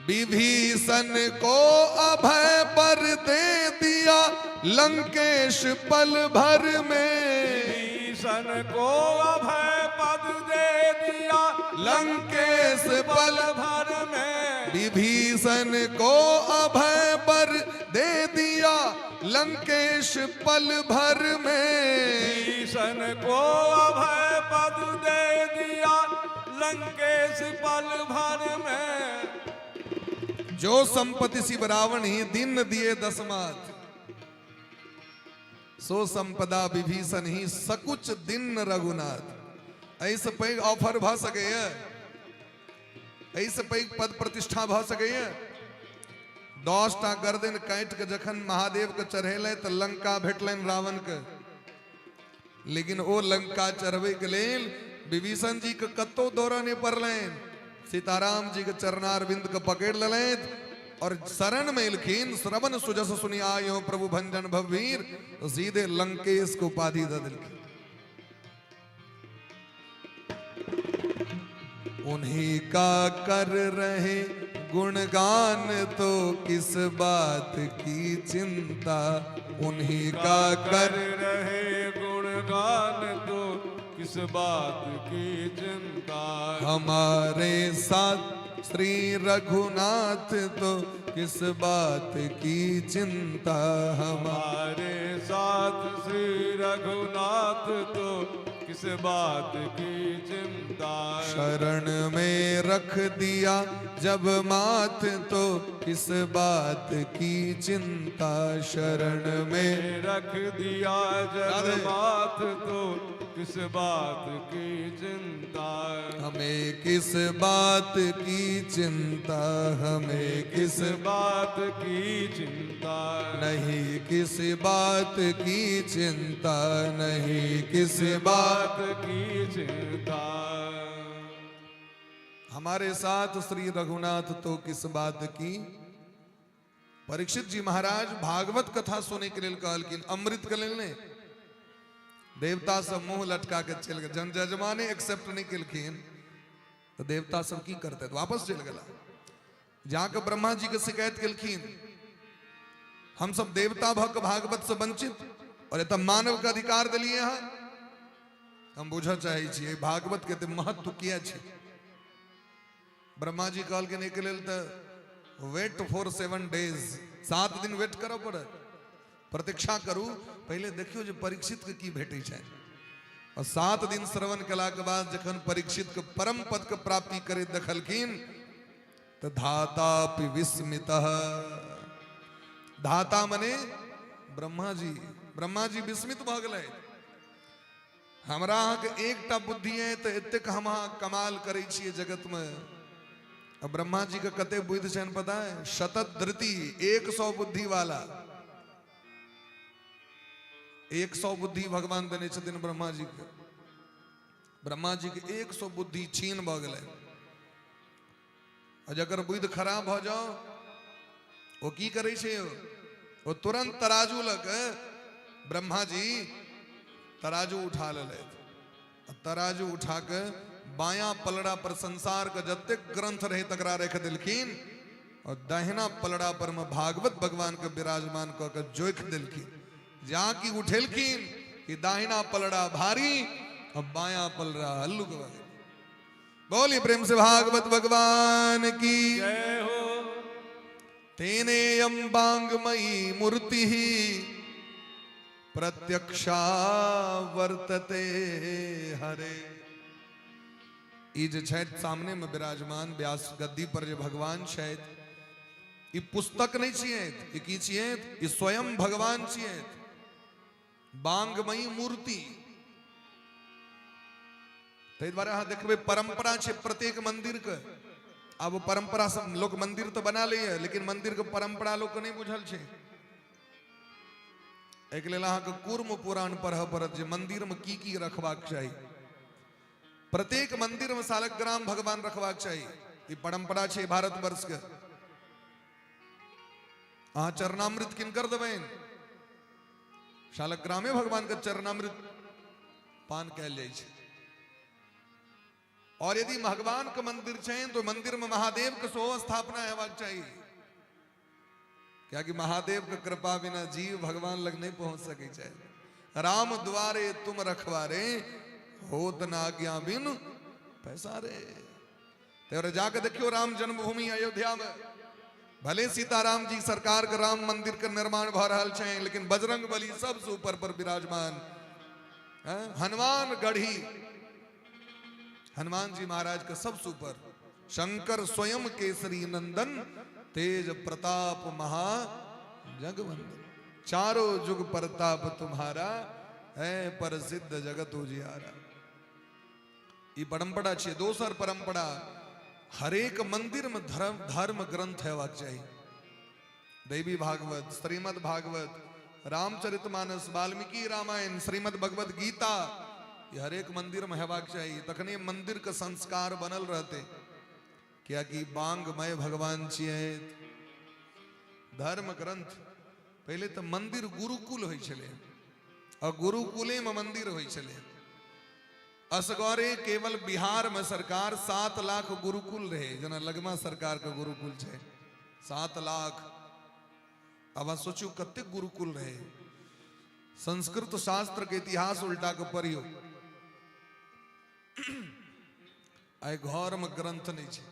विभीषण को अभय पर दे दिया लंकेश पल भर में। विभीषण को अभय पद दे दिया लंकेश पल भर में। विभीषण को अभय पर दे दिया लंकेश पल भर में। विभीषण को अभय पद दे दिया लंकेश पल भर में। जो संपत्ति शिव रावण ही दिन दिए दसमाथ, सो संपदा विभीषण ही सकुच दिन रघुनाथ। एहिसँ पैघ ऑफर भऽ सकैए? एहिसँ पैघ पद प्रतिष्ठा भऽ सकैए? 10टा गर्दन काटि कऽ जखन महादेवके चढ़ेलै तऽ लंका भेटलनि रावणके, लेकिन ओ लंका चढ़बैके लेल विभीषण जी के कतौ दौड़ऽ नहि पड़लनि। सीताराम जी के चरणारविंद के पकड़ि लेलथि और शरण में एलखिन। श्रवण सुजस सुनि आयो प्रभु भंजन भववीर, तो सीधे लंकेश के उपाधि दऽ देलखिन। उन्हीं का कर रहे गुणगान तो किस बात की चिंता, उन्हीं का कर रहे गुणगान तो किस बात की चिंता। हमारे साथ श्री रघुनाथ तो किस बात की चिंता। हमारे साथ श्री रघुनाथ तो किस बात की चिंता। शरण में रख दिया जब माथ तो किस बात की चिंता। शरण में रख दिया जब माथ तो किस बात की चिंता। हमें किस बात की चिंता, हमें किस बात की चिंता। नहीं किस बात की चिंता, नहीं किस बात की चिंता। हमारे साथ श्री रघुनाथ तो किस बात की। परीक्षित जी महाराज भागवत कथा सुने के लिए कहलखिन, अमृत के लेल नहि। देवता सब मुंह लटका के चलि गेल। जन जजमाने एक्सेप्ट नहीं केलखिन तो देवता सब की करते, तो वापस चलि गेला। जाके ब्रह्मा जी के शिकायत केलखिन, हम सब देवता भक भागवत से वंचित और एतऽ मानव के अधिकार दिलिए हँ। हम बुझऽ चाहै छियै भागवत के एते महत्व किया छै। ब्रह्मा जी कहलखिन एहिके लेल तऽ वेट फॉर 7 डेज, 7 दिन वेट करऽ पड़त, प्रतीक्षा करू, पहिले देखियौ जे परीक्षित के की भेटै छै। और 7 दिन श्रवण केलाके बाद जखन परीक्षित के परम पद के प्राप्ति करैत देखलखिन तऽ धातापि विस्मितः। धाता मने ब्रह्मा जी, ब्रह्मा जी विस्मित भऽ गेलै। हमरा अहाँके एकटा बुद्धि है तऽ एतेक हम अहाँ कमाल करै छियै जगतमे। आ ब्रह्मा जी के कते बुद्धि छनि पता है? शतत धृति, 100 बुद्धि वाला, 100 बुद्धि भगवान देने छथिन ब्रह्मा जी के। ब्रह्मा जी के 100 बुद्धि छीन भऽ गेलै। आ जकर बुद्धि खराब भऽ जाओ ओ की करै छै? ओ तुरंत तराजू लऽ के ब्रह्मा जी तराजू उठा लेलथि। आ तराजू उठा के बायां पलड़ा पर संसार के जतेक ग्रंथ रहे तकरा राखि देलखिन और दाहिना पलड़ा पर में भागवत भगवान के विराजमान कऽ के जोखि देलखिन। जहाँ की उठेलखिन कि दाहिना पलड़ा भारी और बायां पलड़ा हल्लुक भऽ गेल। बोली प्रेम से भागवत भगवान की जय हो। तेनेयम बांगमयी मूर्ति प्रत्यक्षा वर्तते हरे। ई जे छथि सामने में विराजमान व्यास गद्दी पर जे भगवान छथि, ई पुस्तक नहीं छियै, ई की छियै? ई स्वयं भगवान छियै, बांगमयी मूर्ति। ताहि दुआरे अहाँ देखबै परंपरा छै प्रत्येक मंदिर के। आब परंपरा सब लोक मंदिर तऽ बना लैए, लेकिन मंदिर के परंपरा लोक के नहि बुझल छै। एहिके लेल अहाँके कूर्म पुराण पढ़ऽ पड़त जे मंदिर में की की रखबाक चाही। प्रत्येक मंदिर में सालग्राम भगवान रखबाक चाही, ई परंपरा छै भारतवर्ष के। अहाँ चरणामृत किनकर देबनि? शालग्रामे भगवान के चरणामृत पान कयल जाइ छै। और यदि भगवान के मंदिर छै तो मंदिर में महादेव के सेहो स्थापना हेबाक चाही, कियाकि महादेव के कृपा बिना जीव भगवान लग नहीं पहुंच सकै छै। राम द्वारे तुम रखवारे, होत ना आज्ञा बिन पैसारे। तो जाके देखियो राम जन्मभूमि अयोध्या में भले सीताराम जी सरकार के राम मंदिर के निर्माण भ रहल छै, लेकिन बजरंग बली सबसे ऊपर पर विराजमान, हनुमान गढ़ी हनुमान जी महाराज के सबसे ऊपर, शंकर स्वयं केसरी नंदन, तेज प्रताप महा जगवंदन, चारों जुग प्रताप तुम्हारा है प्रसिद्ध जगत उजियारा। ई परंपरा छै। दोसर परंपरा, हरेक मंदिर में धर्म धर्म ग्रंथ हेबाक चाही। देवी भागवत, श्रीमद् भागवत, रामचरितमानस, वाल्मीकि रामायण, श्रीमद् भगवत गीता, ये हरेक मंदिर में हेबाक चाही। तखने मंदिर के संस्कार बनल रहते, कियाकि बांगमय भगवान छियै। धर्म ग्रंथ पहले तो मंदिर गुरुकुल होइ छलै और गुरुकुले में मंदिर होइ छलै। असगरे केवल बिहार में सरकार 7 लाख गुरुकुल रहे, जना लगमा सरकार के गुरुकुल छै 7 लाख। अब अहाँ सोचू कतेक गुरुकुल रहे। संस्कृत शास्त्र के इतिहास उल्टा के पढ़ियो, आइ घर में ग्रंथ नहीं छै।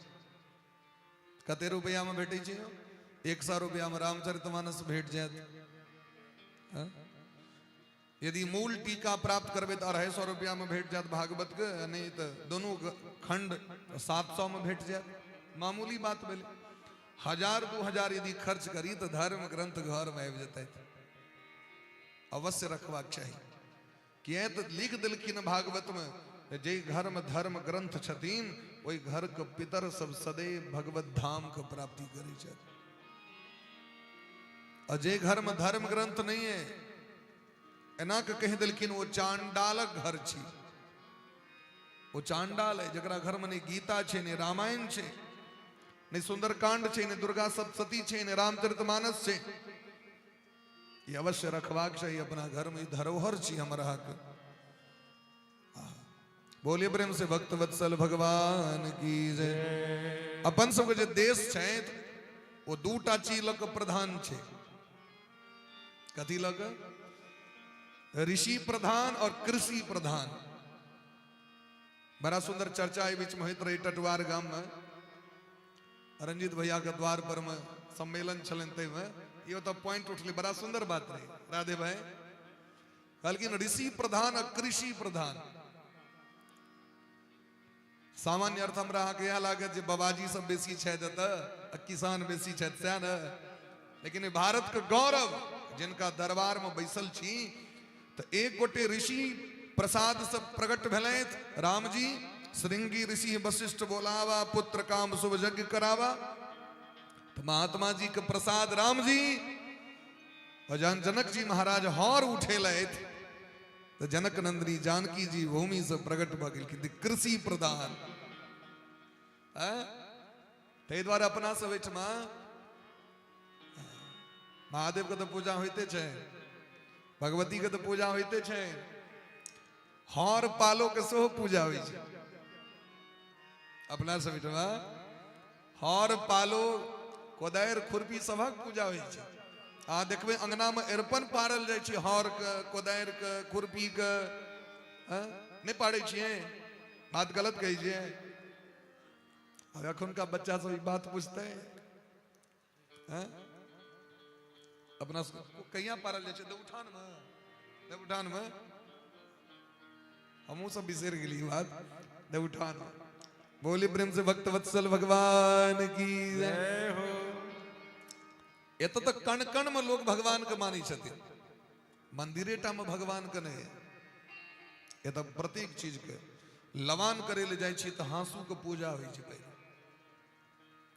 कते रुपया में भेटै छै? 100 रुपया में रामचरितमानस भेट जायत। यदि मूल टीका प्राप्त करबै तऽ 250 रुपया में भेट जायत भागवत के, नहीं तऽ दोनों खंड 700 में भेट जायत। मामूली बात भेलै। 1000-2000 यदि खर्च करी तऽ धर्म ग्रंथ घर में आबि जेतै। अवश्य रखबाक चाही। किया तऽ लिख देलखिन भागवत में जे घर में धर्म ग्रंथ छथिन ओहि घर के पितर सब सदैव भगवत धाम के प्राप्ति करै छथि। और जे घर में धर्म ग्रंथ नहीं है, एना के कहि देलखिन ओ चांडालक घर छी। ओ चांडाल है जकरा घर में नहीं गीता छै, नहीं रामायण छै, नहीं सुंदरकांड छै, नहीं दुर्गा सप्तशती छै, नहीं रामचरितमानस छै। ई अवश्य रखबाक चाही अपना घर में, ई धरोहर छी हमर अहाँके। बोलिए प्रेम से भक्त वत्सल भगवान की जय। अपन सबके जे देश छै ओ दूटा चीज लऽ कऽ प्रधान छै। कथी लऽ कऽ? ऋषि प्रधान और कृषि प्रधान। बड़ा सुंदर चर्चा एहि बीच में होइत रही टटुआर गाम में, रंजीत भैया के द्वार पर में सम्मेलन छलनि, ताहिमे ई ओतऽ पॉइंट उठलै, बड़ा सुंदर बात रही। राधे भाई कहलखिन ऋषि प्रधान आ कृषि प्रधान। सामान्य अर्थ हमरा अहाँके इएह लागत जे बाबाजी सब बेसी छथि एतऽ आ किसान बेसी छथि, सएह ने? लेकिन भारत के गौरव जिनका दरबार में बैसल छी, तऽ एक गोटे ऋषि प्रसाद से प्रकट भेलथि रामजी, श्रृंगी ऋषि वशिष्ठ बोलावा, पुत्र काम शुभ यज्ञ करावा। तो महात्मा जी के प्रसाद राम जी, और जहन जनक जी महाराज हर उठेलथि तो जनक नंदिनी जानकी जी भूमि से प्रकट भऽ गेलखिन, कृषि प्रधान। ताहि दुआरे अपना सब एहिठमा महादेव के तऽ पूजा होइते छै, भगवती के तऽ पूजा होइते छै, हर पालो के सेहो पूजा होइ छै। अपना सब एहिठमा हर पालो कोदारि खुरपी सभक पूजा होइ छै। अहाँ देखबै अंगना में अरिपन पारल जाइ छै, हर के, कोदारि के, खुरपी के। नहि पारै छियै? बात गलत कहै छियै? आब एखुनका बच्चा सब ई बात पूछतै? अपना कहिया पारल जाइ छै? देवउठान में, देवउठान में हमहूँ सब बिसरि गेली बात। देवउठान। बोली प्रेम से भक्त वत्सल भगवान की जय हो। एतऽ तऽ कण कण में लोग भगवान के मानै छथिन, मंदिरेटा में भगवान के नहि। एतऽ प्रत्येक चीज के लवान करे ले जाइ छी तऽ हाँसू के पूजा होइ छै पहिले,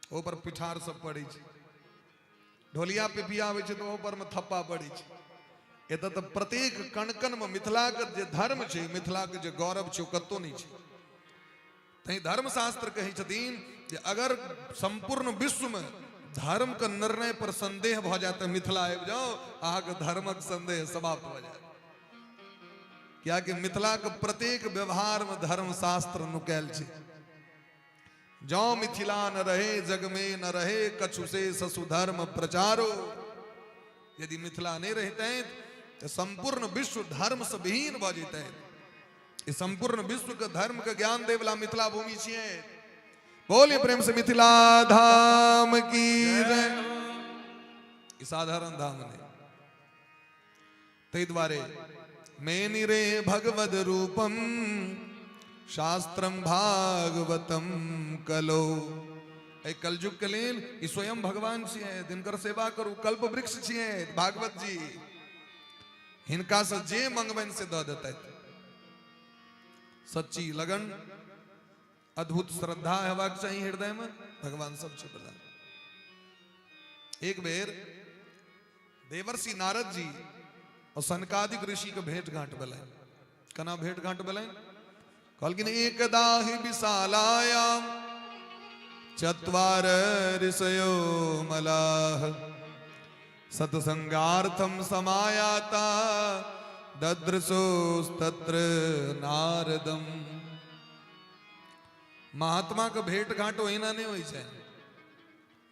ओहि पर पिठार सब पड़ै छै। ढोलिया पिपिया आबै छै तऽ ओहो पर में थप्पा पड़ै छै। एतऽ तऽ प्रत्येक कण कण में मिथिलाके जे धर्म छै, मिथिलाके जे गौरव छै, ओ कतौ नहि छै। तैं धर्मशास्त्र कहै छथिन जे अगर संपूर्ण विश्व में धर्म के निर्णय पर संदेह भऽ जाय तऽ मिथिला आबि जाउ, अहाँके धर्मक संदेह समाप्त भऽ जायत। कियाकि मिथिलाके प्रत्येक व्यवहार में धर्मशास्त्र नुकायल छै। जौ मिथिला न रहे जग में न रहे कछु से ससुधर्म प्रचारो। यदि मिथिला नहीं रहते तो संपूर्ण विश्व धर्म से विहीन भ जेतै। ई संपूर्ण विश्व के धर्म के ज्ञान देवला मिथिला भूमि छियै। बोलिए प्रेम से मिथिला धाम की जय। ई साधारण धाम नहीं। ताहि दुआरे मेनिरे भगवद रूपम शास्त्रम भागवतम कलो। एहि कलयुग के लेल ई स्वयं भगवान छियै, जिनकर सेवा करू। कल्प वृक्ष छियै भागवत जी, हिनका से जे मंगबनि से दऽ देतथि। सच्ची लगन, अद्भुत श्रद्धा हेबाक चाही हृदय में, भगवान सब छै प्रदान। एक बेर देवर्षि नारद जी और सनकादिक ऋषि के भेंट घाट भेलनि। केना भेंट घाट भेलनि? कहलखिन एकदा ही विशालायाम चत्वार ऋषयो मलाह सत्संगार्थम समायाता ददृशोस्तत्र नारदम। महात्मा के भेंट घाट ओहिना नहि होइ छै।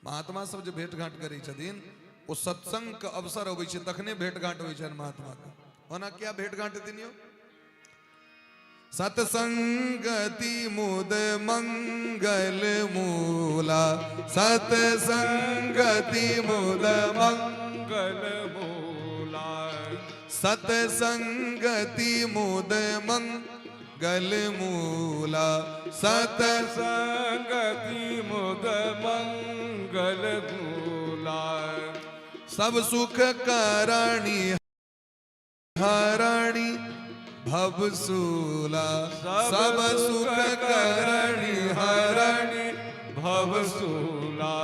महात्मा सब जे भेंट घाट करै छथिन ओ सत्संग के अवसर अबै छै तखने भेंट घाट होइ छनि महात्मा के। ओना किया भेंट घाट हेतनि यौ? सत्संगति मुद मंगल मूला, सत्संगति मुद मंगल मूला, सत्संगति मुद मंगल मूला, सत्संगति मुद मंगल मूला, सब सुख करणी हरणी भवसूला, सब सुख करणी हरणी भवसूला,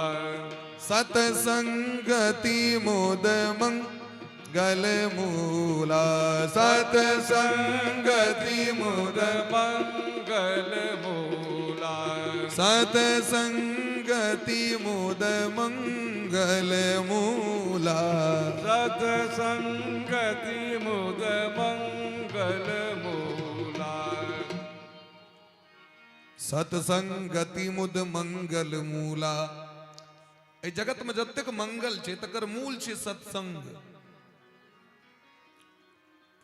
सत्संगति मुद मंगल मूला, सत्संगति मुद मंगल मूला, सत्संगति मुद मंगल मूला, सत्संगति मुद मंगल मूला, सत्संगति मुद मंगल मूला। एहि जगत में जतेक मंगल छै तकर मूल छै सत्संग।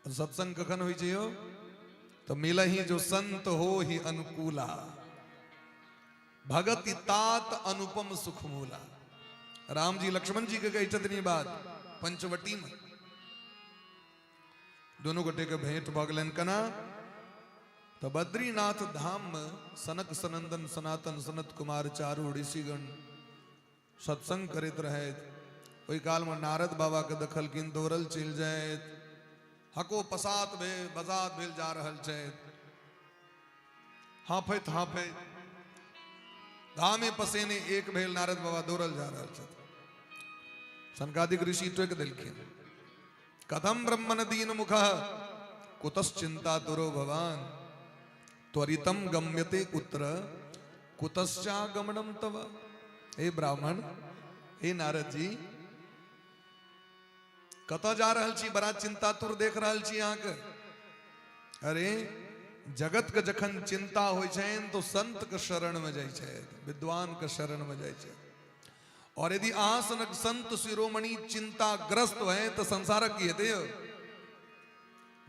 सत्संग कखन होइ छै यौ? तऽ मिलही जो संत हो ही अनुकूला, भगति तात अनुपम सुख मूला। राम जी लक्ष्मण जी के कहै छथिन ई बात पंचवटी में। दुनू गोटे के भेंट भऽ गेलनि केना? तऽ बद्रीनाथ धाम में सनक सनंदन सनातन सनत कुमार चारू ऋषिगण सत्संग करैत रहथि। ओहि काल में नारद बाबा के देखलखिन दौड़ल चलि जाइत, हको पसात भेल बसात भेल जा रहल छथि, हाँफैत हाँफैत घामे पसेने एक भेल नारद बाबा दौड़ल जा रहल छथि। सनकादिक ऋषि टोकि देलखिन, कथम ब्रह्मण दीन मुख कुतश्चिंता तुरो भवान, त्वरितम गम्यते कुत्र कुतश्चागमनम तव। हे ब्राह्मण, हे नारद जी, कतऽ जा रहल छी? बड़ा चिंतातुर देख रहल छी अहाँके। अरे जगत के जखन चिंता होइ छनि तो संत के शरण में जाइ छथि, विद्वान के शरण में जाइ छथि। और यदि अहाँ सनक संत शिरोमणि चिंताग्रस्त है तो संसारक की हेतै यौ?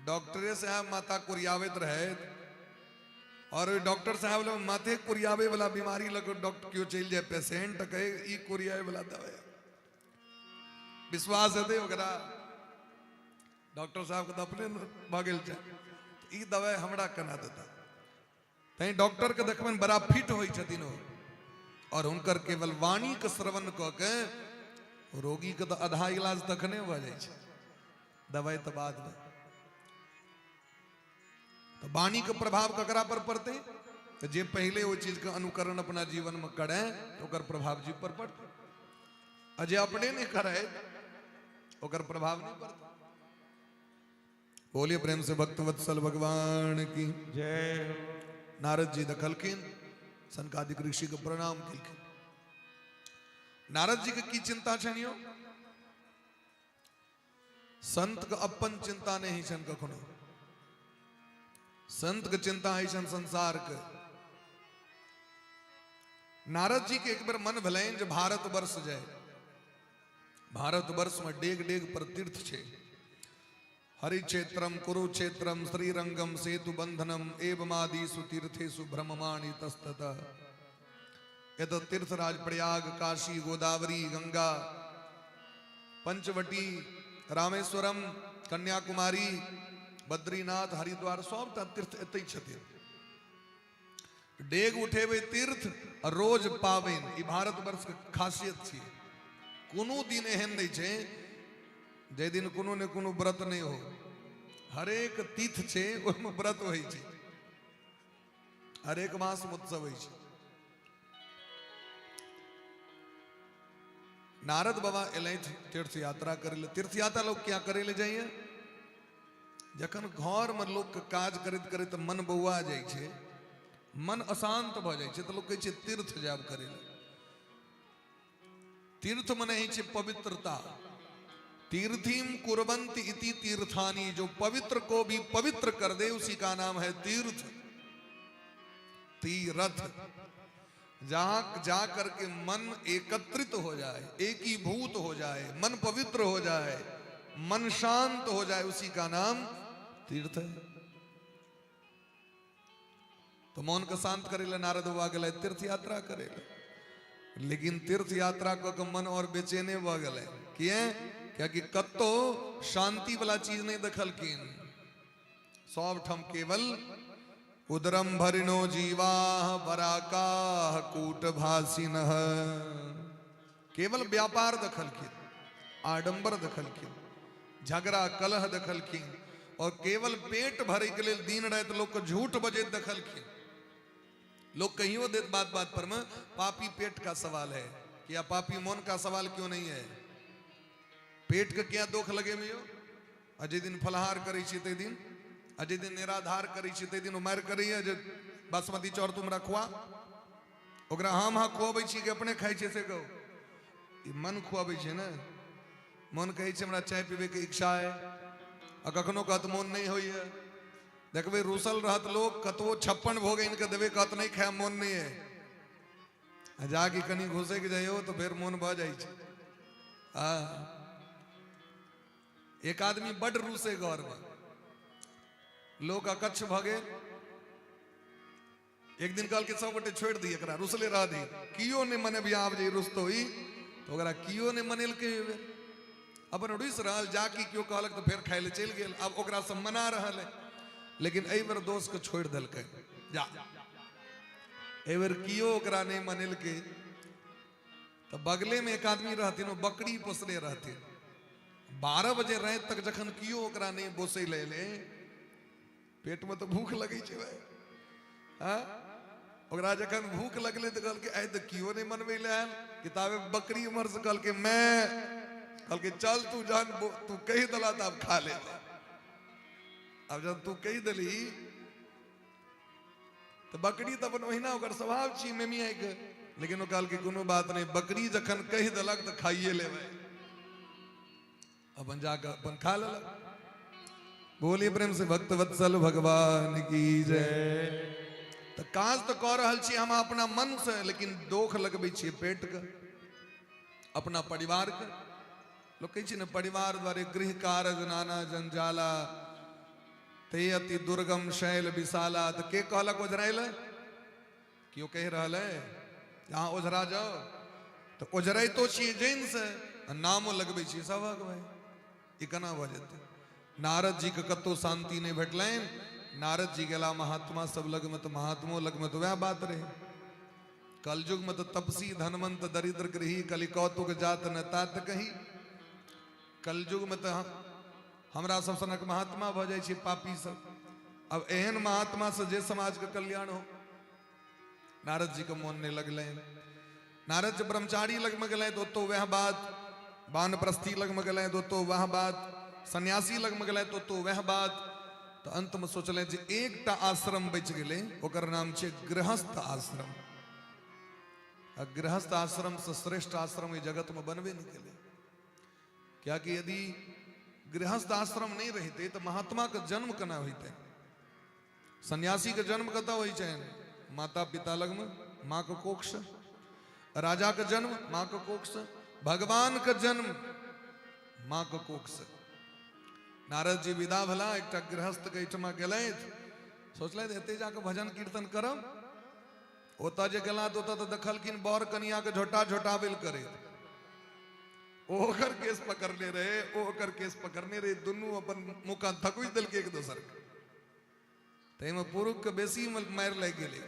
डॉक्टरे साहब माथा कुरियाबैत रहैत और ओहि डॉक्टर साहब लग माथे कुरियाबे वाला बीमारी लग डॉक्टर केओ चलि जाय पेशेंट कहे ई कुरियाबे वाला दवाई, विश्वास हेतै ओकरा? डॉक्टर साहब के तऽ अपने भऽ गेल छै, ई दवाई हमरा केना देता? तैं डॉक्टर के देखबनि बड़ा फिट होइ छथिन ओ, और हुनकर केवल वाणी के श्रवण कऽ के रोगी के तऽ आधा इलाज तखने भऽ जाइ छै, दवाई तऽ बाद में। तऽ वाणी के प्रभाव ककरा पर पड़तै? तऽ जे पहिले ओहि चीज के अनुकरण अपना जीवन में करे तऽ ओकर प्रभाव जीव पर पड़तै, आ जे अपने नहि करे ओकर प्रभाव नहि पड़तै। बोलिए प्रेम से भक्त वत्सल भगवान की जय। नारद जी देखलखिन, सनकादिक ऋषि के प्रणाम केलखिन। नारद जी के की चिंता छनि यौ? संत के अपन चिंता नहीं छनि कखनो, संत के चिंता होइ छनि संसार के। नारद जी के एक बेर मन भेलनि जे भारतवर्ष जाय। भारतवर्ष में डेग डेग पर तीर्थ छै। हरिक्षेत्रम कुरुक्षेत्रम श्रीरंगम सेतु बंधनम एवमादिषु तीर्थेषु भ्रममाणि तस्ततः। एत तीर्थराज प्रयाग, काशी, गोदावरी, गंगा, पंचवटी, रामेश्वरम, कन्याकुमारी, बद्रीनाथ, हरिद्वार, सबटा तीर्थ एतै छथिन। डेग उठेबै तीर्थ आ रोज पाबनि, ई भारतवर्ष के खासियत छियै। कोनो दिन एहन नहि छै जाहि दिन कोनो ने कोनो व्रत नहि हो। हरेक तीर्थ छै ओहिमे व्रत होइ छै, हरेक मास मे उत्सव होइ छै। नारद बाबा एलथि तीर्थ यात्रा करै लए। तीर्थ यात्रा लोग क्या करै लए जाइए? जखन घर में लोग के काज करैत करैत मन बौआ जाइ छै, मन अशांत भऽ जाइ छै, तऽ लोग कहै छै तीर्थ जायब करै लए। तीर्थ मने होइ छै पवित्रता। तीर्थीम कुर्वन्ति इति तीर्थानि, जो पवित्र को भी पवित्र कर दे उसी का नाम है तीर्थ। तीर्थ जहां जा करके मन एकत्रित हो जाए, एकीभूत हो जाए, मन पवित्र हो जाए, मन शांत हो जाए, उसी का नाम तीर्थ है। तो मन के शांत करे ले नारद बाबा गेलै तीर्थ यात्रा करे ले। लेकिन तीर्थ यात्रा कऽ के मन और बेचैने भऽ गेलै। किए? कियाकि कतौ शांति वाला चीज नहीं देखलखिन। सब ठाम केवल उदरम भरिणो जीवाः बराकाः कूटभासिनः, केवल व्यापार देखलखिन, आडंबर देखलखिन, झगड़ा कलह देखलखिन, और केवल पेट भरे के लेल दिन राति लोग के झूठ बजैत देखलखिन। लोग कहियो देत बात बात पर में पापी पेट का सवाल है कि या पापी मन का सवाल क्यों नहीं है? पेट के क्या दुख लगे में यो? आ जे दिन फलाहार करै छी तै दिन, आ जे दिन निराधार करै छी तै दिन ओ मारि करैया जे बासमती चाउर तुम रखवा, ओकरा हम हाँ खुआबै छी कि अपने खाइ छियै से कहू। ई मन खुआबै छै ने। मन कहै छै हमरा चाय पीबै के इच्छा है, आ कखनो कहत मोन नहि होइए। देखबै रूसल रहत लोक, कतबो 56 भोग आनि कऽ देबै कहत नहि खायब, मोन नहि है। आ जाके कनि घुसैक जइयौ तऽ फेर मोन भऽ जाइ छै। आ एक आदमी बड रूसे घर में, लोक अकच्छ भऽ गेल। एक दिन कहलकै सब गोटे छोड़ि दी एकरा, रुसले रह दी, कियो नहि मनेबियै आब जे रुसतो ई, तऽ ओकरा कियो नहि मनेलकै। एहि बेर अपन रुसि रहल, जाकि केओ कहलक तऽ फेर खाय लए चलि गेल। आब ओकरा सब मना रहल है, लेकिन एहि बेर दोस्त के छोड़ि देलकै, जा एहि बेर कियो ओकरा नहि मनेलकै। तऽ बगले में एक आदमी रहथिन, ओ बकरी पोसने रहथिन। 12 बजे राति तक जखन कियो ओकरा नहि बोसै लए एलै, पेट में तऽ भूख लगै छै भाय। हाँ? ओकरा जखन भूख लगलै तऽ कहलकै आइ तऽ कियो नहि मनबै लए आयल। किताबे बकरी उम्हर से कहलकै मैं, कहलकै चल तू जहन तू कहि देला तऽ आब खा ले। आब जहन तू कहि देलही तऽ बकरी तऽ अपन ओहिना ओकर स्वभाव छी मेमियाइके, लेकिन ओ कहलकै कोनो बात नहि, बकरी जखन कहि देलक तऽ खाइए लेबै। अपन जाकऽ अपन खा लेलक। बोलिए प्रेम से भक्त वत्सल भगवान की जय। तऽ काज तऽ कऽ रहल छी हम अपना मन से, लेकिन दोख लगबै छियै पेटके, अपना परिवारके। लोक कहै छै ने परिवार द्वारे गृह कारज नाना जंजाला, ते अति दुर्गम शैल विशाला। तऽ के कहलक ओझराइ लए? केओ कहि रहल है अहाँ ओझरा जाओ? तऽ ओझराइतो छियै जैन से, आ नामो लगबै छियै सबक। भाई ई केना भऽ जेतै? नारद जी के कतौ शांति नहि भेटलनि। नारद जी गेला महात्मा सब लगमे, तऽ महात्मो लगमे तऽ वएह बात रहै। कलयुग में तऽ तपसी धनवंत दरिद्र गृही कलि कौतुक जात न तात कही। कलयुग में तऽ हमरा सब सनक महात्मा भऽ जाइ छै पापी सब। अब एहन महात्मा से जे समाज के कल्याण हो। नारद जी के मोन नहीं लगलनि। नारद जी ब्रह्मचारी लग में गेलनि तऽ ओतौ वएह बात, वानप्रस्थी लग में गेलनि तऽ ओतौ वएह बात, सन्यासी लग में गेलनि तऽ ओतौ वएह बात। तऽ अंत में सोचलनि जे एकटा आश्रम बचि गेलै, ओकर नाम छै गृहस्थ आश्रम। आ गृहस्थ आश्रम से श्रेष्ठ आश्रम एहि जगत में बनबे नहि केलै। कियाकि यदि गृहस्थ आश्रम नहीं रहिते तऽ महात्मा के जन्म केना होइते? सन्यासी के जन्म कतऽ होइ छनि? माता पिता लगमे, माँ के कोख से। राजा के जन्म माँ के कोख से, भगवान के जन्म माँ के कोख से। नारद जी विदा भला, एकटा गृहस्थ के एहिठमा गेलथि, सोचलथि एते जाके भजन कीर्तन करब। ओतऽ जे गेला तऽ ओतऽ तऽ देखलखिन बर कनिया के झोटा झोटाबेल करैत। ओ ओकर केस पकड़ने रहे, ओ ओकर केस पकड़ने रहे, दुनू अपन मुँह थकुचि देलकै एक दोसर के। ताहिमे पुरुष के बेसी मारि लागि गेलै,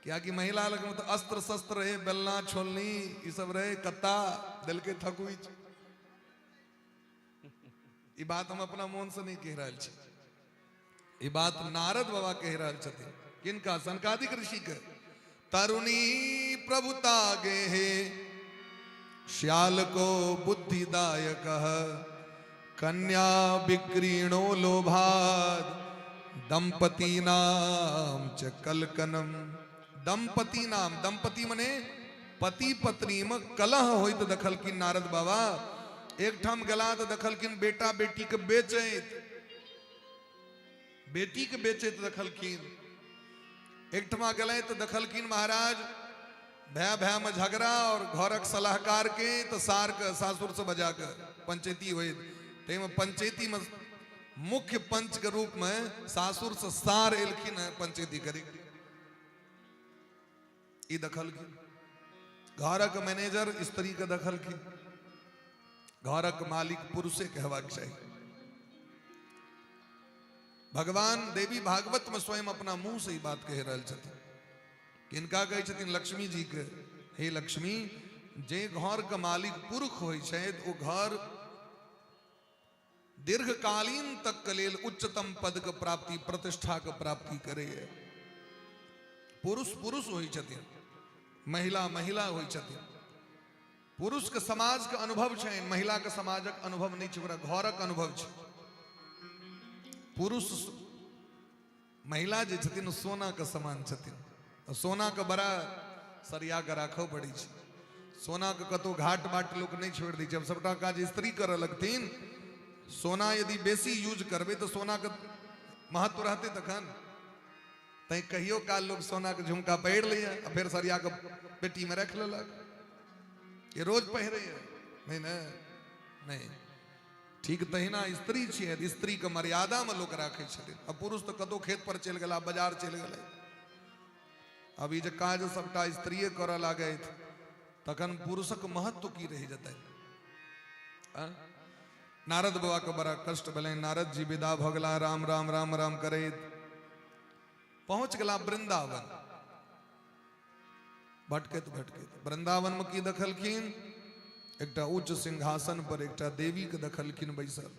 कियाकि महिला लगमे तऽ अस्त्र शस्त्र रहे, बेलना छोलनी ई सब रहे, कत्ता देलकै थकुचि। ई बात हम अपना मोन से नहीं कहि रहल छी, ई बात नारद बाबा कहि रहल छथिन। किनका? सनकादिक ऋषि के। तरुणी प्रभुता गेहे श्याल को बुद्धिदायक, कन्या विक्रीणो लोभाद दंपती नाम च कलकनम। दंपती नाम, दंपति मने पति पत्नी में कलह होइत देखलखिन नारद बाबा। एकठाम गेला तऽ देखलखिन बेटा बेटी के बेचैत, बेटी के बेचैत देखलखिन। एकठमा गेलै तऽ देखलखिन महाराज भाय भाय में झगड़ा, और घरक सलाहकार के तऽ सार के सासुर से बजा के पंचायती होइत। ताहिमे पंचायती में मुख्य पंच के रूप में सासुर से सार एलखिन हैं पंचायती करे। ई देखलखिन घरक मैनेजर स्त्री के देखलखिन, घरक मालिक पुरुषे के हेबाक चाही। भगवान देवी भागवत में स्वयं अपना मुंह से ई बात कहि रहल छथिन। किनका कहै छथिन? लक्ष्मी जी के। हे लक्ष्मी, जे घर के मालिक पुरुष होइ छै ओ घर दीर्घकालीन तक के लेल उच्चतम पद के प्राप्ति, प्रतिष्ठा के प्राप्ति करैए। पुरुष पुरुष होइ छथिन, महिला महिला होइ छथिन। पुरुष के समाज के अनुभव छै, महिला के समाजक अनुभव नहीं छै, ओकरा घरक अनुभव छै। पुरुष महिला जे छथिन ओ सोना के समान छथिन। सोना के बड़ा सरिया के राखऽ पड़ै छै। सोना के कतौ घाट बाट लोक नहीं छोड़ि दै छै। अब सबटा काज स्त्री करऽ लगथिन। सोना यदि बेसी यूज करबै तऽ सोना के महत्व रहतै तखन। तैं कहियो काल लोक सोना के झुमका पहिर लैए आ फेर सरिया के पेटी में राखि लेलक। ये रोज पहिरैए नहीं ने, नहीं। ठीक तहिना स्त्री छियै, स्त्री के मर्यादा में लोक राखै छथिन। आ पुरुष तऽ कतौ खेत पर चलि गेला, बाजार चलि गेलै। अब ई जे काज सबटा स्त्रीये करऽ लागैत तखन पुरुषक महत्व की रहि जेतै? नारद बाबा के बड़ा कष्ट भेलनि। नारद जी विदा भऽ गेला, राम राम राम राम करैत पहुंच गेला वृंदावन। भटकैत भटकैत वृंदावन में की देखलखिन? एकटा उच्च सिंहासन पर एकटा देवी के देखलखिन बैसल,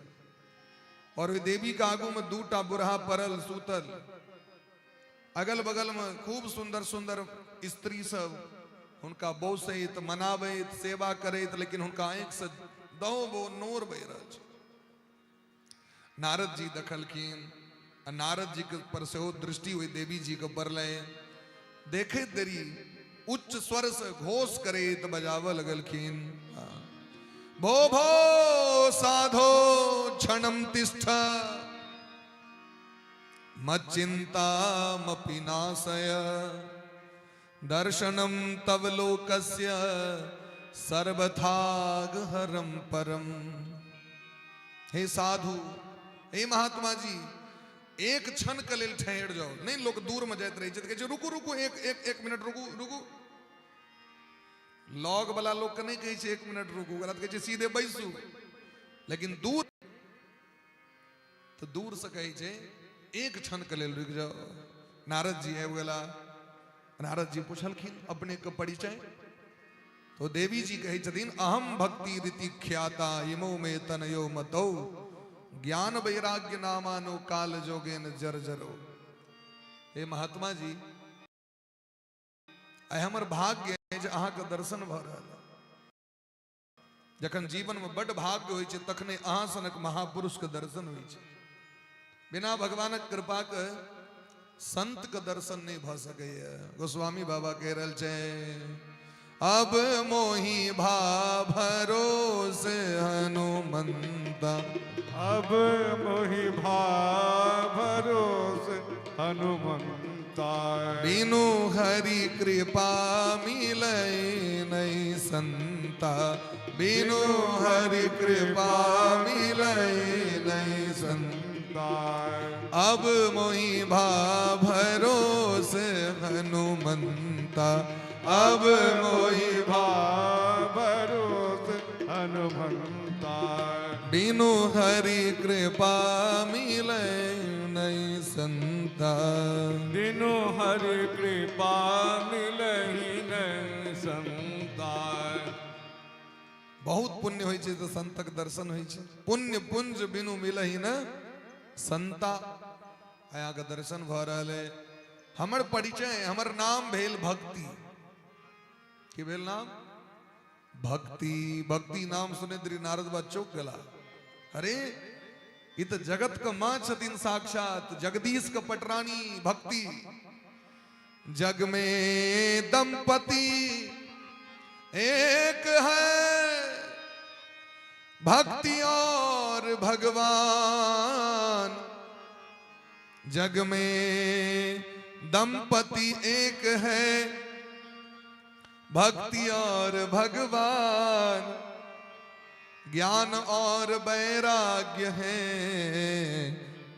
और ओहि देवी के आगू में दूटा बुढ़ा पड़ल सुतल। अगल बगल में खूब सुंदर सुंदर स्त्री सब हुनका बौसैत मनाबैत सेवा करैत, लेकिन हुनका आँखि से दो बो नोर बहि रहल छै। नारद जी देखलखिन आ नारद जी के पर सेहो दृष्टि ओहि देवी जी के पड़लै। देखैत देरी उच्च स्वर से घोष करैत बजाबऽ लगलखिन, भो भो साधो क्षणम तिष्ठ मच्चिन्तामपि नाशय, दर्शनम तव लोकस्य सर्वथागहरम परम। हे साधु, हे महात्मा जी, एक क्षण के लेल ठहर जाओ। नहीं लोग दूर में जाइत रहे छै तऽ कहै छै रुकू रुकू, एक एक एक मिनट रुकू रुकू। लग वाला लोग के नहीं कहै छै एक मिनट रुकू, ओकरा तऽ कहै छै सीधे बैसू। लेकिन दूर तऽ दूर से कहै छै एक क्षण के लेल रुकि जाओ। नारद जी आबि गेला। नारद जी पुछलखिन अपने के परिचय। तो देवी जी कहै छथिन अहम भक्ति रीति ख्याता इमो मे तनयो मतौ, ज्ञान वैराग्य नामानो काल जोगेन जर्जरो। हे महात्मा जी, आइ हमर भाग्य है जे अहाँके दर्शन भऽ रहल है। जखन जीवन में बड भाग्य होइ छै तखने अहाँ सनक महापुरुष के दर्शन होइ छै। बिना भगवानक कृपा के संत के दर्शन नहीं भऽ सकैए। गोस्वामी बाबा कहि रहल छै, अब मोहि भा भरोसे हनुमंता, अब मोहि भा भरोसे हनुमंता, बिनु हरि कृपा मिलै नहीं संता, बिनु हरि कृपा मिलै नहीं संता। अब मोहि भा भरोस हनुमंता, अब मोहि भा भरोस हनुमंता। बिनु हरि कृपा मिलै नहीं संता, बिनु हरि कृपा मिलहि नहीं संता। बहुत पुण्य होइ छै तऽ संतक दर्शन होइ छै। पुण्य पुंज बिनु मिलहि न संता। अहाँके दर्शन भऽ रहल है। हमर परिचय, हमर नाम भेल भक्ति। की भेल नाम? भक्ति। भक्ति नाम सुनैत रही नारद बाबा चौंक गेला। अरे ई तऽ जगत के माँ छथिन, साक्षात जगदीश के पटरानी भक्ति। जग में दंपति एक है, भक्ति और भगवान। जग में दंपति एक है, भक्ति और भगवान। ज्ञान और वैराग्य है,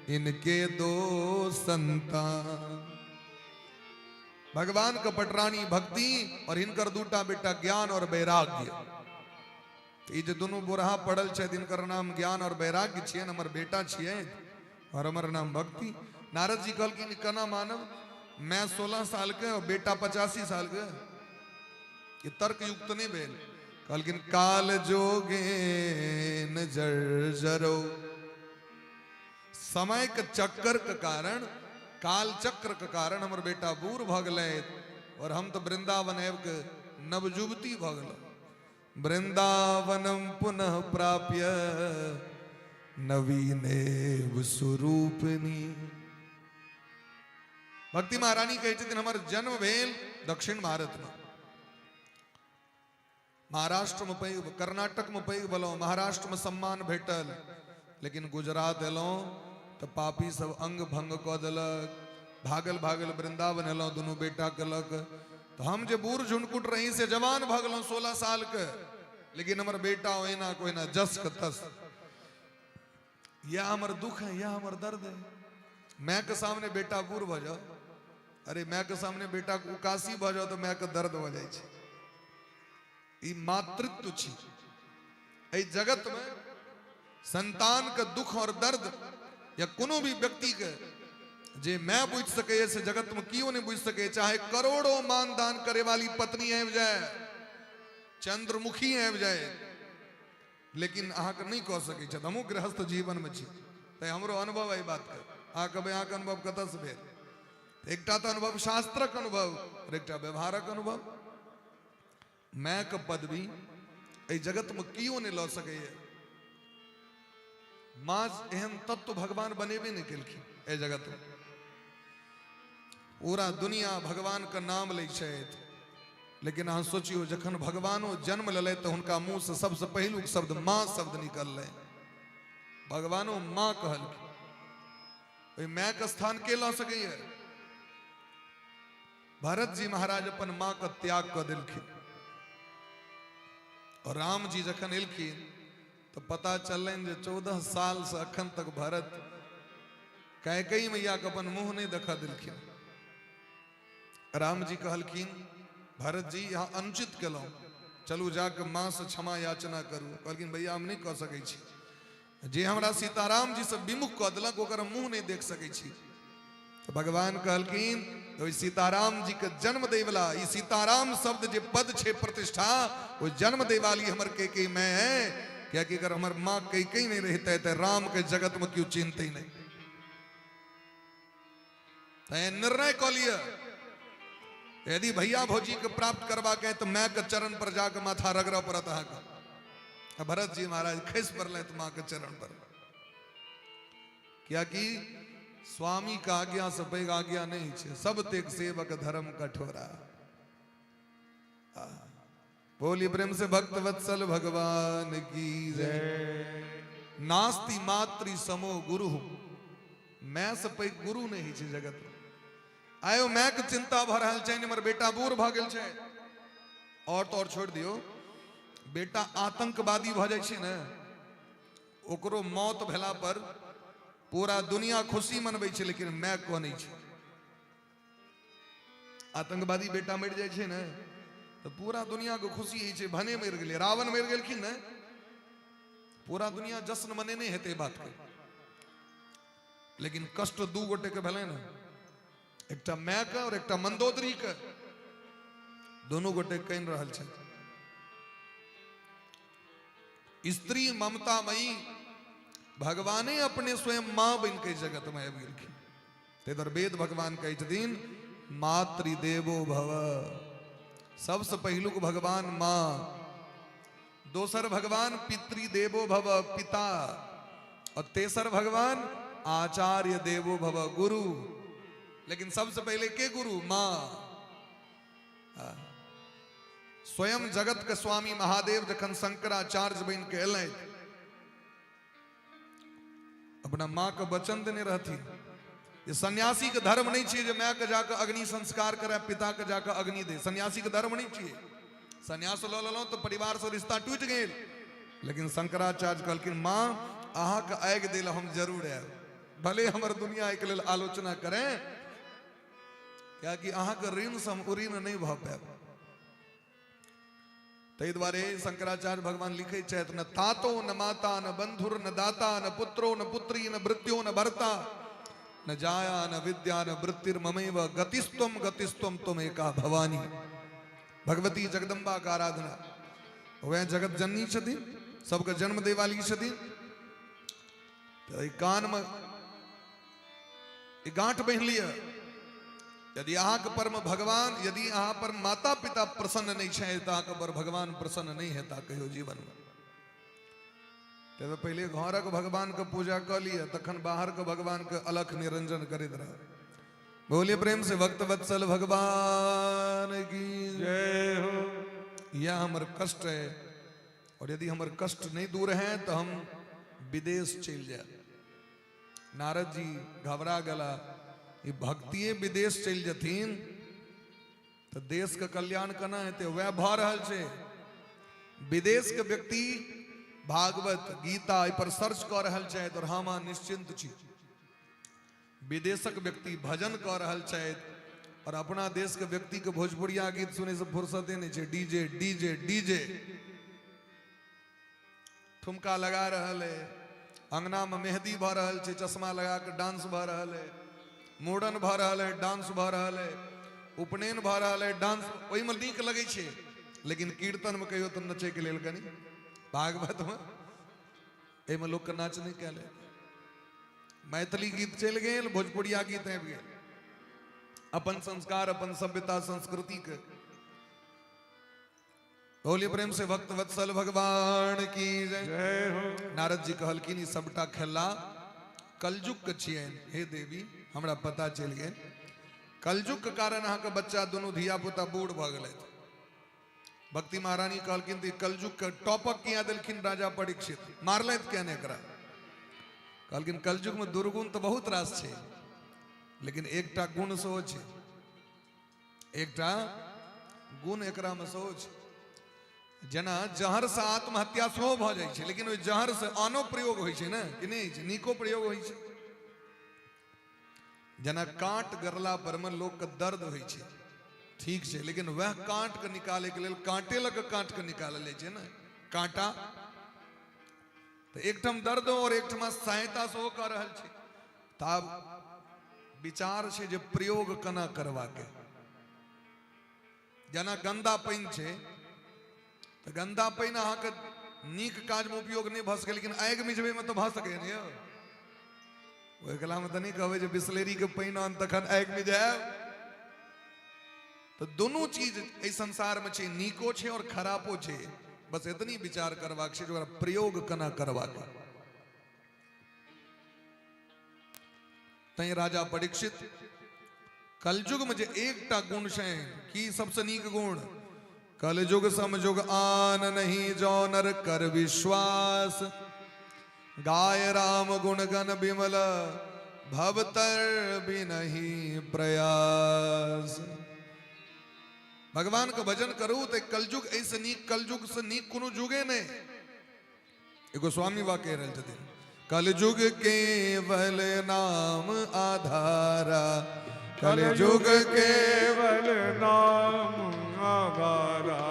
इनके दो संतान। भगवान के पटरानी भक्ति और हिनकर दूटा बेटा ज्ञान और वैराग्य। ई जे दुनू बुढ़ा पड़ल छै, हिनकर नाम ज्ञान और वैराग्य छियै, हमर बेटा छियै और हमर नाम भक्ति। नारद जी कहलखिन केना मानब, मैं 16 साल के और बेटा 85 साल के, ये तर्क युक्त नहीं भेल। कहलखिन काल जोगे जरो, समय के चक्कर के कारण, काल चक्र के कारण हमर बेटा बूढ़ भऽ गेलै और हम तो वृंदावन आबि के नवजुवती भऽ गेलहुँ। वृंदावनम पुनः प्राप्य नवीनेव स्वरूपिणी। भक्ति महारानी कहै छथिन हमर जन्म भेल दक्षिण भारत में, महाराष्ट्र में पैघ, कर्नाटक में पैघ भेलहुँ, महाराष्ट्र में सम्मान भेटल, लेकिन गुजरात एलहुँ तऽ पापी सब अंग भंग कऽ देलक। भागल भागल वृंदावन एलहुँ दुनू बेटा के लऽ कऽ। तऽ हम जे बूढ़ झुनकुट रही से जवान भऽ गेलहुँ 16 साल के, लेकिन हमर बेटा ओहिना के ओहिना जस के तस। यह हमर दुख है, यह हमर दर्द है। मैं के सामने बेटा बूढ़ भऽ जाओ, अरे मैं के सामने बेटा के उकासी भऽ जाओ तऽ मैं के दर्द भऽ जाइ छै। ई मातृत्व छी। एहि जगत में संतान के दुख और दर्द या कोनो भी व्यक्ति के जे मैं बुझि सकैए से जगत में कियो नहीं बुझि सकैए। चाहे करोड़ों मान दान करे वाली पत्नी आबि जाए, चंद्रमुखी आबि जाए, लेकिन अहाँके नहीं कह सकै छथि। हमहूँ गृहस्थ जीवन में छी, तैं हमरो अनुभव एहि बात के। अहाँ कहबै अहाँके अनुभव कतऽसँ भेल? एकटा तऽ अनुभव शास्त्रक अनुभव और एकटा व्यवहारक अनुभव। माय के पदवी एहि जगत में कियो नहीं लऽ सकैए। माँ एहन तत्व भगवान बनेबे नहीं केलखिन एहि जगत में। पूरा दुनिया भगवान के नाम लै छथि, लेकिन अहाँ सोचियो जखन भगवानो जन्म लेलै तऽ हुनका मुँह से सबसे पहिलुक शब्द माँ शब्द निकललै। भगवानो माँ कहलखिन। ओहि माय के स्थान के लऽ सकैए? भरत जी महाराज अपन माँ के त्याग कऽ देलखिन और राम जी जखन एलखिन तऽ पता चललनि जे 14 साल से अखन तक भरत कैकेयी मैया के अपन मुँह नहीं देखा देलखिन। राम जी कहलखिन भरत जी यहाँ अनुचित केलहुँ, चलू जाके माँ से क्षमा याचना करू। कहलखिन भैया हम नहीं कऽ सकै छी, जे हमरा सीताराम जी से विमुख कऽ देलक ओकर मुँह नहीं देख सकै छी। तऽ भगवान कहलखिन ओहि सीताराम जी के जन्म दै वाला, ई सीताराम शब्द जे पद छै प्रतिष्ठा, ओ जन्म दै वाली हमर कैकेयी मैं है। कियाकि अगर हमर माँ कैकेयी नहीं रहते तऽ राम के जगत में क्यों चिन्हते नहीं। तैं निर्णय कऽ लिअ, यदि भैया भौजी के प्राप्त करबाक है तऽ माय के चरण पर जाके माथा रगड़ऽ पड़त अहाँके। भरत जी महाराज खसि पड़लथि माँ के चरण पर, कियाकि स्वामी के आज्ञा से पैघ आज्ञा नहीं छै। सब तेक सेवक धर्म कठोरा। बोलिए प्रेम से भक्त वत्सल भगवान की जय। नास्ति मातृ समो गुरु, मैं से पैघ गुरु नहीं छै जगत में। आइ ओ मायके चिन्ता भऽ रहल छनि, हमर बेटा बूढ़ भऽ गेल छै। और तो और छोड़ि दियौ, बेटा आतंकवादी भऽ जाइ छै ने, ओकरो मौत भेला पर पूरा दुनिया खुशी मनबै छै, लेकिन माय कनै छै। आतंकवादी बेटा मरि जाइ छै ने तऽ पूरा दुनिया के खुशी होइ छै, भने मरि गेलै। रावण मरि गेलखिन ने, पूरा दुनिया जश्न मनेने हेतै बात के, लेकिन कष्ट दू गोटे के भेलै ने, एकटा माय के और एकटा मंदोदरी के, दोनों गोटे कनि रहल छै। स्त्री ममतामयी, भगवाने अपने स्वयं माँ बनि के जगत में आबि गेलखिन। ताहि दुआरे वेद भगवान कहै छथिन मातृदेवो भव। सबसे पहिलुक भगवान माँ, दोसर भगवान पितृदेवो भव पिता, और तेसर भगवान आचार्य देवो भव गुरु। लेकिन सबसे पहले के गुरु? माँ। स्वयं जगत के स्वामी महादेव जखन शंकराचार्य बन के एलथि, अपना माँ के वचन देने रहथिन जे सन्यासी के धर्म नहीं छियै जे माय के जाके अग्नि संस्कार करे, पिता के जाके अग्नि दे। सन्यासी के धर्म नहीं छियै। सन्यास लऽ लेलहुँ तऽ परिवार से रिश्ता टूटि गेल। लेकिन शंकराचार्य कहलखिन माँ अहाँके आगि दै लए हम जरूर आयब, भले हमर दुनिया एहिके लेल आलोचना करे, कियाकि अहाँके ऋण से हम उऋण नहीं भऽ पायब। ताहि दुआरे शंकराचार्य भगवान लिखै छथि, न तातो न माता न बंधुर न दाता न पुत्रो न पुत्री न भृत्यो न भर्ता न जाया न विद्या न वृत्तिर्ममेव गतिस्त्वम गतिस्त्वम तुम एका भवानी। भगवती जगदम्बा का आराधना, वह जगत जननी छथिन, सबके जन्म दै वाली छथिन। तऽ एहि कानमे ई गांठ बान्हि लिअ, यदि अहाँके पर में भगवान, यदि अहाँ पर माता पिता प्रसन्न नहीं छै तऽ अहाँके पर भगवान प्रसन्न नहीं हेता कहियो जीवन में। तऽ पहिले घरक भगवान के पूजा कऽ लिअ, तखन बाहर के भगवान के अलख निरंजन करैत रह। बोलिए प्रेम से भक्त वत्सल भगवान की जय हो। यह हमर कष्ट है, और यदि हमर कष्ट नहीं दूर है तो हम विदेश चलि जायब। नारद जी घबरा गला, ई भक्तिये विदेश चलि जथिन तऽ देश के कल्याण केना हेतै? वएह भऽ रहल छै। विदेश के व्यक्ति भागवत गीता एहि पर सर्च कऽ रहल छथि और हम अहाँ निश्चिंत छी। विदेशक व्यक्ति भजन कऽ रहल छथि और अपना देश के व्यक्ति के भोजपुरिया गीत सुनै से फुर्सते नहि छै। डीजे डीजे डीजे ठुमका लगा रहल है, अंगना में मेहंदी भऽ रहल छै, चश्मा लगा के डांस भऽ रहल है, मूड़न भऽ रहल है, डांस भऽ रहल है, उपनयन भऽ रहल है, डांस ओहिमे नीक लगै छै। लेकिन कीर्तन में कहियो तऽ नचैके लेल कनि, भागवत में एहिमे लोकके नाच नहि कयल हेतै। मैथिली गीत चलि गेल, भोजपुरिया गीत आबि गेल। अपन संस्कार अपन सभ्यता संस्कृति के बोलिए प्रेम से भक्त वत्सल भगवान की जय। जय हो। नारद जी कहलखिन ई सबटा खेला कलयुग के छियनि। हे देवी, हमरा पता चलि गेल कलयुग के कारण अहाँके बच्चा दुनू धिया पुता बूढ़ भऽ गेलथि। भक्ति महारानी कहलखिन तऽ ई कलयुग के टॉपक किया देलखिन राजा परीक्षित, मारलथि किया नहि एकरा? कहलखिन कलयुग में दुर्गुण तऽ बहुत रास छै, लेकिन एकटा गुण सेहो छै, एकटा गुण एकरा में सेहो छै। जेना जहर से आत्महत्या सेहो भऽ जाइ छै, लेकिन ओहि जहर से आनो प्रयोग होइ छै ने, कि नहि होइ छै? नीको प्रयोग होइ छै। जेना काँट गड़ला पर में लोक के दर्द होइ छै, ठीक छै, लेकिन वएह काँट के निकाले के लेल काँटे लऽ के काँट के निकालल जाइ छै ने, काँटा। तऽ एकठाम दर्द और एकठाम सहायता सेहो कऽ रहल छै। तऽ आब विचार छै जे प्रयोग केना करबाके। जेना गन्दा पानि छै तऽ गन्दा पानि अहाँके नीक काजमे उपयोग नहि भऽ सकै, लेकिन आगि मिझबैमे तऽ भऽ सकैए ने यौ। ओहि कलामे तऽ नहि कहबै जे बिसलेरीके पानि आन तखन आगि मिझायब। तऽ दुनू चीज एहि संसारमे छै, नीको छै और खरापो छै। बस एतनी विचार करबाक छै जे ओकरा प्रयोग केना करबाक। तैं राजा परीक्षित कलयुग में जे एकटा गुण छै, की सबसे नीक गुण? कलयुग समयुग आन नहीं जौ नर कर विश्वास, गाय राम गुण गण विमल भवतर बिनहि प्रयास। भगवान के भजन करू तऽ कलयुग एहिसँ नीक, कलयुग से नीक कोनो जुगे नहि। एगो स्वामी बा कहि रहल छथिन, कलयुग केवल नाम आधारा, कलयुग केवल नाम आधारा,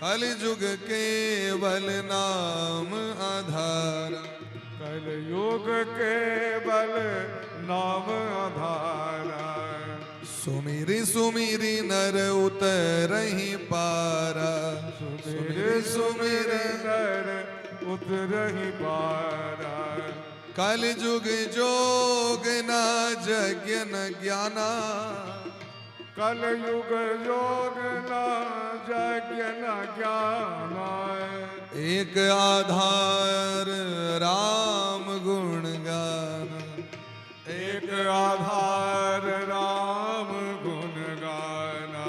कलयुग केवल नाम आधारा, कलयुग केवल नाम आधारा। सुमिरी सुमिरी नर उतरहि पारा, सुमिरी सुमिरी नर उतरहि पारा। कलयुग जोग ना यज्ञ न ज्ञाना, कलयुग जोग ना यज्ञ न ज्ञाना, एक आधार राम गुण गाना, एक आधार राम गुण गाना,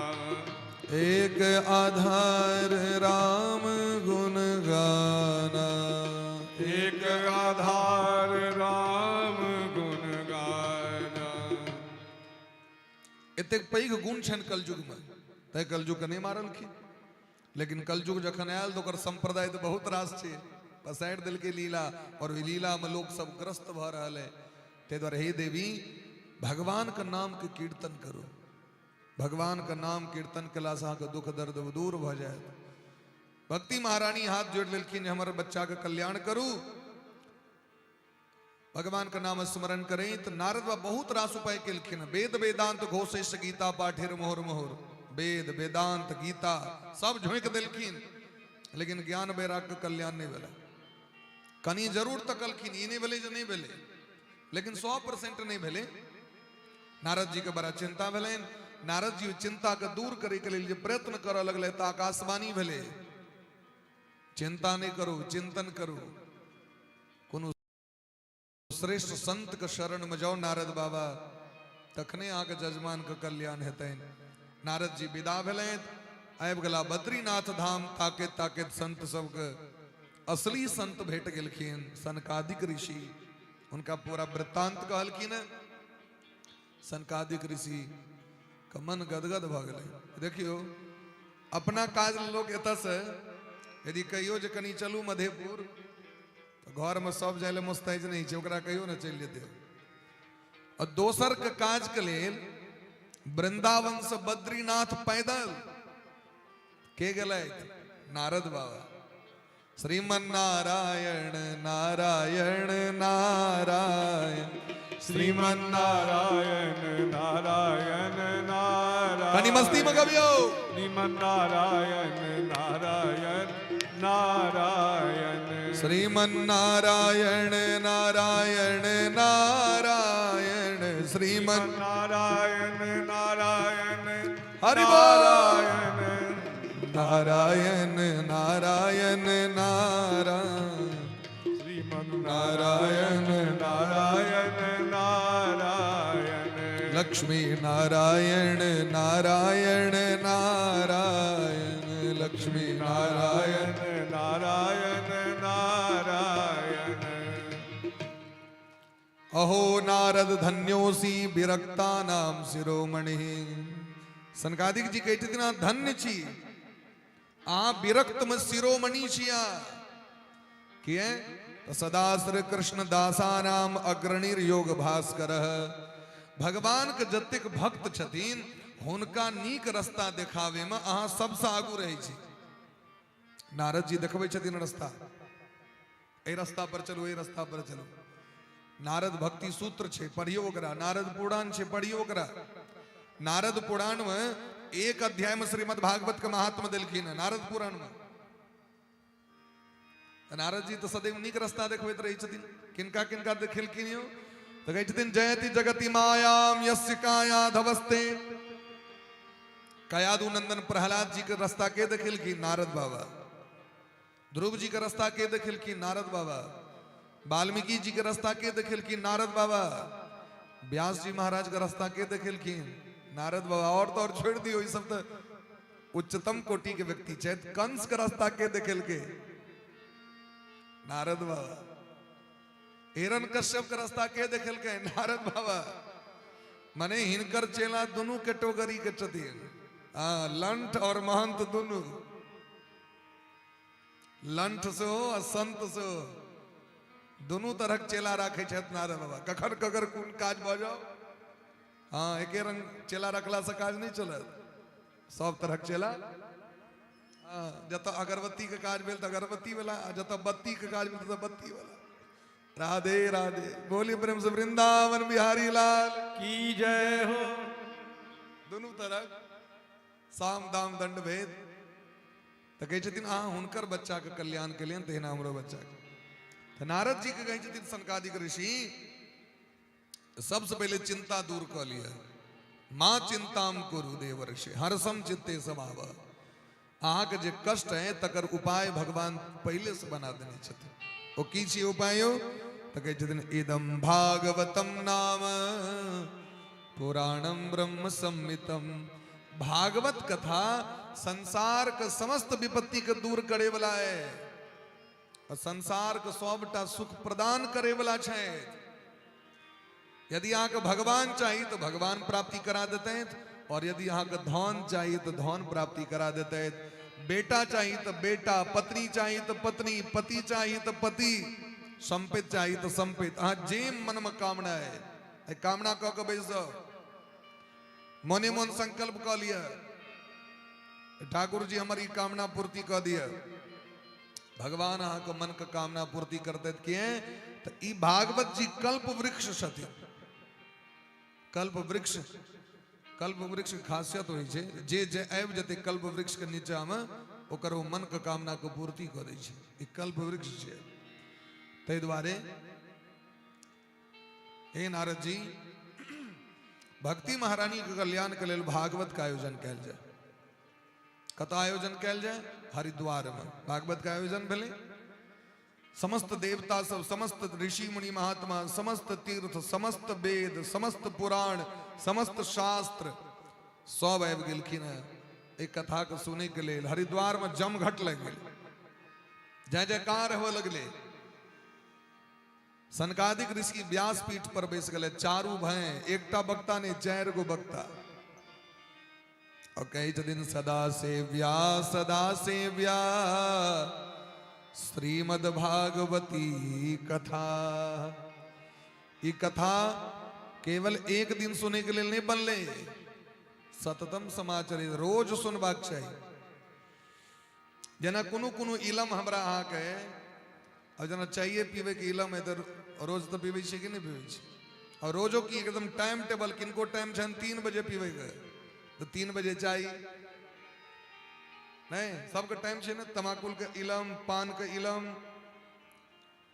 एक आधार राम गुण गाना, एक आधार राम गुण गाना। एतेक पैघ गुण छनि कलयुगमे, तैं कलयुगके नहि मारलखिन। लेकिन कलयुग जखन आयल तऽ ओकर सम्प्रदाय तऽ बहुत रास छै, पसारि देलकै लीला, और ओहि लीलामे लोक सब ग्रस्त भऽ रहल है। ताहि दुआरे हे देवी, भगवानके नामके कीर्तन करू। भगवानके नाम कीर्तन केलासँ अहाँके दुख दर्द दूर भऽ जायत। भक्ति महारानी हाथ जोड़ि लेलखिन जे हमर बच्चाके कल्याण करू। भगवान के नाम स्मरण करैत नारद बाबा बहुत रास उपाय केलखिन। वेद वेदांत घोषेश गीता पाठेर मोहर मोहर, वेद वेदांत गीता सब झोंकि देलखिन, लेकिन ज्ञान वैराग के कल्याण नहीं भेलै। कनि जरूर तकलखिन, ई नहीं भेलै जे नहीं भेलै, लेकिन 100% नहीं भेलै। नारद जी के बड़ा चिंता भेलनि। नारद जी चिंता के दूर करे के लेल जे प्रयत्न करऽ लगलै तऽ आकाशवाणी भेलै, चिंता नहीं करू, चिंतन करू, कोनो श्रेष्ठ संत के शरण में जाओ नारद बाबा, तखने अहाँके जजमान के कल्याण हेतनि। नारद जी विदा भेलथि, आबि गेला बद्रीनाथ धाम। ताकैत ताकैत संत सबके असली संत भेट गेलखिन, सनकादिक ऋषि। हुनका पूरा वृत्तांत कहलखिन। सनकादिक ऋषि के मन गदगद भऽ गेलै। देखियौ, अपना काज लोक एतऽसँ यदि कहियो जे कनि चलू मधेपुर, तऽ घरमे सब जाइ लए मुस्तैज नहि छै, ओकरा कहियो ने चलि जेतै। आ दोसरके काजके लेल वृंदावन से बद्रीनाथ पैदल के गेलथि? नारद बाबा। श्रीमन नारायण नारायण नारायण, श्रीमन नारायण नारायण नारायण। कनि मस्ती में गबियो। श्रीमन नारायण नारायण नारायण, श्रीमन नारायण नारायण नारायण, श्रीमन नारायण नारायण हरि बोल। नारायण नारायण नारायण नारायण, श्रीमन नारायण नारायण नारायण, लक्ष्मी नारायण नारायण नारायण, लक्ष्मी नारायण नारायण नारायण। अहो नारद धन्योसी विरक्ता नाम शिरोमणि। सनकादिक जी कहै छथिन, अहाँ धन्य छी, अहाँ विरक्त में शिरोमणि छी। अहाँ किए? तऽ सदा श्री कृष्ण दासानाम अग्रणीर योग भास्कर। भगवान के जतेक भक्त छथिन हुनका नीक रास्ता देखावे में अहाँ सबसँ आगू रहै छी। नारद जी देखबै छथिन रास्ता, एहि रास्ता पर चलू, एहि रास्ता पर चलू। नारद भक्ति सूत्र छै, पढ़ियो ओकरा। नारद पुराण छै, पढ़ियो ओकरा। नारद पुराण में एक अध्याय में श्रीमद् भागवत के महात्म्य देलखिन है नारद पुराण में। नारद जी तो सदैव नीक रास्ता देखबैत रहै छथिन। किनका किनका देखेलखिन यौ? तऽ कहै छथिन, जयति जगति मायाम यस्य काया धवस्ते। कयादु नंदन प्रहलाद जी के रास्ता के देखेलखिन? नारद बाबा। ध्रुव जी के रास्ता के देखेलखिन? नारद बाबा। वाल्मीकि जी के रास्ता के देखेलखिन? नारद बाबा। व्यास जी महाराज के रास्ता के देखेलखिन? नारद बाबा। और तो और छोड़ दियो, ई सब तो उच्चतम कोटि के व्यक्ति छथि। कंस के रास्ता के देखेलकै? नारद बाबा। हिरण कश्यप के रास्ता के देखेलकै? नारद बाबा। मने हिनकर चेला दुनू कैटेगरी के छथिन, लंठ और महंत दुनू, लंठ सेहो आ संत सेहो, दुनू तरहक चेला राखै छथि नारद बाबा। कखन ककर कोन काज भऽ जाओ, हाँ एके रंग चेला रखला से काज नहीं चलत, सब तरहक चेला। जतऽ अगरबत्ती के काज भेल तऽ अगरबत्ती वाला, आ जतऽ बत्ती के काज भेल तऽ बत्ती वाला। राधे राधे, बोली प्रेम से वृंदावन बिहारी लाल की जय हो। दुनू तरहक साम दाम दंड भेद। तऽ कहै छथिन अहाँ हुनकर बच्चा के कल्याण केलियनि तहिना हमरो बच्चा के। तऽ नारद जी के कहै छथिन सनकादिक ऋषि, सबसे पहिले चिंता दूर कऽ लिअ। माँ चिंताम कुरु देवर्षि हर्षम चित्ते समाव। अहाँके जे कष्ट है तकर उपाय भगवान पहिले से बना देने छथिन। ओ की छी उपाय? तऽ कहै छथिन इदम भागवतम नाम पुराणम ब्रह्म संहितम। भागवत कथा संसार के समस्त विपत्ति के दूर करे वाला है और संसार के सबटा सुख प्रदान करे वाला छै। यदि अहाँके भगवान चाहिए तो भगवान प्राप्ति करा देते हैं, और यदि अहाँके धन चाहिए तो धन प्राप्ति करा देते हैं, बेटा चाहिए तो बेटा, पत्नी चाहिए तो पत्नी, पति चाहिए तो पति, संपित चाहिए तो संपित। अहाँ जे मन में कामना है कामना कऽ के बैस जाउ, मोने मोन संकल्प कऽ लिअ, ठाकुर जी हमर ई कामना पूर्ति कऽ दिअ। भगवान अहाँके मन के कामना पूर्ति करते किए? तऽ ई भागवत जी कल्प वृक्ष छथिन। कल्प वृक्ष, कल्प वृक्ष के खासियत होइ छै जे जे आबि जेतै कल्प वृक्ष के नीचा में ओकर ओ मन के कामना के पूर्ति कऽ दै छै। ई कल्प वृक्ष छै। ताहि दुआरे हे नारद जी, भक्ति महारानी के कल्याण के लेल भागवत के आयोजन कयल जाय। कतऽ आयोजन कयल जाय? हरिद्वार में भागवत के आयोजन भेलै। समस्त देवता सब, समस्त ऋषि मुनि महात्मा, समस्त तीर्थ, समस्त वेद, समस्त पुराण, समस्त शास्त्र सब आबि गेलखिन हेँ एहि कथा के सुनै के लेल। हरिद्वार में जमघट लागि गेल, जय जयकार होए लगले। सनकादिक ऋषि व्यास पीठ पर बैस गेले, चारू भय, एकटा वक्ता नहीं चारि गो वक्ता। और कहै छथिन सदा सेव्या सदा सेव्या श्रीमद् भागवती कथा। ई कथा केवल एक दिन सुने के लेल नहीं बनले, सततम समाचरित, रोज सुनबाक चाही। जेना कोनो कोनो इलम हमरा अहाँके, और जेना चाय पीबे के इलम है तो रोज तो पीबै छियै कि नहीं पीबै छियै? और रोजो की एकदम टाइम टेबल, किनको टाइम छनि 3 बजे पीबै के तो 3 बजे चाय नहीं, सबके टाइम छै ने। तमाकुल के इलम, पान के इलम,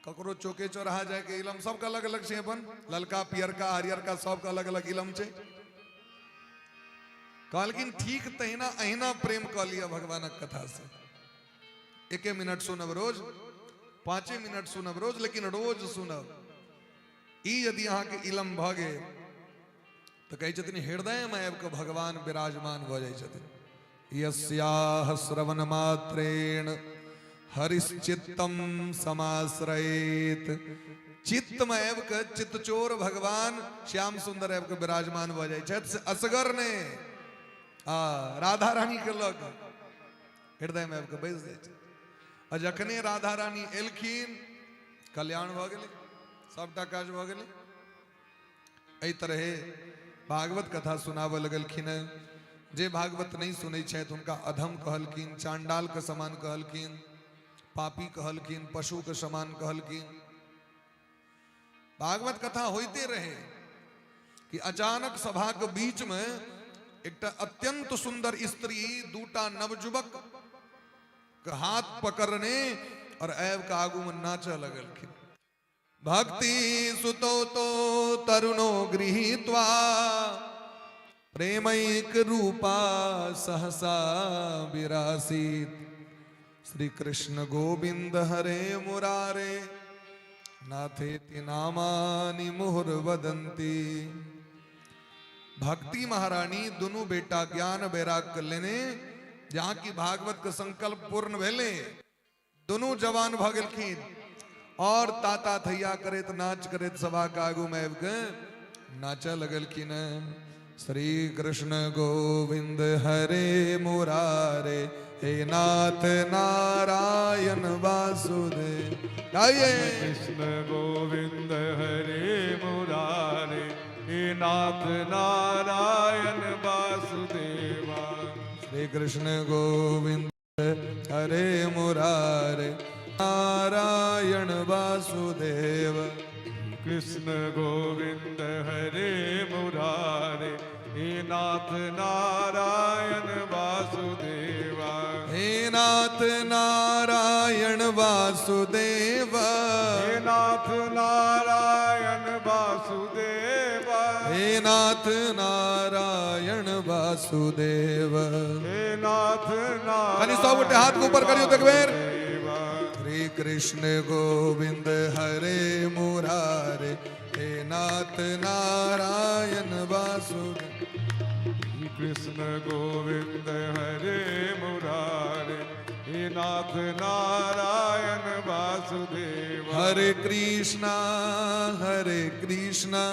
ककरो चौके चौराहा जाय के इलम, सबके अलग अलग छै। अपन ललका पियरका हरियरका सबके अलग अलग इलम छै। कहलखिन ठीक तहिना अहिना प्रेम कऽ लिअ भगवानक कथा से। 1 मिनट सुनब रोज, 5 मिनट सुनब रोज, लेकिन रोज सुनब। ई यदि अहाँके इलम भऽ गेल तऽ कहै छथिन हृदयमे आबि कऽ भगवान विराजमान भऽ जाइ छथिन। यस्याह श्रवण मात्रेण हरिश्चित्तम समाश्रयेत। चित्त में आबि कऽ चित्तचोर भगवान श्याम सुंदर आबि कऽ विराजमान भऽ जाइ छथि। से असगर ने, आ राधा रानी के लग हृदय में आबि कऽ बैस जाइ छै। आ जखने राधा रानी एलखिन कल्याण भऽ गेलै, सबटा काज भऽ गेलै। एहि तरहे भागवत कथा सुनाबऽ लगलखिन हेँ। जे भागवत नहीं सुनै छथि हुनका अधम कहलखिन, चांडाल के समान कहलखिन, पापी कहलखिन, पशु के समान कहलखिन। भागवत कथा होइते रहे कि अचानक सभा के बीच में एकटा अत्यंत सुंदर स्त्री दूटा नवयुवक के हाथ पकड़ने और आबि के आगू में नाचऽ लगलखिन। भक्ति सुतो तो तरुणो गृहीत्वा प्रेमैक रूपा सहसा विरासीत। श्री कृष्ण गोविंद हरे मुरारे नाथेति नामानि मुहुर्वदंती। भक्ति महारानी दुनू बेटा ज्ञान वैराग के लेने, जहाँ की भागवत के संकल्प पूर्ण भेले, दुनू जवान भऽ गेलखिन और ताता थैया करैत नाच करैत सभा के आगू में आबि के नाचऽ लगलखिन। श्री कृष्ण गोविंद हरे मुरारे, हे नाथ नारायण वासुदेव। गाइए। कृष्ण गोविंद हरे मुरारे, हे नाथ नारायण वासुदेवा। श्री कृष्ण गोविंद हरे मुरारे, नारायण वासुदेव। कृष्ण गोविंद हरे मुरारे, हे नाथ नारायण वासुदेवा। हे नाथ नारायण वासुदेव। हे नाथ नारायण वासुदेवा। हे नाथ नारायण वासुदेव। हे नाथ नारायण। कनी सब गोटे हाथ के ऊपर करियो तो एक बेर। श्री कृष्ण गोविंद हरे मुरारे, हे नाथ नारायण वासुदेव। कृष्ण गोविंद हरे मुरारे, हे नाथ नारायण वासुदेव। हरे कृष्णा हरे कृष्णा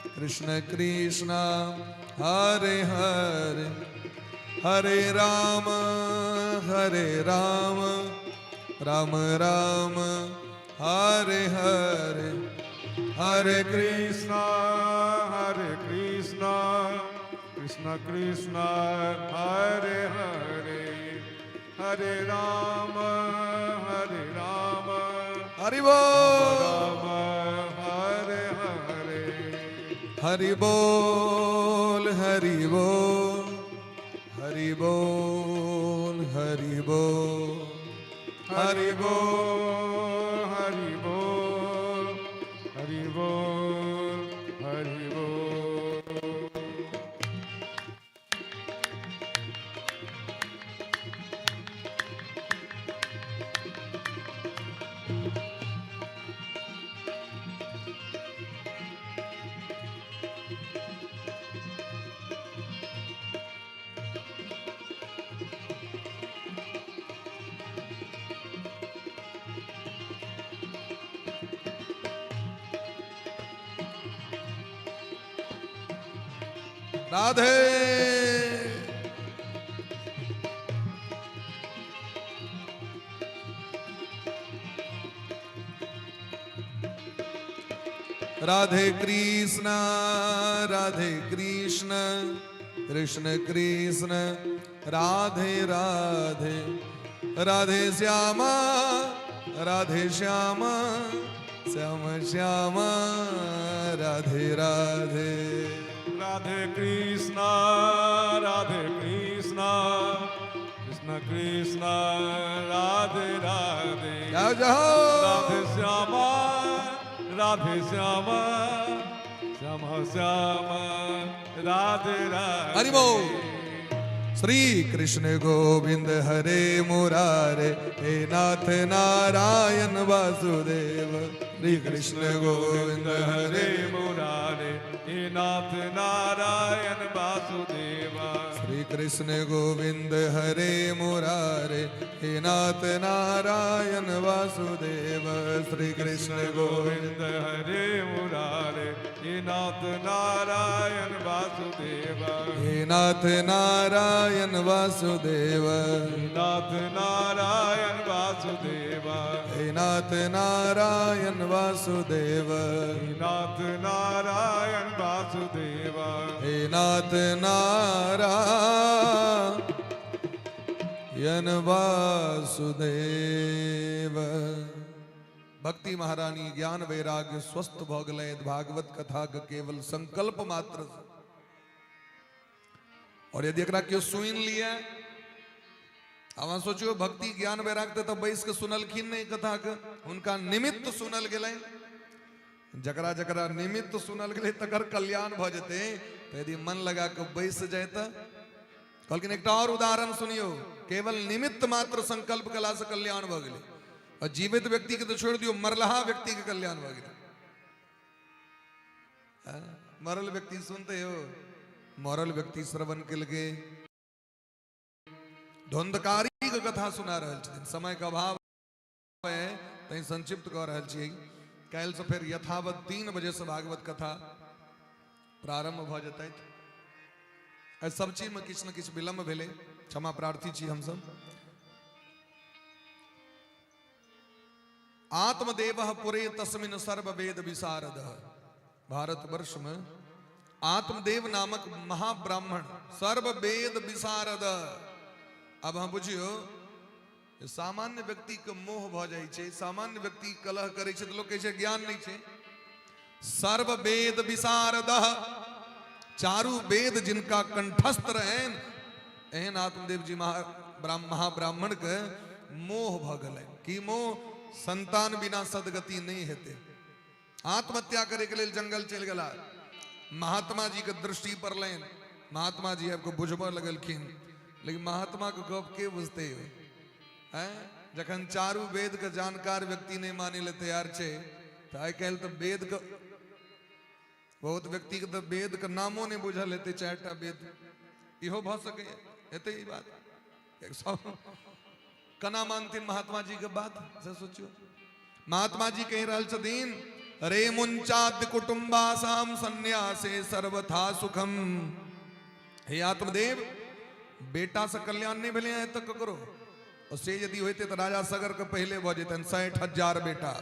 कृष्ण कृष्णा हरे हरे, हरे राम हरे राम राम राम हरे हरे, हरे कृष्णा हरे कृष्णा कृष्ण कृष्ण हरे हरे, हरे राम हरे राम हरि बोल राम हरे हरे। हरि बोल हरि बोल हरि बोल हरि बोल हरि बोल हरि बोल हरि बोल हरि बोल। राधे। राधे कृष्णा राधे कृष्ण कृष्ण कृष्ण राधे राधे, राधे श्यामा राधे श्यामा श्याम श्यामा राधे राधे। राधे कृष्णा राधे कृष्णा कृष्ण कृष्ण राधे राधे। जाओ जाओ। राधे श्यामा राधे श्यामा श्याम श्याम राधे राधे। हरि बोल। श्री कृष्ण गोविंद हरे मुरारे, हे नाथ नारायण वासुदेव। श्री कृष्ण गोविंद हरे मुरारे, हे नाथ नारायण वासुदेव। श्री कृष्ण गोविंद हरे मुरारे, हे नाथ नारायण वासुदेव। श्री कृष्ण गोविंद हरे मुरारे, हे नाथ नारायण वासुदेव। हे नाथ नारायण वासुदेव। हे नाथ नारायण वासुदेव। हे नाथ नारायण वासुदेव। हे नाथ नारायण वासुदेव। हे नाथ नारायण वासुदेव। भक्ति महारानी ज्ञान वैराग्य स्वस्थ भऽ गेलै भागवत कथा के केवल संकल्प मात्र से। और यदि एकरा केओ सुनि लिए, अहाँ सोचियो भक्ति ज्ञान वैराग्य तऽ बैस के सुनलखिन नहीं कथा के, हुनका निमित्त सुनल गेलै। जकरा जकरा निमित्त सुनल गेलै तकर कल्याण भऽ जेतै। तऽ यदि मन लगा के बैस जाय तऽ कहलखिन एकटा और उदाहरण सुनियो, केवल निमित्त मात्र संकल्प कला से कल्याण भऽ गेलै। और जीवित व्यक्ति के तो छोड़ दियो, मरलहा व्यक्ति के कल्याण भऽ गेलै। मरल व्यक्ति सुनते हो, मरल व्यक्ति श्रवण केलकै, धुंधकारी के कथा सुना रहल छथिन। समय के अभाव है तैं संक्षिप्त कऽ रहल छियै। काल्हिसँ फेर यथावत 3 बजेसँ भागवत कथा प्रारंभ भऽ जेतै। एहि सब चीजमे किछु ने किछु विलम्ब भेलै, क्षमा प्रार्थी छी हमसब। आत्मदेव पुरे तस्मिन सर्व वेद विशारद। भारतवर्ष में आत्मदेव नामक महाब्राह्मण सर्व वेद विशारद। अब हम बुझियो, सामान्य व्यक्ति के मोह भ जाइ छै, सामान्य व्यक्ति कलह करै छै तऽ लोक कहै छै ज्ञान नहि छै। सर्व वेद विशारद, चारू वेद जिनका कंठस्थ रहनि, एहन आत्मदेव जी महाब्राह्मण के मोह भ गेलै। की मोह? संतान बिना सदगति नहि हेतै। आत्महत्या करे के लेल जंगल चलि गेला। महात्मा जी के दृष्टि पड़लनि, महात्मा जी आबि कऽ बुझबऽ लगलखिन। लेकिन महात्मा के गप के बुझते हो? हैं, जखन चारू वेद के जानकार व्यक्ति नहीं माने ले तैयार छै, तऽ आइ काल्हि तऽ वेद के बहुत व्यक्ति के तऽ वेद के नामो नहीं बुझल हेतै। 4टा वेद इहो भऽ सकैए, हेतै ई बात। सब केना मानथिन महात्मा जी के बात, से सोचियो। महात्मा जी कहि रहल छथिन, रे मुंचाद कुटुंबासाम संन्यासे सर्वथा सुखम। हे आत्मदेव, बेटा से कल्याण नहीं भेलै आइ तक ककरो, और से यदि होते तो राजा सगर के पहले भऽ जेतनि 60,000 बेटा।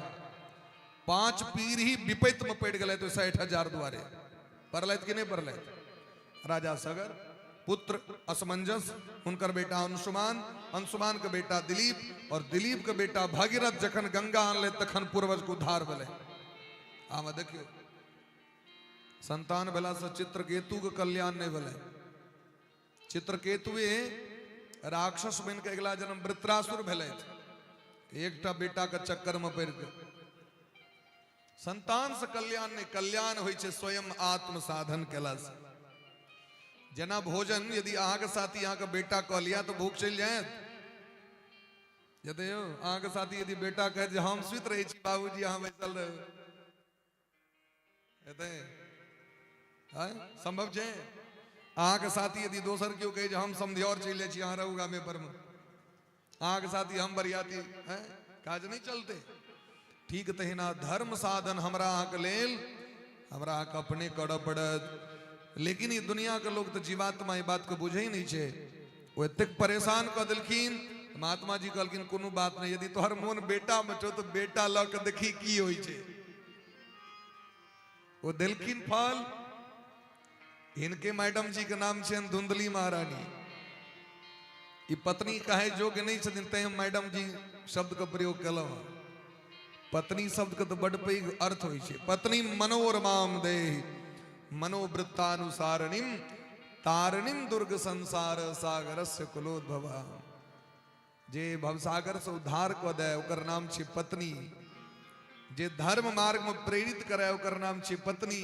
5 पीढ़ी विपैत में पड़ि गेलै तो 60,000 दुआरे पड़लथि कि नहीं पड़लथि? राजा सगर पुत्र असमंजस, हुनकर बेटा अंशुमान, अंशुमान के बेटा दिलीप, और दिलीप के बेटा भगीरथ जखन गंगा आनले तखन पूर्वज के उद्धार भेलै। आब देखियौ, संतान भेला से चित्रकेतु के कल्याण नहीं भेलै। चित्रकेतुए राक्षस बन के अगला जन्म वृत्रासुर भेलै, एकटा बेटा के चक्कर में पड़ के। संतान से कल्याण नहीं, कल्याण होइ छै स्वयं आत्म साधन केला से। जेना भोजन यदि अहाँके साथी अहाँके बेटा कह लिया तो भूख चलि जायत जते यौ। अहाँके साथी यदि बेटा कहत जे हम सुति रहै छी बाबूजी, अहाँ बैसल रहू, हेतै? आँय? संभव छै? अहाँके साथी यदि दोसर केओ कहै जे हम समधियौर चलि जाइ छी, अहाँ रहू गामे पर मे, अहाँके साथी हम बरियाती, हैं, काज नहीं चलते। ठीक तहिना धर्म साधन हमरा अहाँके लेल हमरा अहाँके अपने करऽ पड़त। लेकिन ई दुनिया के लोग तऽ जीवात्मा ई बात के बुझै नहीं छै। ओ एतेक परेशान कऽ देलखिन। महात्मा जी कहलखिन कोनो बात नहीं, यदि तोहर मोन बेटा में छौ तऽ बेटा लऽ के देखी की होइ छै। ओ देलखिन फल। हिनके मैडम जी के नाम छनि धुंधली महारानी। ई पत्नी कहे योग्य नहीं छथिन, तैं हम मैडम जी शब्द के प्रयोग केलहुँ। पत्नी शब्द के तो बड पैघ अर्थ होइ छै। पत्नी मनोरमाम देहि मनोवृत्तानुसारणिम तारणिम दुर्ग संसार सागरस्य कुलोद्भवा। जे भवसागर से उद्धार कऽ दे ओकर नाम छै पत्नी। जे धर्म मार्ग में प्रेरित करे ओकर नाम छै पत्नी।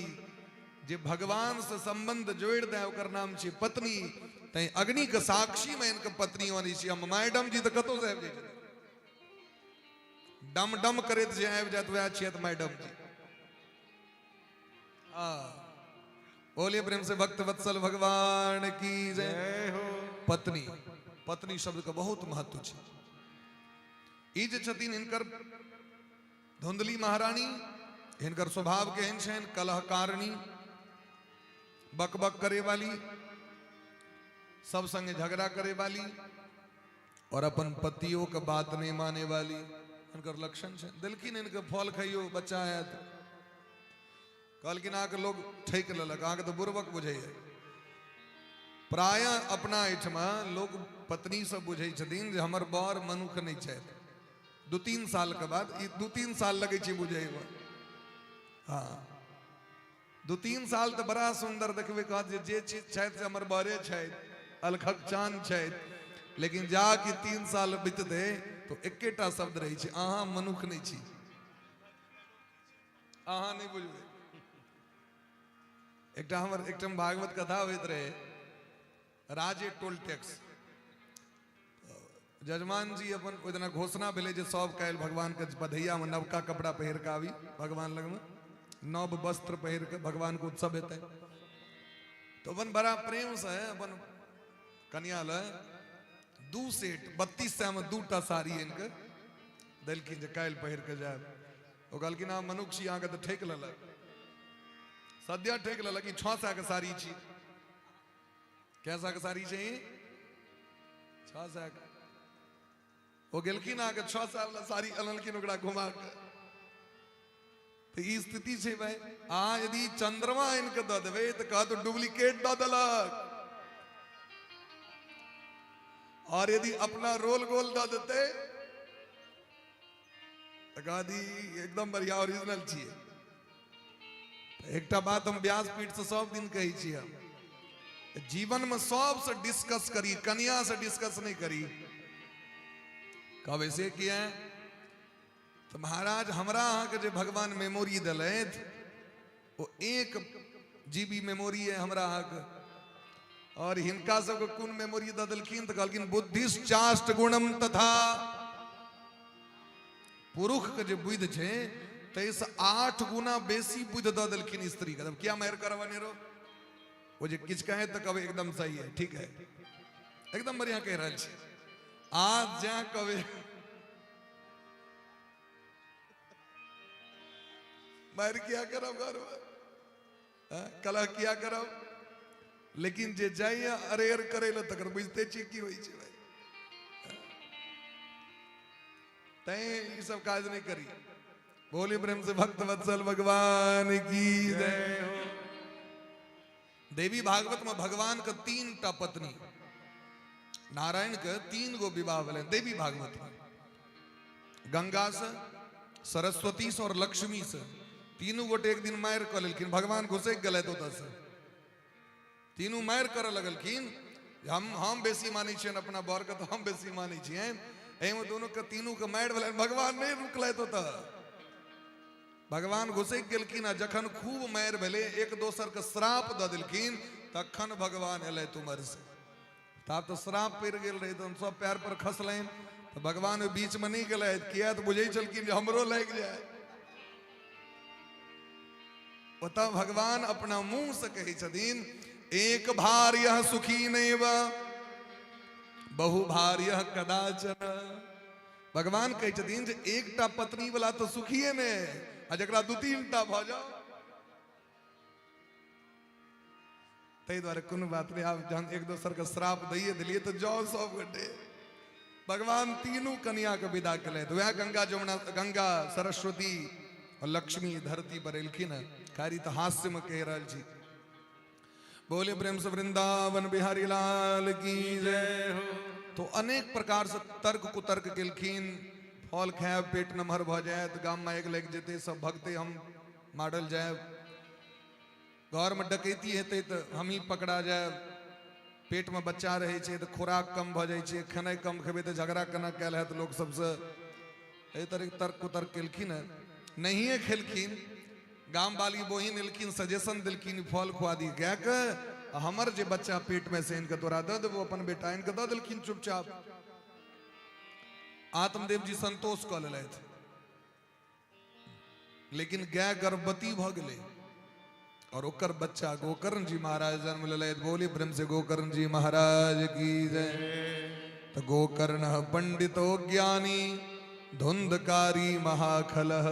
जे भगवान से संबंध जोड़ दे ओकर नाम छै पत्नी। तैं अग्नि के साक्षी में इनके पत्नी बनै छी हम। मैडम जी तऽ कतौ से आबि जाइ छथिन, डम डम करैत जे आबि जायत वएह छियत मैडम जी। हाँ, बोलिए प्रेम से भक्त वत्सल भगवान की जय। जय हो। पत्नी, पत्नी शब्द के बहुत महत्व छै। ई जे छथिन हिनकर धुंधली महारानी, हिनकर स्वभाव केहन छनि? कलहकारिणी, बकबक करे वाली, सब संगे झगड़ा करे वाली और अपन पतियों के बात नहीं माने वाली हिनकर लक्षण छै। देलखिन हिनके फल, खाइयो बच्चा आयत। कहलखिन अहाँके लोग ठकि लेलक, अहाँके तऽ बुड़बक बुझैया। प्रायः अपना एहिठमा लोग पत्नी सब बुझै छथिन जे हमर बर मनुख नहि छथि। 2-3 साल के बाद, ई 2-3 साल लगै छै बुझैमे। हाँ, 2-3 साल तऽ बड़ा सुंदर देखबै, कहत जे जे चीज छथि से हमर बरे छथि, अलखक चान छथि। लेकिन जा कि 3 साल बीततै तो एकेटा शब्द रहै छै, अहाँ मनुख नहि छी, अहाँ नहि बुझबै। एकटा हमर एकटा भागवत कथा होइत रहे, राजे टोल टैक्स। जजमान जी अपन ओहि दिना घोषणा भेलै जे सब काल्हि भगवान के बधैया में नवका कपड़ा पहिर के आबी, भगवान लगमे नव वस्त्र पहिर के भगवान के उत्सव हेतै। तो अपन बड़ा प्रेम से अपन कनिया लए 2 सेट 32 सए में 2टा साड़ी आनि के देलखिन जे काल्हि पहिर कऽ जायब। ओ कहलखिन अहाँ मनुख छी, अहाँके तऽ ठकि लेलक, सद्य ठकि लेलक, ई 600 के साड़ी छी। कै सए के साड़ी छै? 600 के। ओ गेलखिन अहाँके 600 वाला साड़ी अनलखिन ओकरा घुमा कऽ। तऽ ई स्थिति छै भाई, अहाँ यदि चंद्रमा आनि कऽ दऽ देबै तऽ कहत डुप्लीकेट दऽ देलक, और यदि अपना रोल गोल दऽ देतै तऽ कहत ई एकदम बढ़िया ओरिजिनल छियै। एकटा बात हम व्यासपीठ से सब दिन कहै छी, हम जीवन में सबसे डिस्कस करी, कनिया से डिस्कस नहीं करी। कहबै से किया? तो महाराज हमरा अहाँके जे भगवान मेमोरी देलथि ओ 1 GB memory है हमरा अहाँके, और हिनका सबके कोन मेमोरी दऽ देलखिन? तऽ कहलखिन बुद्धिश्चाष्ट गुणम तथा। पुरुष के जे बुद्धि छै ताहिसँ 8 गुना बेसी बुद्धि दऽ देलखिन स्त्री के। तब किया मारि करब अनेरो? ओ जे किछु कहे तऽ कहबै एकदम सही है, ठीक है, एकदम बढ़िया कहि रहल छी। आज जा कहबै मारि किया करब घरमे, कलह किया करब? लेकिन जे जाइए अरेर करे लए तकर बुझते छी की होइ छै भाई। तैं ई सब काज नहीं करी। बोली प्रेम से भक्त वत्सल भगवान की जय हो। देवी भागवत में भगवान के 3 टा पत्नी, नारायण के 3 गो विवाह भेलनि देवी भागवत में, गंगा से, सरस्वती से और लक्ष्मी से। तीनू गोटे एक दिन मारि कऽ लेलखिन, भगवान घुसकि गेलथि ओतऽ से, तीनू मारि करऽ लगलखिन। हम बेसी मानै छियनि अपना बर के, तऽ हम बेसी मानै छियनि। एहिमे दोनों के तीनू के मारि भेलनि, भगवान नहि रुकलथि ओतऽ, भगवान घुसकि गेलखिन। आ जखन खूब मारि भेलै, एक दोसर के श्राप दऽ देलखिन, तखन भगवान एलथि उमर से। ताब तऽ श्राप पड़ि गेल रहै, तहन सब पैर पर खसलनि, तऽ भगवान ओहि बीच में नहि गेलथि, किया तऽ बुझै छलखिन जे हमरो लागि जाय। ओतऽ भगवान अपना मुंह से कहै छथिन, एक भार्य सुखी नैव बहु भार्य कदाचन। भगवान कहै छथिन जे एकटा पत्नी वाला तऽ सुखिए ने, आ जकरा 2-3 टा भऽ जाओ। ताहि दुआरे कोनो बात नहि, आब जहन एक दोसर के श्राप दैए देलियै तऽ जाओ सब गोटे। भगवान तीनू कनिया के विदा केलथि। वएह गंगा जमुना, गंगा सरस्वती और लक्ष्मी धरती पर एलखिन हँ। कारी तऽ हास्य में कहि रहल छी। बोले प्रेम से वृंदावन बिहारी लाल की जय हो। तो अनेक प्रकार से तर्क कुतर्क केलखिन। फल खायब पेट नमहर भऽ जायत, गाम में आगि लागि जेतै, सब भगतै, हम मारल जायब, घर में डकैती हेतै तऽ हमही पकड़ा जायब, पेट में बच्चा रहै छै तऽ खुराक कम भऽ जाइ छै, खेनाइ कम खेबै तऽ झगड़ा केना कयल हैत लोक सबसँ। एहि तरहके तर्क कुतर्क केलखिन हँ, नहिए खेलखिन। गाम वाली बहिन एलखिन, सजेशन देलखिन फल खुआ दी गायके, आ हमर जे बच्चा पेट में से इनके तोरा दऽ देबो, अपन बेटा इनके दऽ देलखिन चुपचाप। आत्मदेव जी संतोष कऽ लेलथि, लेकिन गाय गर्भवती भऽ गेलै और ओकर बच्चा गोकर्ण जी महाराज जन्म लेलथि। बोली प्रेम से गोकर्ण जी महाराज की जय। तो गोकर्ण पंडितो ज्ञानी धुंधकारी महाखलह।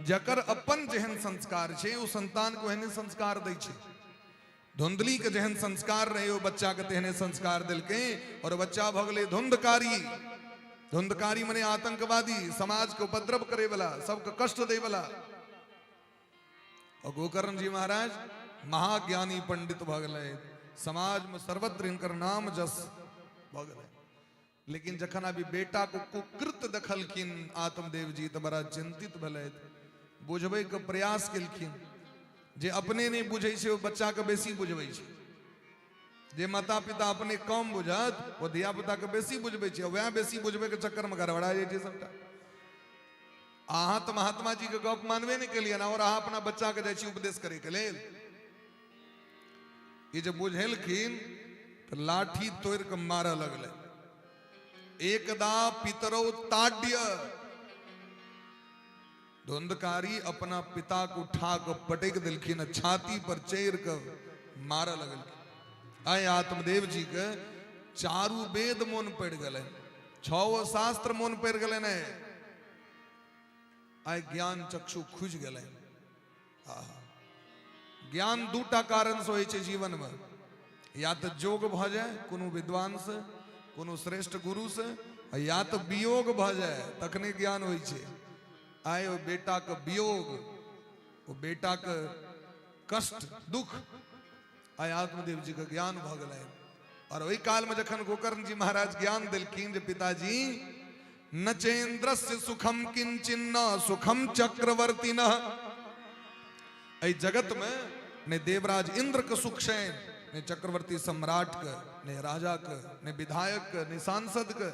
जकर अपन जेहन संस्कार छै ओ संतान को ओहने संस्कार दै छै। धुंधली के जेहन संस्कार रहे ओ बच्चा के तेहने संस्कार देलकै और बच्चा भऽ गेलै धुंधकारी। धुंधकारी मने आतंकवादी, समाज के उपद्रव करे वाला, सबके कष्ट दै वाला। और गोकर्ण जी महाराज महाज्ञानी पंडित भऽ गेलै, समाज में सर्वत्र हिनकर नाम जस भऽ गेलै। लेकिन जखन अभी बेटा को कुकृत देखलखिन आत्मदेव जी तऽ बड़ा चिंतित भेलथि, बुझबै के प्रयास केलखिन। जे अपने नहीं बुझै छै ओ बच्चा के बेसी बुझबै छै, जे माता पिता अपने कम बुझत ओ धिया पुता के बेसी बुझबै छै, वएह बेसी बुझबै के चक्कर में गड़बड़ा जाइ छै सबटा। अहाँ तऽ महात्मा जी के गप मानबे नहीं केलियनि और अहाँ अपना बच्चा के जाइ छी उपदेश करे के लेल। ई जे बुझेलखिन तऽ लाठी तोड़ि कऽ मारऽ लगलै। एकदा पितरौ ताड्य, धुंधकारी अपना पिता को उठा कऽ पटकि देलखिन, छाती पर चढ़ि कऽ मारऽ लगलखिन। आइ आत्मदेव जी के चारू वेद मोन पड़ि गेलनि, 6 शास्त्र मोन पड़ि गेलनि। आइ ज्ञान चक्षु खुजि गेलनि। आहा, ज्ञान दूटा कारण से होइ छै जीवन में, या तो जोग भऽ जाय कोनो विद्वान से, कोनो श्रेष्ठ गुरु से, या तो वियोग भऽ जाय तखने ज्ञान होइ छै। आइ ओ बेटा के वियोग, ओ बेटा के कष्ट दुख, आइ आत्मदेव जी के ज्ञान भऽ गेलनि। और ओहि काल में जखन गोकर्ण जी महाराज ज्ञान देलखिन जे पिताजी न चेन्द्रस्य सुखम किंचिन्न सुखम चक्रवर्तिनः, एहि जगत में ने देवराज इंद्र के सुख छै, ने चक्रवर्ती सम्राट के, ने राजा के, ने विधायक के, ने सांसद के।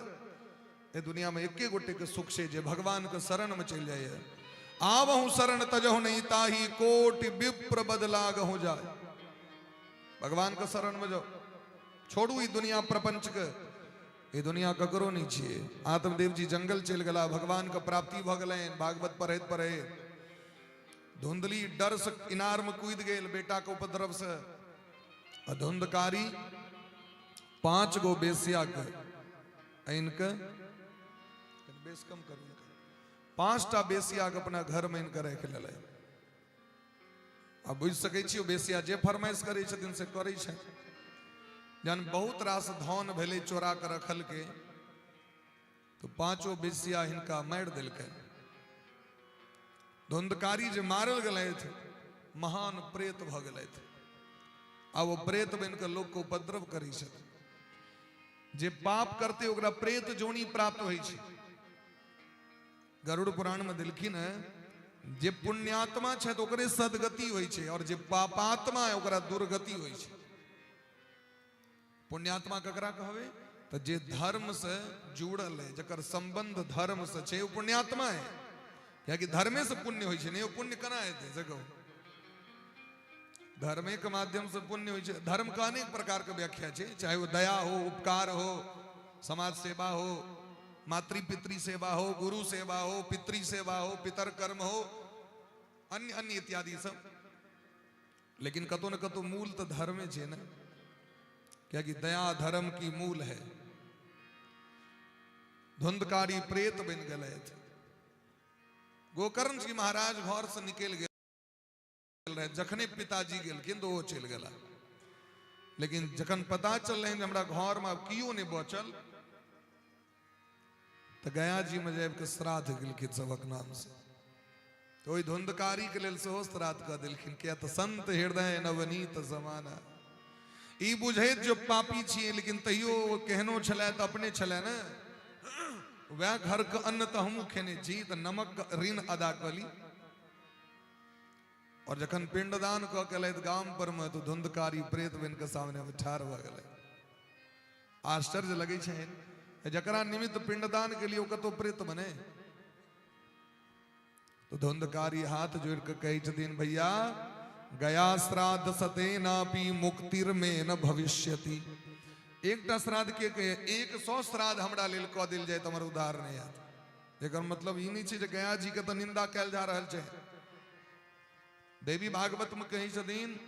ए दुनिया में एके गोटे के सुख छै जे भगवान के शरण में चलि जाइए। आवहु शरण तजहु नहीं ताही कोटि विप्र बदलागहु जाय। भगवान के शरण में जाओ, छोड़ू ई दुनिया प्रपंच के, ई दुनिया ककरो नहीं छियै। आत्मदेव जी जंगल चलि गेला, भगवान के प्राप्ति भऽ गेलनि। भागवत पढ़ैत पढ़ैत धुंधली डर से इनार में कूदि गेल बेटा के उपद्रव से। आ धुंधकारी 5 गो बेसिया के आनि के, बेस कम करू, 5टा बेसिया के अपना घर में आनि के राखि लेलै। आ बुझि सकै छी ओ बेसिया जे फरमाइश करै छथिन से करै छै। जहन बहुत रास धन भेलै चोरा के रखलकै तो 5 बेसिया हिनका मारि देलकै। धुंधकारी जे मारल गेलथि महान प्रेत भऽ गेलथि। आ ओ प्रेत बनि कऽ लोकके उपद्रव करै छथि। जे पाप करते ओकरा प्रेत जोनी प्राप्त होइ छै। गरुड़ पुराण में देलखिन है जे पुण्यात्मा छै तो ओकरे सदगति होइ छै और जे पापात्मा है ओकरा दुर्गति होइ छै। पुण्यात्मा ककरा कहबै? तो जे धर्म से जुड़ल है, जकर संबंध धर्म से छै, ओ पुण्यात्मा है। कियाकि धर्मे से पुण्य होइ छै, नहीं ओ पुण्य केना हेतै से कहू? धर्मे के माध्यम से पुण्य होइ छै। धर्म के अनेक प्रकार के व्याख्या छै, चाहे वो दया हो, उपकार हो, समाज सेवा हो, मातृ पितृ सेवा हो, गुरु सेवा हो, पितृ सेवा हो, पितर कर्म हो, अन्य अन्य इत्यादि सब। लेकिन कतो न कतो मूल तो धर्मे छै ने, कियाकि दया धर्म की मूल है। धुंधकारी प्रेत बन गेलथि। गोकर्ण जी महाराज घर से निकलि गेल रहे, जखने पिताजी गेलखिन तो ओ चलि गेला। लेकिन जखन पता चललनि जे हमरा घर में आब कियो नहीं बचल, तो गया जी में जाबि के श्राद्ध गेलखिन सबक नाम से। तो ओहि धुंधकारी के लेल सेहो श्राद्ध कऽ देलखिन, किया तऽ संत हृदय नवनीत समाना। ई बुझैत जो पापी छियै, लेकिन तैयो ओ केहनो छलै तऽ अपने छलै ने। वएह घर के अन्न तऽ हमहूँ खेने छी, तऽ नमक के ऋण अदा कऽ ली। और जखन पिंडदान कऽ के एलथि गाम पर में, तो धुंधकारी प्रेत बनि के सामने में ठाढ़ भऽ गेलै। आश्चर्य लगै छै जकरा निमित्त पिंडदान के लिए ओ कतौ प्रेत बने। तो धुंधकारी हाथ जोड़ के कहै छथिन, भैया गया श्राद्ध सतेनापि मुक्तिर्मे न भविष्यति। एकटा श्राद्ध के कहे 100 श्राद्ध हमरा लेल कऽ देल जाय तऽ हमर उद्धार नहि हैत। एकर मतलब ई नहि छै जे गया जी के तऽ निंदा कयल जा रहल छै। देवी भागवत में कहै छथिन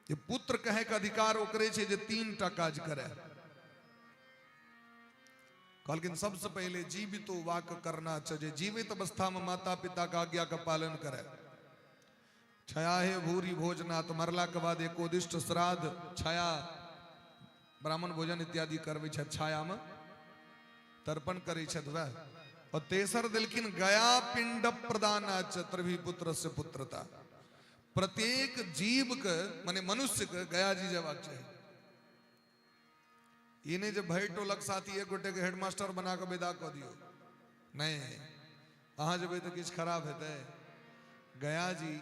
जे पुत्र कहे के अधिकार ओकरे छै जे 3टा काज करे। कहलखिन सबसे पहले जीवितो वाक करना छै, जे जीवित अवस्था में माता पिता के आज्ञा के पालन करे। छया हे भूरी भोजनाथ, मरला के बाद एकोदिष्ट श्राद्ध छया ब्राह्मण भोजन इत्यादि करबै छथि, छाया में तर्पण करै छथि वएह। और तेसर देलखिन गया पिंड प्रदान त्रिभी पुत्र से पुत्रता। प्रत्येक जीव के माने मनुष्य के गया जी जयबाक चाही। ई नहीं जे भरि टोलक साथी एक गोटे के हेडमास्टर बना के विदा कऽ दियौ, नहीं, अहाँ जेबै तऽ किछु खराब हेतै। गया जी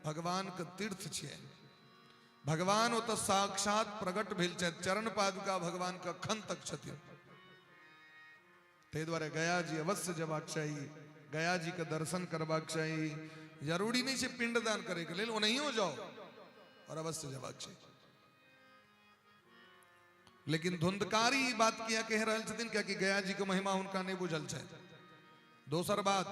भगवान के तीर्थ छियै, भगवान ओतऽ साक्षात प्रकट भेल छथि, चरण पादुका भगवान के अखन तक छथिन। ताहि दुआरे गया जी अवश्य जयबाक चाही, गया जी के दर्शन करबाक चाही। जरूरी नहीं छै पिंडदान करे के लेल, ओनाहियो जाओ और अवश्य जयबाक चाही। लेकिन धुंधकारी ई बात किया कहि रहल छथिन? कियाकि गया जी के महिमा हुनका नहीं बुझल छै। दोसर बात,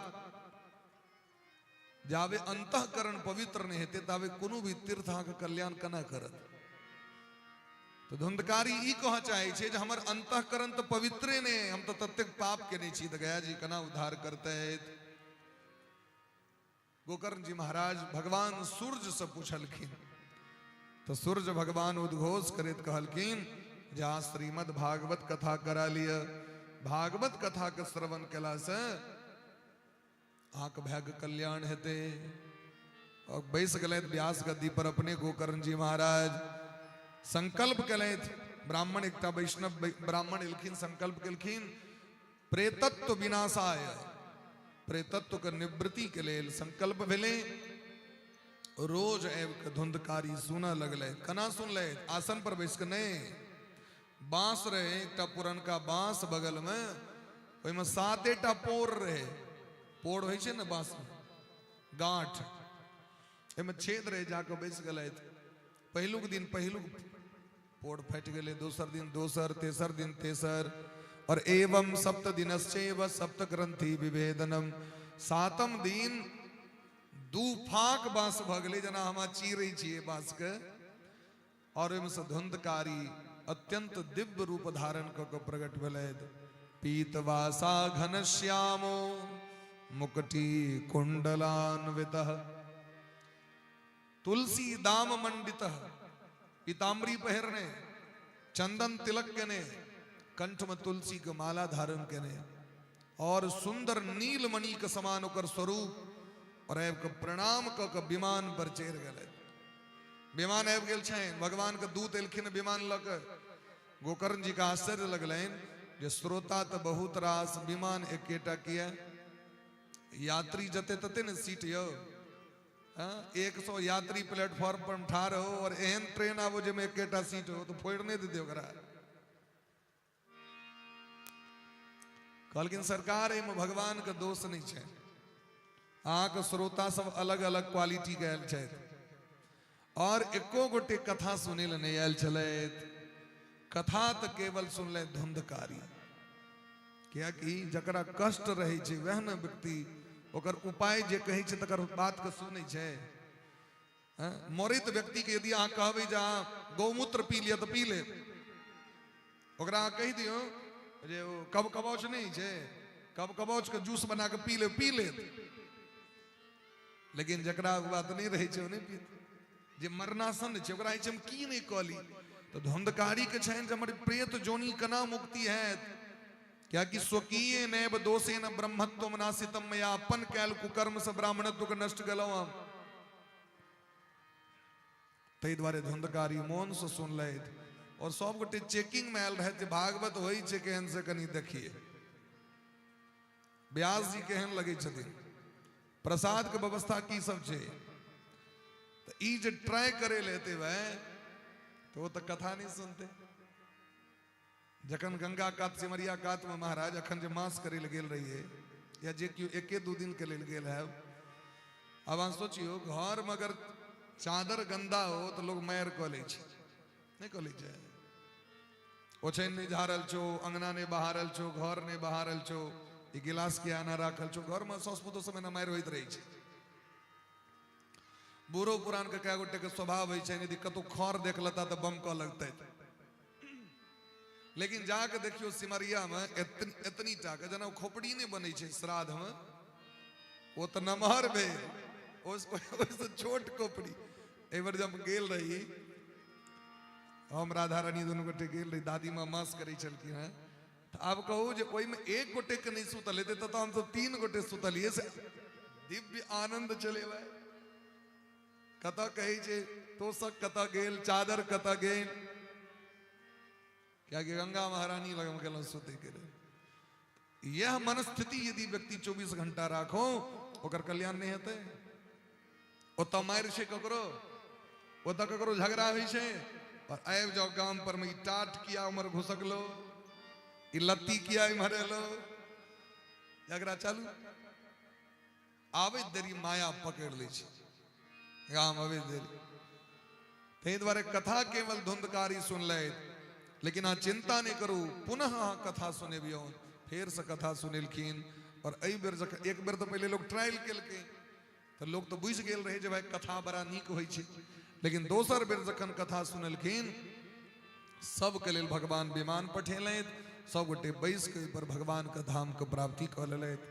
जाबे अंतःकरण पवित्र नहीं हेतै ताबे कोनो भी तीर्थ अहाँके कल्याण केना करत। तो धुंधकारी ई कह चाहे छै जे हमर अंतःकरण तऽ पवित्रे नहि, हम तऽ ततेक पाप केने छी, तऽ गया जी केना उद्धार करतै। गोकर्ण जी महाराज भगवान सूर्य से पूछलखिन तो सूर्य भगवान उद्घोष करैत कहलखिन जे अहाँ श्रीमद् भागवत कथा करा लिअ। भागवत कथा के श्रवण केला से अहाँके भाग्य कल्याण हेतै। और बैस गेलथि व्यास गद्दी पर अपने गोकर्ण जी महाराज। संकल्प केलथि, ब्राह्मण एकटा वैष्णव ब्राह्मण एलखिन, संकल्प केलखिन प्रेतत्व विनाशाय, प्रेतत्व के निवृत्ति के लेल संकल्प भेलै। रोज आबि के धुंधकारी सुनऽ लगलै। केना सुनलै? आसन पर बैस के नहि, बांस रहे एकटा पुरनका बांस बगल में, ओहिमे 7टा पोर रहे। पोर होइ छै ने बांस में, गांठ, एहिमे छेद रहे, जाके बैस गेलथि। पहिलुक दिन पहिलुक पोर फाटि गेलै, दोसर दिन दोसर, तेसर दिन तेसर, और एवं सप्त दिनश्चैव सप्त ग्रंथि विभेदनम। सातम दिन दू फाँक बांस भऽ गेलै, जेना हम चीरै छियै बांस के, और ओहिमे से धुंधकारी अत्यंत दिव्य रूप धारण कऽ के प्रकट भेलथि। पीतवासा घनश्यामो मुकुटी कुंडलान्वितः तुलसी दाम मंडितः, पीताम्बरी पहिरने, चंदन तिलक केने, कंठ में तुलसी के माला धारण केने, और सुंदर नीलमणि के समान ओकर स्वरूप, और आबि के प्रणाम कऽ के विमान पर चढ़ि गेलै। विमान आबि गेल छनि, भगवान के दूत एलखिन विमान लऽ के। गोकर्ण जी के आश्चर्य लगलनि जे श्रोता तऽ बहुत रास, विमान एकेटा किया, यात्री जते तते ने सीट यौ। 100 यात्री प्लेटफॉर्म पर ठाढ़ हो और एहन ट्रेन आबो जाहिमे एकेटा सीट हो तो फोड़ि नहि देतै ओकरा। कहलखिन सरकार एहिमे भगवान के दोष नहि छै, अहाँके श्रोता सब अलग अलग क्वालिटी के आयल छथि और एको गोटे कथा सुनै लए नहि आयल छलथि। कथा तऽ केवल सुनलथि धुंधकारी, कियाकि जकरा कष्ट रहै छै वएह ने व्यक्ति ओकर उपाय जे कहै छै तकर बात के सुनै छै। मरैत व्यक्ति के यदि अहाँ कहबै जे अहाँ गौमूत्र पी लिअ तऽ पी लेत, ओकरा अहाँ कहि दियौ जे ओ कबकबौच नहि छै, कबकबौच के जूस बना के पी ले, पी लेत। लेकिन जकरा ओ बात नहि रहै छै ओ नहि पीत। जे मरनासन छै ओकरा होइ छै हम की नहि कऽ ली। तऽ धुंधकारी के छनि जे हमर प्रेत जोनी केना मुक्ति हैत, कियाकि स्वकीय नैव दोषेन ब्रह्मत्व नाशितम मया, अपन कैल कुकर्म से ब्राह्मणत्व के नष्ट गेलहुँ हम। ताहि दुआरे धुंधकारी मोन से सुनलथि और सब गोटे चेकिंग में आयल रहथि जे भागवत होइ छै केहन से कनि देखिए। व्यास जी केहन लगै छथिन, प्रसाद के व्यवस्था की सब छै। तऽ ई जे ट्राई करे लए एतै भाय तऽ ओ तऽ कथा नहि सुनतै। जखन गंगा कात सिमरिया कात में महाराज अखन जे मास करे लए गेल रहिए या जे केओ एके दू दिन के लेल गेल है, आब अहाँ सोचियो घर में अगर चादर गंदा हो तऽ लोग मारि कऽ लै छै, नहि कऽ लै छै? ओछैन नहि झाड़ल छौ, अंगना नहि बहारल छौ, घर नहि बहारल छौ, ई गिलास किया एना राखल छौ, घर में साउस पुतोह सब एना मारि होइत रहै छै। बूढ़ो पुरान के कए गोटे के स्वभाव होइ छै, यदि कतौ खर देख लेता तऽ बम कऽ लगतै। लेकिन जाके देखियो सिमरिया में एतनी टा के जेना खोपड़ी नहि बनै छै श्राद्ध में, ओ तऽ नमहर भेल, ओहिसँ छोट खोपड़ी। एहि बेर जब गेल रही हम राधा रानी दुनू गोटे गेल रही, दादी माँ मास करै छलखिन हेँ, तऽ आब कहू जे ओहिमे एक गोटे के नहि सुतल हेतै तऽ हमसब 3 गोटे सुतलियै, से दिव्य आनंद चलेबै। कतऽ कहै छै तोशक कतऽ गेल, चादर कतऽ गेल, कियाकि गंगा महारानी लग हम गेलहुँ सुतै के लेल। यह मनस्थिति यदि व्यक्ति 24 घंटा राखो ओकर कल्याण नहि हेतै। ओतऽ मारि छै ककरो, ओतऽ ककरो झगड़ा होइ छै, और आबि जाओ गाम पर में ई टाट किया उम्हर घुसकलो, ई लत्ती किया इम्हर एलो, झगड़ा चालू। आबैत देरी माया पकड़ि लै छै गाम अबैत देरी। ताहि दुआरे कथा केवल धुंधकारी सुनलथि, लेकिन अहाँ चिंता नहि करू, पुनः अहाँ कथा सुनेबियौ। फेरसँ कथा सुनेलखिन। और एहि बेर जखन एक बेर तऽ पहिले लोक ट्रायल केलकै तऽ लोक तऽ बुझि गेल रहै जे भाई कथा बड़ा नीक होइ छै, लेकिन दोसर बेर जखन कथा सुनेलखिन सबके लेल भगवान विमान पठेलथि, सब गोटे बैस के ओहि पर भगवान के धाम के प्राप्ति कऽ लेलथि।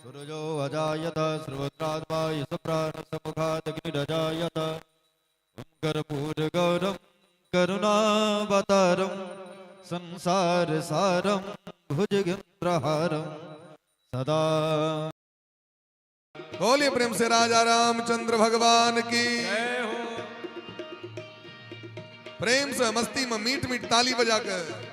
सूर्यो अजायत श्रोत्राद्वायु सप्राणसमुखादग्निरजायत। ॐ कर्पूरगौरं करुणावतारं संसारसारं भुजगेन्द्रहारं सदा। बोलिए प्रेम से राजा रामचंद्र भगवान की। प्रेम से मस्ती में मीठ मीठ ताली बजाकर।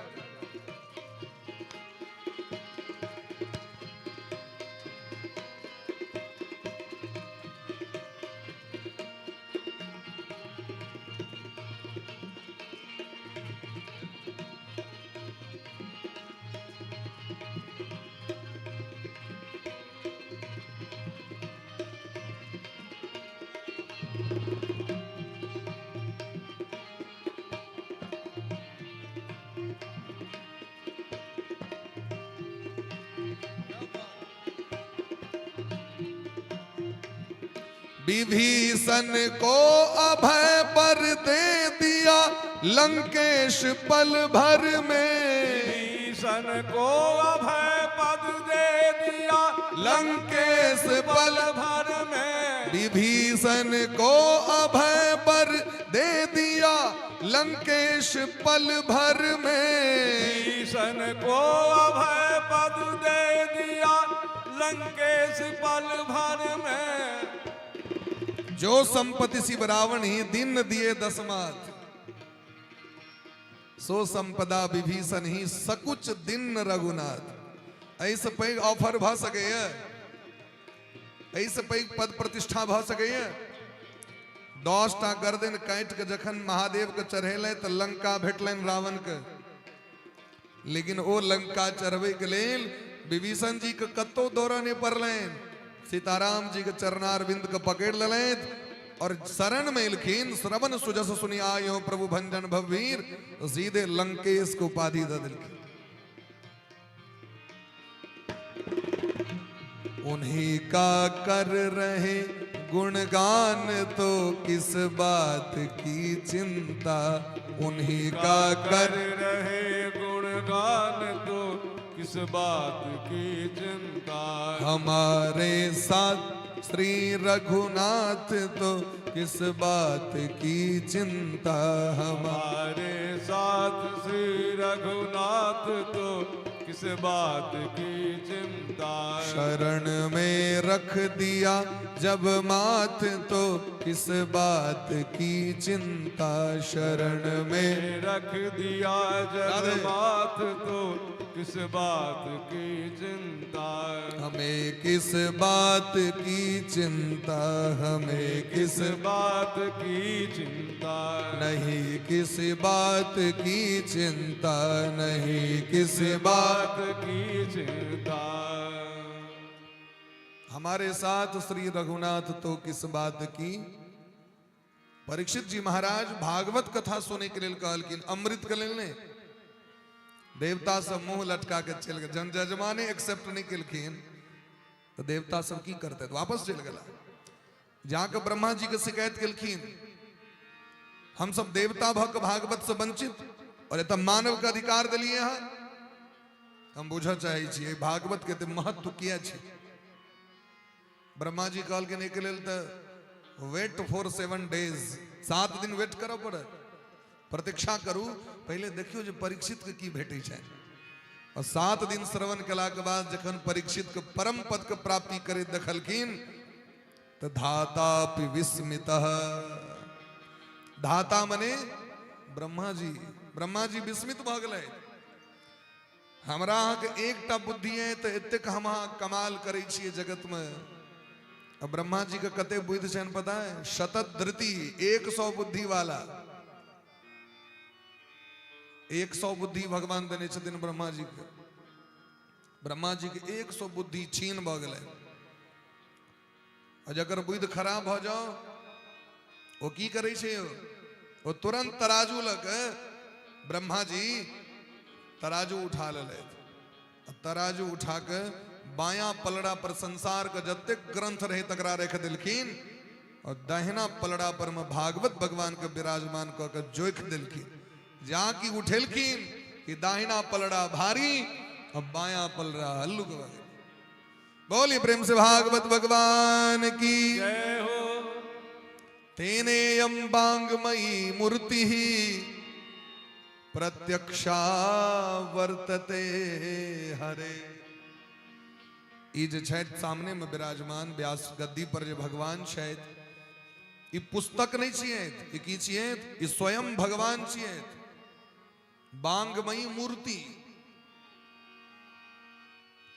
विभीषण को अभय पर दे दिया लंकेश पल भर में। विभीषण को अभय पद दे दिया लंकेश पल भर में। विभीषण को अभय पर दे दिया लंकेश पल भर में। विभीषण को अभय पद दे दिया लंकेश पल भर में। जो संपत्ति शिव रावण ही दिन दिए दसमात, सो संपदा विभीषण ही सकुच दिन रघुनाथ। एहिसँ पैघ ऑफर भऽ सकैए? एहिसँ पैघ पद प्रतिष्ठा भऽ सकैए? 10टा गर्दन काटि के जखन महादेव के चढ़ेलै तऽ लंका भेटलनि रावण के। लेकिन ओ लंका चढ़बै के लेल विभीषण जी के कतौ दौड़ऽ नहि पड़लनि। सीताराम जी के चरणारविंद के पकड़ लेलथि और शरण में एलखिन। श्रवण सुजस सुनि आयो प्रभु भंजन भववीर, सीधे लंकेश के उपाधि दऽ देलखिन। उन्हीं का कर रहे गुणगान तो किस बात की चिंता। उन्हीं का कर रहे गुणगान तो किस बात की चिंता। हमारे साथ श्री रघुनाथ तो किस बात की चिंता। हमारे साथ श्री रघुनाथ तो किस बात की चिंता। शरण में रख दिया जब माथ तो किस बात की चिंता। शरण में रख दिया जब माथ तो किस बात की चिंता। हमें किस बात की चिंता। हमें किस बात की चिंता। नहीं किस बात की चिंता। नहीं किस बात की चिंता। हमारे साथ श्री रघुनाथ तो किस बात की। परीक्षित जी महाराज भागवत कथा सुने के लिए कहलखिन, अमृत के लेल नहि। देवता सब मुंह लटका के चलि गेल। जहन जजमाने एक्सेप्ट नहीं केलखिन तो देवता सब की करते, तो वापस चलि गेला। जाके ब्रह्मा जी के शिकायत केलखिन, हम सब देवता भऽ के भागवत से वंचित और एतऽ मानव के अधिकार देलिए हँ। हम बुझऽ चाहै छियै भागवत के एते महत्व किया छै। ब्रह्मा जी कहलखिन एहिके लेल तऽ वेट फॉर 7 डेज, 7 दिन वेट करऽ पड़त, प्रतीक्षा करू, पहिले देखियौ जे परीक्षित के की भेटै छै। और 7 दिन श्रवण केलाके बाद जखन परीक्षित के परम पद के प्राप्ति करैत देखलखिन तऽ धातापि विस्मितः। धाता मने ब्रह्मा जी, ब्रह्मा जी विस्मित भऽ गेलै। हमरा अहाँके एकटा बुद्धि अइ तऽ एतेक हम अहाँ कमाल करै छियै जगतमे। आ ब्रह्मा जी के कते बुद्धि छनि पता है? शतधृति, 100 बुद्धि वाला, 100 बुद्धि भगवान देने छथिन ब्रह्मा जी के। ब्रह्मा जी के 100 बुद्धि छीन भऽ गेलै। आ जकर बुद्धि खराब भऽ जाओ ओ की करै छै? ओ तुरंत तराजू लऽ के ब्रह्मा जी तराजू उठा लेलथि। आ तराजू उठा के बायां पलड़ा पर संसार के जतेक ग्रंथ रहे तकरा राखि देलखिन और दाहिना पलड़ा पर में भागवत भगवान के विराजमान कऽ के जोखि देलखिन। जा कि उठेलखिन कि दाहिना पलड़ा भारी और बायां पलड़ा हल्लुक भऽ गेल। बोलिए प्रेम से भागवत भगवान की जय हो। तेनेयं वांगमयी मूर्ति प्रत्यक्षा वर्तते हरे। ई जे छथि सामने में विराजमान व्यास गद्दी पर जे भगवान छथि, ई पुस्तक नहीं छियै, ई की छियै? ई स्वयं भगवान छियै, वांगमयी मूर्ति।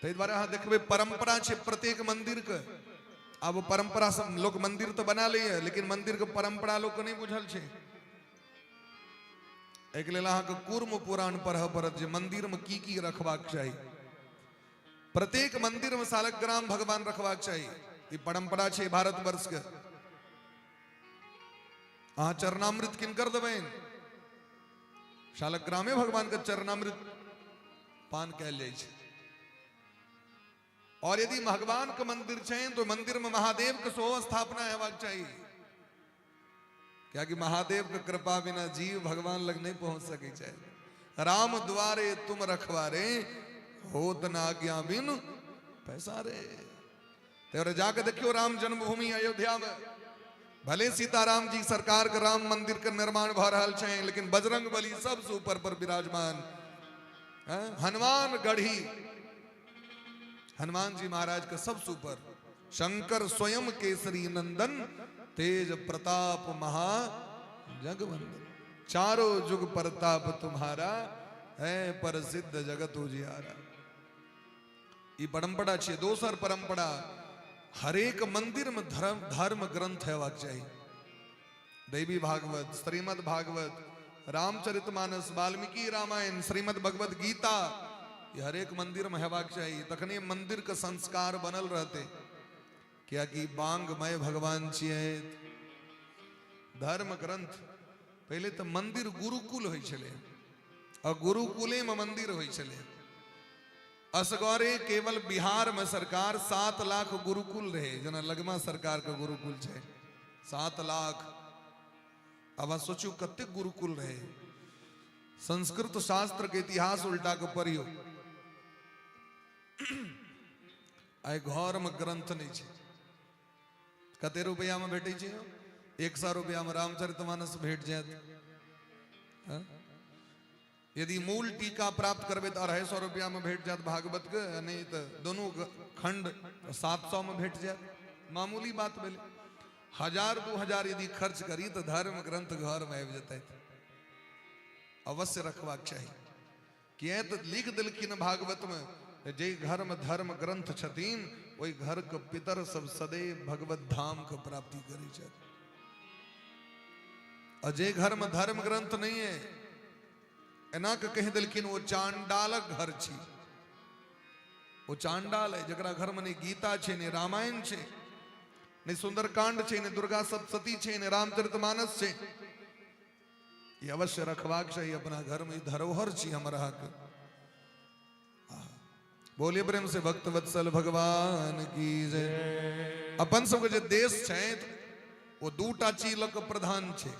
ताहि दुआरे अहाँ देखबै परंपरा छै प्रत्येक मंदिर के। आब ओ परंपरा सब लोक मंदिर तऽ बना लैए, लेकिन मंदिर के परंपरा लोक के नहि बुझल छै। एहिके लेल अहाँके कूर्म पुराण पढ़य पड़त जे मंदिर में की की रखबाक चाही। प्रत्येक मंदिर में सालग्राम भगवान रखबाक चाही, ई परंपरा छै भारतवर्ष के। अहाँ चरणामृत किनकर देबनि? शालग्रामे भगवान के चरणामृत पान कयल जाइ छै। और यदि भगवान के मंदिर छै तो मंदिर में महादेव के सेहो स्थापना हेबाक चाही, कियाकि महादेव के कृपा बिना जीव भगवान लग नहीं पहुंच सकै छै। राम द्वारे तुम रखवारे, होत न आज्ञा बिन पैसा रे। तो जाके देखियो राम जन्मभूमि अयोध्या में, भले सीताराम जी सरकार के राम मंदिर के निर्माण भ रहल छै, लेकिन बजरंग बली सबसे ऊपर पर विराजमान, हनुमान गढ़ी हनुमान जी महाराज के सबसे ऊपर, शंकर स्वयं केसरी नंदन, तेज प्रताप महा जगवंदन, चारों जुग प्रताप तुम्हारा है प्रसिद्ध जगत उजियारा। ई परंपरा छै। दोसर परंपरा, हरेक मंदिर में धर्म धर्म ग्रंथ हेबाक चाही। देवी भागवत, श्रीमद् भागवत, रामचरितमानस, वाल्मीकि रामायण, श्रीमद् भगवत गीता, ये हरेक मंदिर में हेबाक चाही। तखने मंदिर के संस्कार बनल रहते, कियाकि बांगमय भगवान छियै। धर्म ग्रंथ पहले तो मंदिर गुरुकुल होइ छलै, और गुरुकुले में मंदिर होइ छलै। असगरे केवल बिहार में सरकार 7 लाख गुरुकुल रहे, जेना लगमा सरकार के गुरुकुल छै 7 लाख। अब अहाँ सोचू कतेक गुरुकुल रहे। संस्कृत शास्त्र के इतिहास उल्टा के पढ़ियो, आइ घर में ग्रंथ नहीं छै। कते रुपया में भेटै छै? 100 रुपया में रामचरितमानस भेट जायत। हाँ? यदि मूल टीका प्राप्त करबै तऽ 250 रुपया में भेट जायत भागवत के, नहीं तऽ दोनों खंड 700 में भेट जायत। मामूली बात भेलै। 1000-2000 यदि खर्च करी तऽ धर्म ग्रंथ घर में आबि जेतै। अवश्य रखबाक चाही। किया तऽ लिख देलखिन भागवत में जे घर में धर्म ग्रंथ छथिन ओहि घर के पितर सब सदैव भगवत धाम के प्राप्ति करै छथि। और जे घर में धर्म ग्रंथ नहीं है, एना के कहि देलखिन ओ चांडालक घर छी। ओ चांडाल है जकरा घर में नहीं गीता छै, नहीं रामायण छै, नहीं सुंदरकांड छै, नहीं दुर्गा सप्तशती छै, नहीं रामचरितमानस छै। ई अवश्य रखबाक चाही अपना घर में, ई धरोहर छी हमर अहाँके। बोलिए प्रेम से भक्त वत्सल भगवान की जय। अपन सबके जे देश छै ओ दूटा चीज लऽ कऽ प्रधान छै।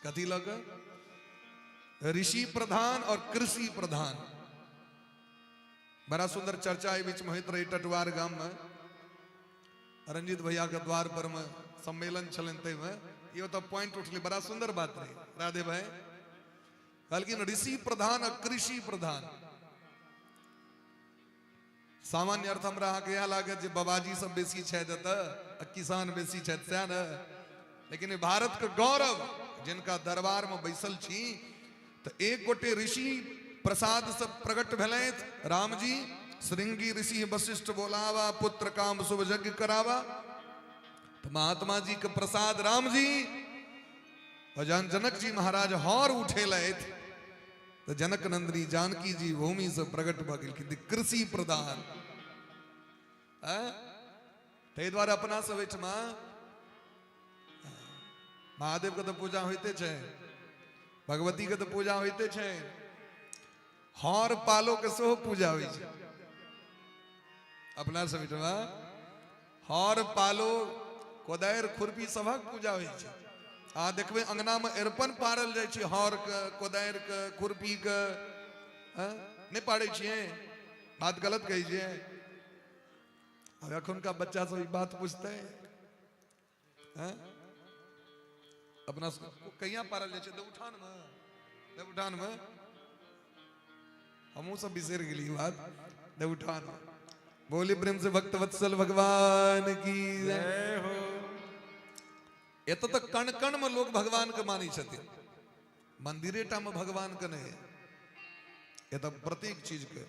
कथी लऽ कऽ? ऋषि प्रधान और कृषि प्रधान। बड़ा सुंदर चर्चा एहि बीच में होइत रही टटवार गाम में, रंजीत भैया के द्वार पर में सम्मेलन छलनि, ताहिमे ई ओतऽ पॉइंट उठलै, बड़ा सुंदर बात रही। राधे भाई कहलखिन ऋषि प्रधान और कृषि प्रधान। सामान्य अर्थ हमरा अहाँके इएह लागत जे बाबाजी सब बेसी छथि एतऽ आ किसान बेसी छथि, सएह ने? लेकिन भारत के गौरव जिनका दरबार में बैसल छी, तऽ एक गोटे ऋषि प्रसाद से प्रकट भेलथि रामजी, श्रृंगी ऋषि वशिष्ठ बोलावा, पुत्र काम शुभ यज्ञ करावा। तो महात्मा जी के प्रसाद राम जी, और जहन जनक जी महाराज हर उठेलथि तो जनक नंदिनी जानकी जी भूमि से प्रकट भऽ गेलखिन, कृषि प्रधान। ताहि दुआरे अपना सब एहिठमा महादेव के तऽ पूजा होइते छै, भगवती के तऽ पूजा होइते छै, हर पालो के सेहो पूजा होइ छै। अपना सब एहिठमा हर पालो कोदारि खुरपी सभक पूजा होइ छै। आ देखबै अंगना में अरिपन पारल जाइ छै, हर के, कोदारि के, खुरपी के। नहि पारै छियै? बात गलत कहै छियै? आब एखुनका बच्चा सब ई बात पुछतै? हैं? अपना सब कहिया पारल जाइ छै? देवउठान मे, देवउठान मे। हमहूँ सब बिसरि गेली ई बात। देवउठान मे। बोली प्रेम से भक्त वत्सल भगवान की जय हो। एतऽ तऽ कण कण मे लोक भगवान के मानै छथिन, मंदिरे टा मे भगवान के नहि। एतऽ प्रत्येक चीज के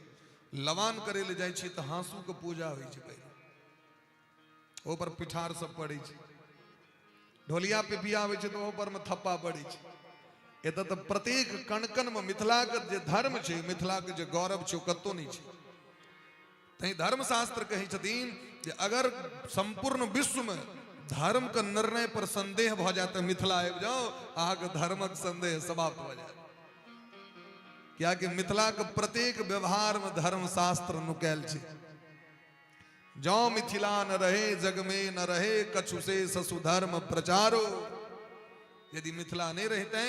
लवान करे ले जाइ छी तऽ हाँसू के पूजा होइ छै पहिले, ओहि पर पिठार सब पड़ै छै। ढोलिया पिपिया आबै छै तऽ ओहो पर मे थप्पा पड़ै छै। एतऽ तऽ प्रत्येक कण कण मे मिथिलाके जे धर्म छै, मिथिलाके जे गौरव छै, ओ कतौ नहि छै। तैं धर्मशास्त्र कहै छथिन जे अगर संपूर्ण विश्व में धर्म के निर्णय पर संदेह भऽ जाय तऽ मिथिला आबि जाउ, अहाँके धर्मक संदेह समाप्त भऽ जायत। कियाकि मिथिलाके प्रत्येक व्यवहार में धर्मशास्त्र नुकायल छै। जौ मिथिला न रहे जग में न रहे कछु से ससुधर्म प्रचारो। यदि मिथिला नहीं रहते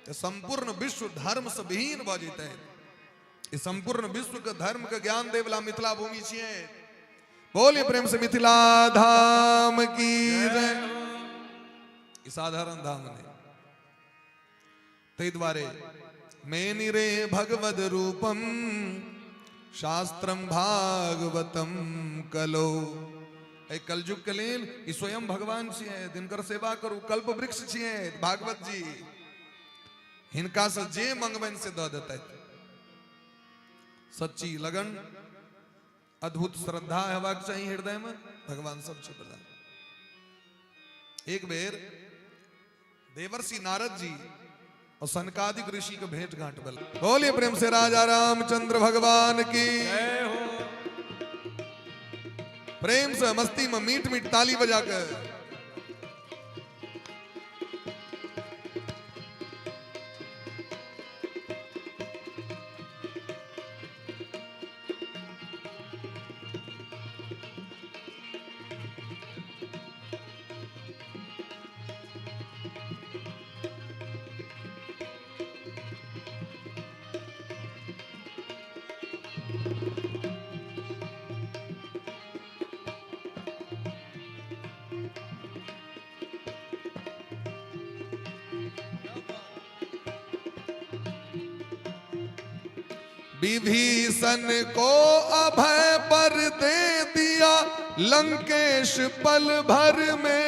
तो संपूर्ण विश्व धर्म से विहीन भऽ जेतै। ई संपूर्ण विश्व के धर्म के ज्ञान देवला मिथिला भूमि छियै। बोलिए प्रेम से मिथिला धाम की जय। ई साधारण धाम नहीं। ताहि दुआरे मेनि रे भगवद रूपम शास्त्रम भागवतम कलो। एहि कलयुग के लेल ई स्वयं भगवान छियै, दिनकर सेवा करू। कल्प वृक्ष छियै भागवत जी, हिनका से जे मंगबनि से दऽ देतथि। सच्ची लगन, अद्भुत श्रद्धा हेबाक चाही हृदय में, भगवान सब चीज प्रदान। एक बेर देवर्षि नारद जी और सनकादिक ऋषि के भेंट घाट भेल। बोलिए प्रेम से राजा रामचंद्र भगवान की जय हो। प्रेम से मस्ती में मीट मीट ताली बजाकर। विभीषण को अभय पर दे दिया लंकेश पल भर में।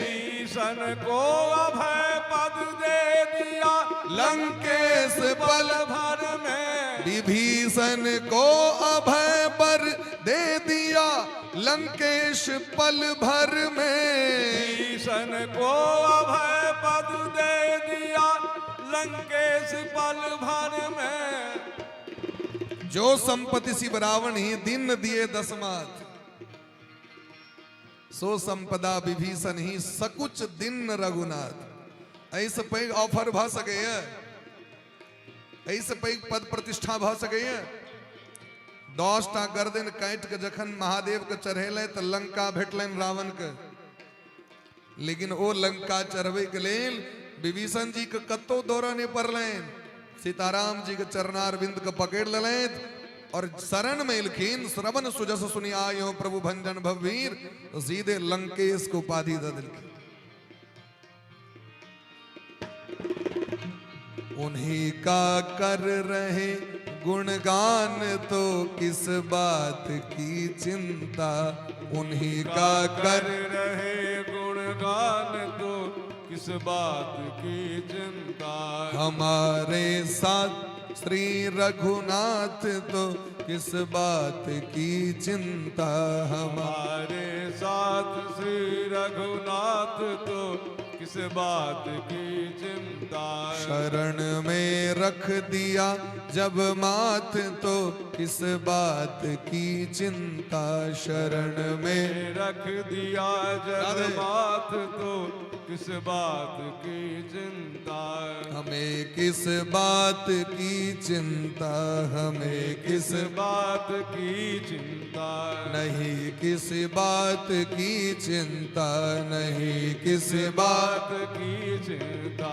विभीषण को अभय पद दे दिया लंकेश पल भर में। विभीषण को अभय पर दे दिया लंकेश पल भर में। विभीषण को अभय पद दे दिया लंकेश पल भर में। जो संपत्ति शिव रावण ही दिन दिए दसमाथ, सो संपदा विभीषण ही सकुच दिन रघुनाथ। एहिसँ पैघ ऑफर भऽ सकैए? एहिसँ पैघ पद प्रतिष्ठा भऽ सकैए? 10टा गर्दन काटि के जखन महादेव के चढ़ेलै तऽ लंका भेटलनि रावण के, लेकिन ओ लंका चढ़बै के लेल विभीषण जी के कतौ दौड़ऽ नहि पड़लनि। सीताराम जी के चरणारविंद के पकड़ लेलथि और शरण में एलखिन। श्रवण सुजस सुनि आयो प्रभु भंजन भववीर, तो सीधे लंकेश को उपाधि दऽ देलखिन। उन्हीं का कर रहे गुणगान तो किस बात की चिंता। उन्हीं का कर रहे गुणगान तो किस बात की चिंता। हमारे साथ श्री रघुनाथ तो किस बात की चिंता। हमारे साथ श्री रघुनाथ तो किस बात की चिंता। शरण में रख दिया जब मात तो किस बात की चिंता। शरण में रख दिया जब मात तो किस बात की चिंता। हमें किस बात की चिंता। हमें किस बात की चिंता। नहीं किस बात की चिंता। नहीं किस बात की चिंता।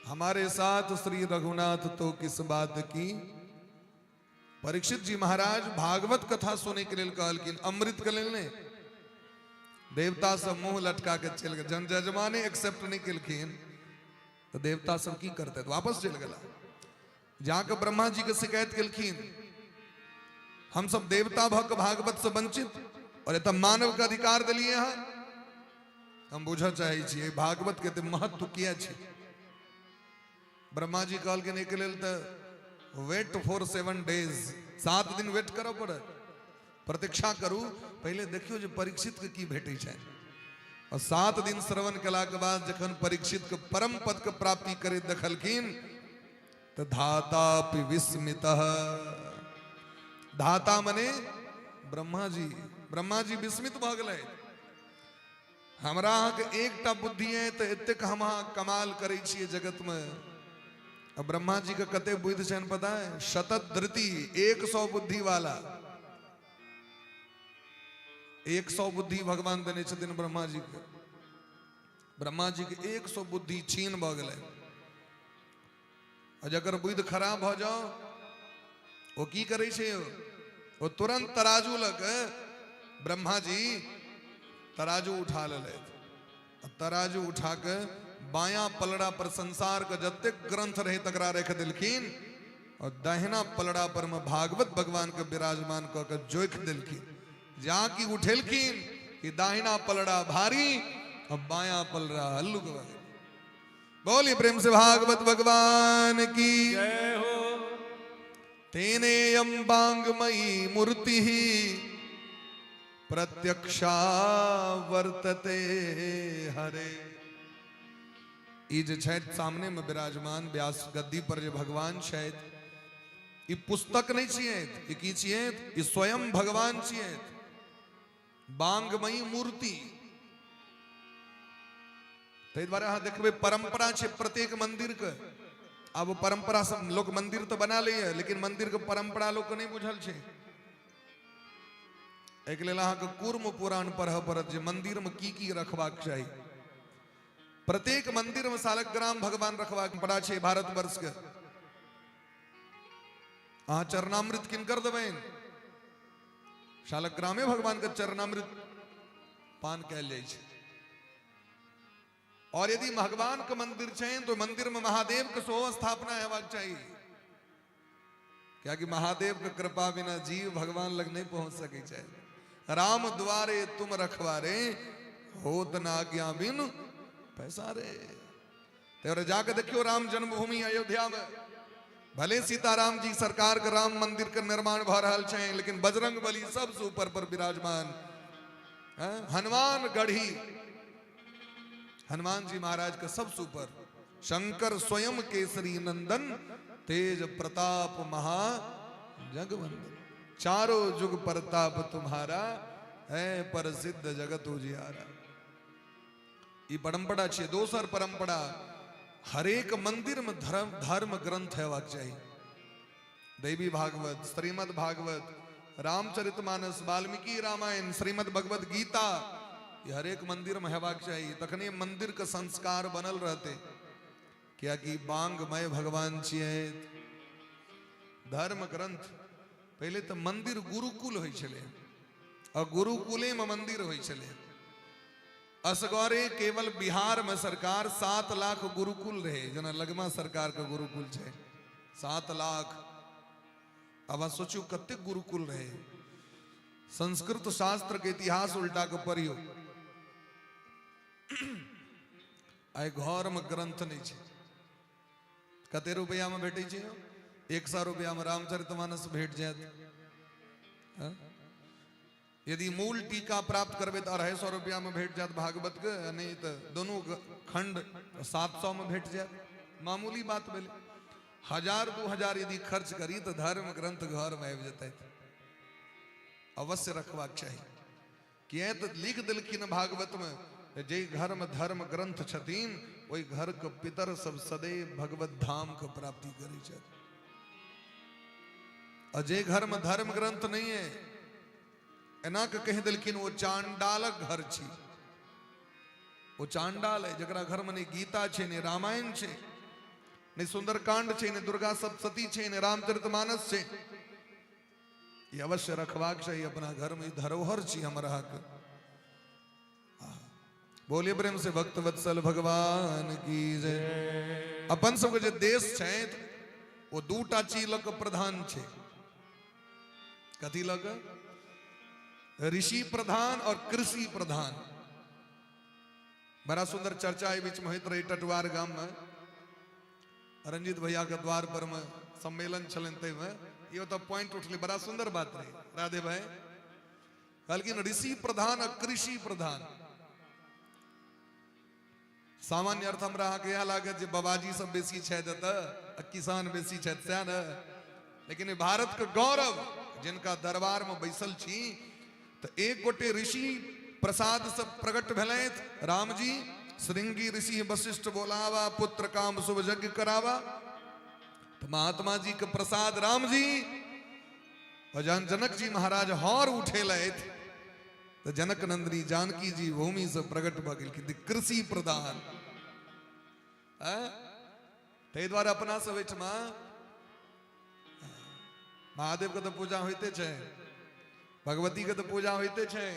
हमारे साथ श्री रघुनाथ तो किस बात की। परीक्षित जी महाराज भागवत कथा सुनै के लेल कहलखिन, अमृत के लेल नहि। देवता सब मुंह लटका के चलि गेल। जन जजमाने एक्सेप्ट नहि केलखिन तऽ देवता सब की करतै, वापस चलि गेला। जाके ब्रह्मा जी के शिकायत केलखिन, हम सब देवता भऽ के भागवत से वंचित और एतऽ मानव के अधिकार देलिए हँ। हम बुझऽ चाहै छियै भागवत के एते महत्व किया छै। ब्रह्मा जी कहलखिन एहिके लेल तऽ वेट फॉर 7 डेज, 7 दिन वेट करऽ पड़त, प्रतीक्षा करू, पहिले देखियौ जे परीक्षित के की भेटै छै। और 7 दिन श्रवण केलाके बाद जखन परीक्षित के परम पद के प्राप्ति करैत देखलखिन तऽ धातापि विस्मितः, धाता मने ब्रह्मा जी, ब्रह्मा जी विस्मित भऽ गेलै। हमरा अहाँके एकटा बुद्धि है तऽ एतेक हम अहाँ कमाल करै छियै जगतमे। आ ब्रह्मा जी के कते बुद्धि छनि पता है? शतत धृति, 100 बुद्धि वाला, 100 बुद्धि भगवान देने छथिन ब्रह्मा जी के। ब्रह्मा जी के 100 बुद्धि छीन भऽ गेलै। आ जकर बुद्धि खराब भऽ जाओ ओ की करै छै? ओ तुरंत तराजू लऽ के ब्रह्मा जी तराजू उठा लेलथि। आ तराजू उठा के बायां पलड़ा पर संसार के जतेक ग्रंथ रहे तकरा राखि देलखिन और दाहिना पलड़ा पर में भागवत भगवान के विराजमान कऽ के जोखि देलखिन। जा कि उठेलखिन कि दाहिना पलड़ा भारी और बायां पलड़ा हल्लुक भऽ गेल। बोली प्रेम से भागवत भगवान की जय हो। तेनेयम बांगमयी मूर्ति प्रत्यक्षा वर्तते हरे। ई जे छथि सामने में विराजमान व्यास गद्दी पर जे भगवान छथि, ई पुस्तक नहीं छियै, ई की छियै? ई स्वयं भगवान छियै, बांगमयी मूर्ति। ताहि दुआरे अहाँ देखबै परंपरा छै प्रत्येक मंदिर के। आब परंपरा सब लोक मंदिर तऽ बना लैए, लेकिन मंदिर के परंपरा लोक के नहि बुझल छै। एहिके लेल अहाँके कूर्म पुराण पढ़य पड़त जे मंदिर में की की रखबाक चाही। प्रत्येक मंदिर में सालग्राम भगवान रखबाक परंपरा छै भारतवर्ष के। अहाँ चरणामृत किनकर देबनि? शालग्रामे भगवान के चरणामृत पान कयल जाइ छै। और यदि भगवान के मंदिर छै तो मंदिर में महादेव के सेहो स्थापना हेबाक चाही, कियाकि महादेव के कृपा बिना जीव भगवान लग नहीं पहुंच सकै छै। राम द्वारे तुम रखवारे, होत ना आज्ञा बिन पैसा रे। तो जाके देखियो राम जन्मभूमि अयोध्या में भले सीताराम जी सरकार के राम मंदिर के निर्माण भ रहल छै, लेकिन बजरंग बली सबसे ऊपर पर विराजमान हनुमान गढ़ी, हनुमान जी महाराज के सबसे ऊपर। शंकर स्वयं केसरी नंदन, तेज प्रताप महा जगवंदन, चारों जुग प्रताप तुम्हारा है प्रसिद्ध जगत उजियारा। ई परंपरा छै। दोसर परंपरा, हरेक मंदिर में धर्म धर्म ग्रंथ हेबाक चाही। देवी भागवत, श्रीमद् भागवत, रामचरितमानस, वाल्मीकि रामायण, श्रीमद् भगवत गीता, ये हरेक मंदिर में हेबाक चाही। तखने मंदिर के संस्कार बनल रहते, कियाकि बांगमय भगवान छियै। धर्म ग्रंथ पहले तो मंदिर गुरुकुल होइ छलै और गुरुकुले में मंदिर होइ छलै। असगरे केवल बिहार में सरकार 7 लाख गुरुकुल रहे, जेना लगमा सरकार के गुरुकुल छै 7 लाख। अब अहाँ सोचू कतेक गुरुकुल रहे। संस्कृत शास्त्र के इतिहास उल्टा के पढ़ियो, आइ घर में ग्रंथ नहीं छै। कते रुपया में भेटै छै? 100 रुपया में रामचरितमानस भेट जायत। यदि मूल टीका प्राप्त करबै तऽ 250 रुपया में भेट जायत भागवत के, नहीं तऽ दोनों खंड 700 में भेट जायत। मामूली बात भेलै। 1000-2000 यदि खर्च करी तऽ धर्म ग्रंथ घर में आबि जेतै। अवश्य रखबाक चाही। किया तऽ लिख देलखिन भागवत में जे घर में धर्म ग्रंथ छथिन ओहि घर के पितर सब सदैव भगवत धाम के प्राप्ति करै छथि। और जे घर में धर्म ग्रंथ नहीं है, एना के कहि देलखिन ओ चांडालक घर छी। ओ चांडाल है जकरा घर में नहीं गीता छै, नहीं रामायण छै, नहीं सुंदरकांड छै, नहीं दुर्गा सप्तशती छै, नहीं रामचरितमानस छै। ई अवश्य रखबाक चाही अपना घरमे, ई धरोहर छी हमर अहाँके। बोलिए प्रेम से भक्त वत्सल भगवान की जय। अपन सबके जे देश छै ओ दूटा चीज लऽ कऽ प्रधान छै। कथी लऽ कऽ? ऋषि प्रधान और कृषि प्रधान। बड़ा सुंदर चर्चा एहि बीच में होइत रही टटुआर गाम में, रंजीत भैया के द्वार पर में सम्मेलन छलनि, ताहिमे ई ओतऽ पॉइंट उठलै, बड़ा सुंदर बात रही। राधे भाई कहलखिन ऋषि प्रधान आ कृषि प्रधान। सामान्य अर्थ हमरा अहाँके इएह लागत जे बाबाजी सब बेसी छथि एतऽ आ किसान बेसी छथि, सएह ने? लेकिन भारत के गौरव जिनका दरबार में बैसल छी, तऽ एक गोटे ऋषि प्रसाद से प्रकट भेलथि रामजी, श्रृंगी ऋषि वशिष्ठ बोलावा, पुत्र काम शुभ यज्ञ करावा। तऽ महात्मा जी के प्रसाद रामजी, और जहन जनक जी महाराज हर उठेलथि तऽ जनक नंदिनी जानकी जी भूमि से प्रकट भऽ गेलखिन, कृषि प्रधान। ताहि दुआरे अपना सब एहिठमा महादेव के तऽ पूजा होइते छै, भगवती के तऽ पूजा होइते छै,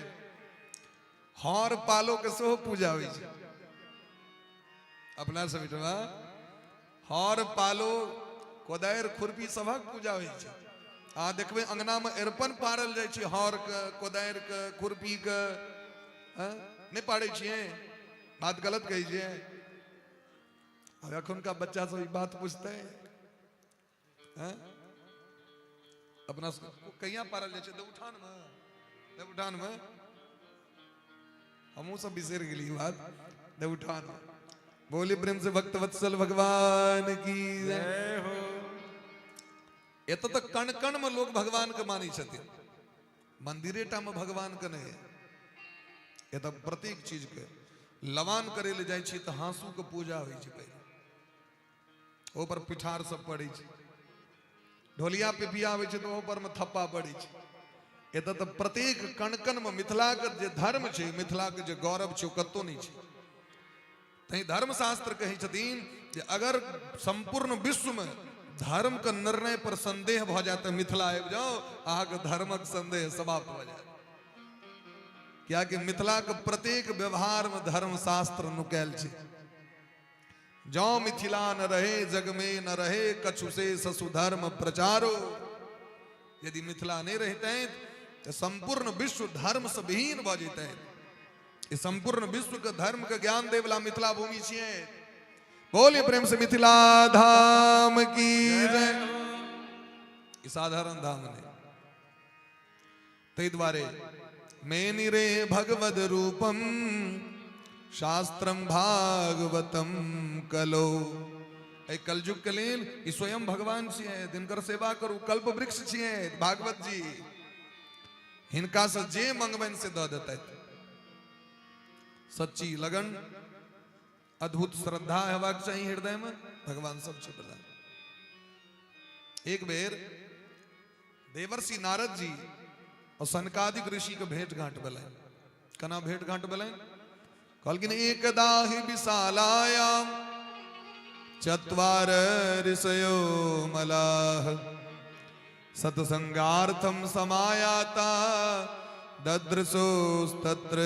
हर पालो के सेहो पूजा होइ छै। अपना सब एहिठमा हर पालो कोदारि खुरपी सभक पूजा होइ छै। अहाँ देखबै अंगना में अरिपन पारल जाइ छै, हर के कोदारि के खुरपी के। नहि पारै छियै? बात गलत कहै छियै? आब एखुनका बच्चा सब ई बात पूछतै? अपना कहिया पारल जाइ छै? देवउठान में। देवउठान में हमहूँ सब बिसरि गेली बात। देवउठान। बोली प्रेम से भक्त वत्सल भगवान की जय हो। एतऽ तऽ कण कण में लोग भगवान के मानै छथिन, मंदिरे टा में भगवान के नहि। एतऽ प्रत्येक चीज के लवान करे ले जाइ छी तऽ हाँसू के पूजा होइ छै पहिले, ओहि पर पिठार सब पड़ै छै। ढोलिया पिपिया आबै छै तऽ ओहो पर में थप्पा पड़ै छै। एतऽ तऽ प्रत्येक कण कण में मिथिलाके जे धर्म छै, मिथिलाके जे गौरव छै, ओ कतहु नहि छै। तैं धर्मशास्त्र कहै छथिन जे अगर सम्पूर्ण विश्वमे धर्मके निर्णय पर संदेह भऽ जाय तऽ मिथिला आबि जाउ, अहाँके धर्मक संदेह समाप्त भऽ जायत। कियाकि मिथिलाके प्रत्येक व्यवहारमे धर्मशास्त्र नुकायल छै। जौ मिथिला न रहे जग में न रहे कछु से ससुधर्म प्रचारो। यदि मिथिला नहीं रहते तो संपूर्ण विश्व धर्म से विहीन भ जेते। ई संपूर्ण विश्व के धर्म के ज्ञान देवला मिथिला भूमि छियै। बोलिए प्रेम से मिथिला धाम की जय। ई साधारण धाम नहीं। ताहि दुआरे मेनिरे भगवद रूपम शास्त्रम भागवतम कलो। एहि कलयुग के लेल ई स्वयं भगवान छियै, जिनकर सेवा करू। कल्प वृक्ष छियै भागवत जी, हिनका से जे मंगबनि से दऽ देतथि। सच्ची लगन, अद्भुत श्रद्धा हेबाक चाही हृदय में, भगवान सब छै प्रदान। एक बेर देवर्षि नारद जी और सनकादिक ऋषि के भेंट घाट भेलनि। केना भेंट घाट भेलनि? कहलखिन एकदा ही विशालायाम चत्वार ऋषयो मलाह सत्संगार्थम समायाता ददृशोस्तत्र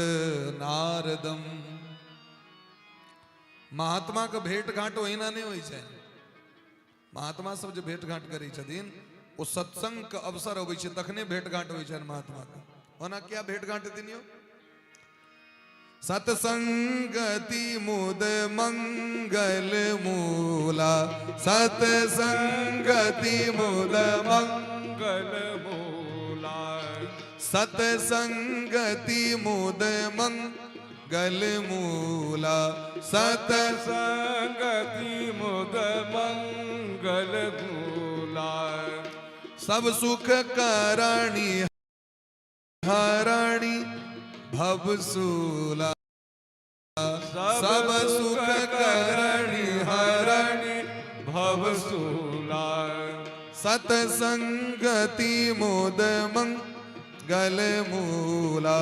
नारदम। महात्मा के भेंट घाट ओहिना नहि होइ छै। महात्मा सब जे भेंट घाट करै छथिन ओ सत्संग के अवसर अबै छै तखने भेंट घाट होइ छनि महात्मा के। ओना क्या भेंट घाट हेतनि यौ? सत्संगति मुद मंगल मूला, सत्संगति मुद मंगल मूला, सत्संगति मुद मंगल मूला, सत्संगति मुद मंगल मूला, सब सुख करणी हरणी भवसूला, सब सुख करणी हरणी भवसूला, सत्संगति मुद मंगल मूला,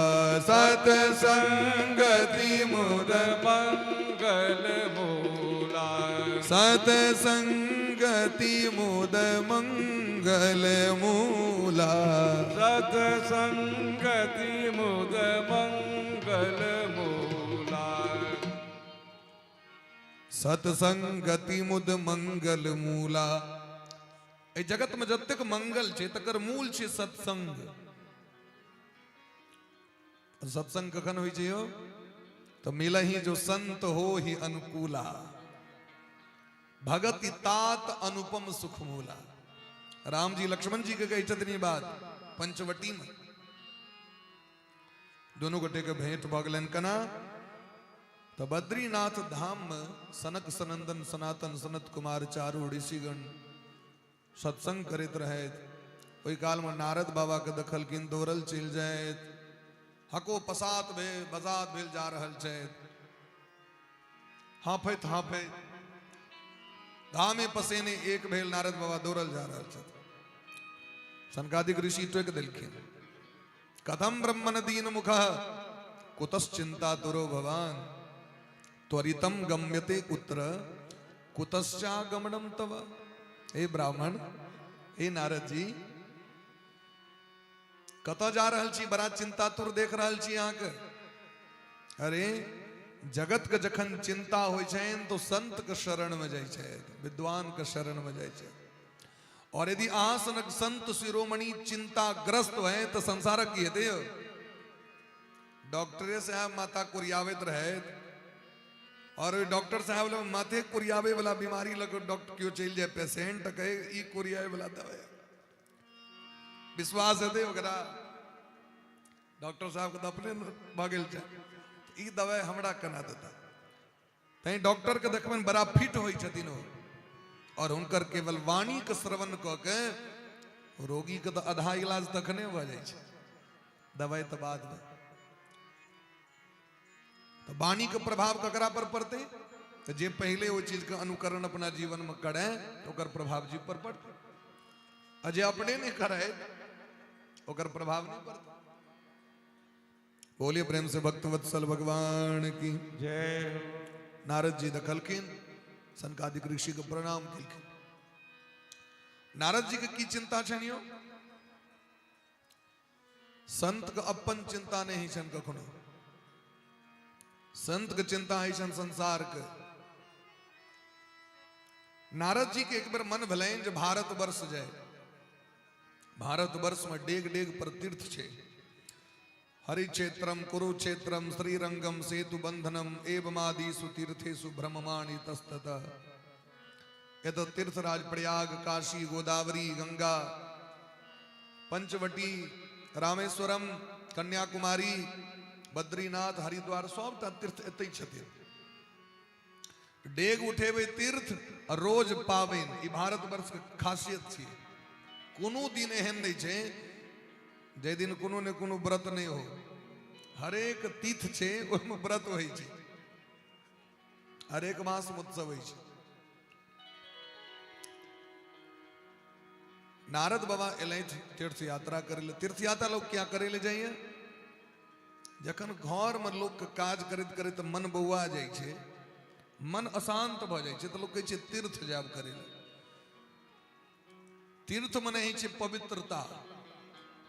सत्संगति मुद मंगल मूला, सत्संगति सत्संगति मुद मंगल मूला। सत्संगति मुद मंगल मूला। सत्संगति मुद मंगल मूला। एहि जगत में जतेक मंगल छै तकर मूल छै सत्संग। सत्संग कखन होइ छै यौ? तो मिलही जो संत हो ही अनुकूला, भगति तात अनुपम सुख मूला। राम जी लक्ष्मण जी के कहै छथिन ई बात पंचवटी में। दोनों गोटे के भेंट भऽ गेलनि केना? तो बद्रीनाथ धाम में सनक सनंदन सनातन सनत कुमार चारू ऋषिगण सत्संग करैत रहैत। ओहि काल में नारद बाबा के देखलखिन दौड़ल चलि जाइत, हको पसात भेल बसात भेल जा रहल छथि, हाँफैत हाँफैत घामे पसेने एक भेल नारद बाबा दौड़ल जा रहल छथि। सनकादिक ऋषि टोकि देलखिन, कथम ब्रह्मण दीन मुख कुतश्चिंता तुरो भवान, त्वरितम गम्यते कुत्र कुतश्चागमनम तव। हे ब्राह्मण, हे नारद जी, कतऽ जा रहल छी? बड़ा चिंतातुर देख रहल छी अहाँके। अरे जगत के जखन चिंता होइ छनि तो संत के शरण में जाइ छथि, विद्वान के शरण में जाइ छथि। और यदि अहाँ सनक संत शिरोमणि चिंताग्रस्त है तो संसारक की हेतै यौ? डॉक्टरे साहब माथा कुरियाबैत रहैत और ओहि डॉक्टर साहब लग माथे कुरियाबे वाला बीमारी लग डॉक्टर केओ चलि जाय पेशेंट तऽ कहे ई कुरियाबे वाला दवाई, विश्वास हेतै ओकरा? डॉक्टर साहब के तऽ अपने भऽ गेल छै, ई दवाई हमरा केना देता? तैं डॉक्टर के देखबनि बड़ा फिट होइ छथिन ओ, और हुनकर केवल वाणी के श्रवण कऽ के रोगी के तऽ आधा इलाज तखने भऽ जाइ छै, दवाई तऽ बाद में। तऽ वाणी के प्रभाव ककरा पर पड़तै? तऽ जे पहिले ओहि चीज के अनुकरण अपना जीवन में करे तऽ ओकर प्रभाव जीव पर पड़तै, आ जे अपने नहि करे ओकर प्रभाव नहीं पड़तै। बोलिए प्रेम से भक्तवत्सल भगवान की जय हो। नारद जी देखलखिन, सनकादिक ऋषि के प्रणाम केलखिन। नारद जी के की चिंता छनि यौ? संत के अपन चिंता नहीं होइ छनि कखनो, संत के चिंता होइ छनि संसार के। नारद जी के एक बेर मन भेलनि जे भारतवर्ष जाय। भारतवर्ष में डेग डेग पर तीर्थ छै। हरिक्षेत्रम कुरुक्षेत्रम श्रीरंगम सेतु बंधनम एवमादिषु तीर्थेषु भ्रममाणि तस्ततः। एत तीर्थराज प्रयाग, काशी, गोदावरी, गंगा, पंचवटी, रामेश्वरम, कन्याकुमारी, बद्रीनाथ, हरिद्वार, सबटा तीर्थ एतै छथिन। डेग उठेबै तीर्थ आ रोज पाबनि, ई भारतवर्ष के खासियत छियै। कोनो दिन एहन नहि छै जाहि दिन कोनो ने कोनो व्रत नहि हो। हरेक तीर्थ छै ओहिमे व्रत होइ छै, हरेक मास मे उत्सव होइ छै। नारद बाबा एलथि तीर्थ यात्रा करै लए। तीर्थ यात्रा लोग क्या करै लए जाइए? जखन घर में लोग के काज करैत करैत मन बौआ जाइ छै, मन अशांत भऽ जाइ छै, तऽ लोग कहै छै तीर्थ जायब करै लए। तीर्थ मने होइ छै पवित्रता।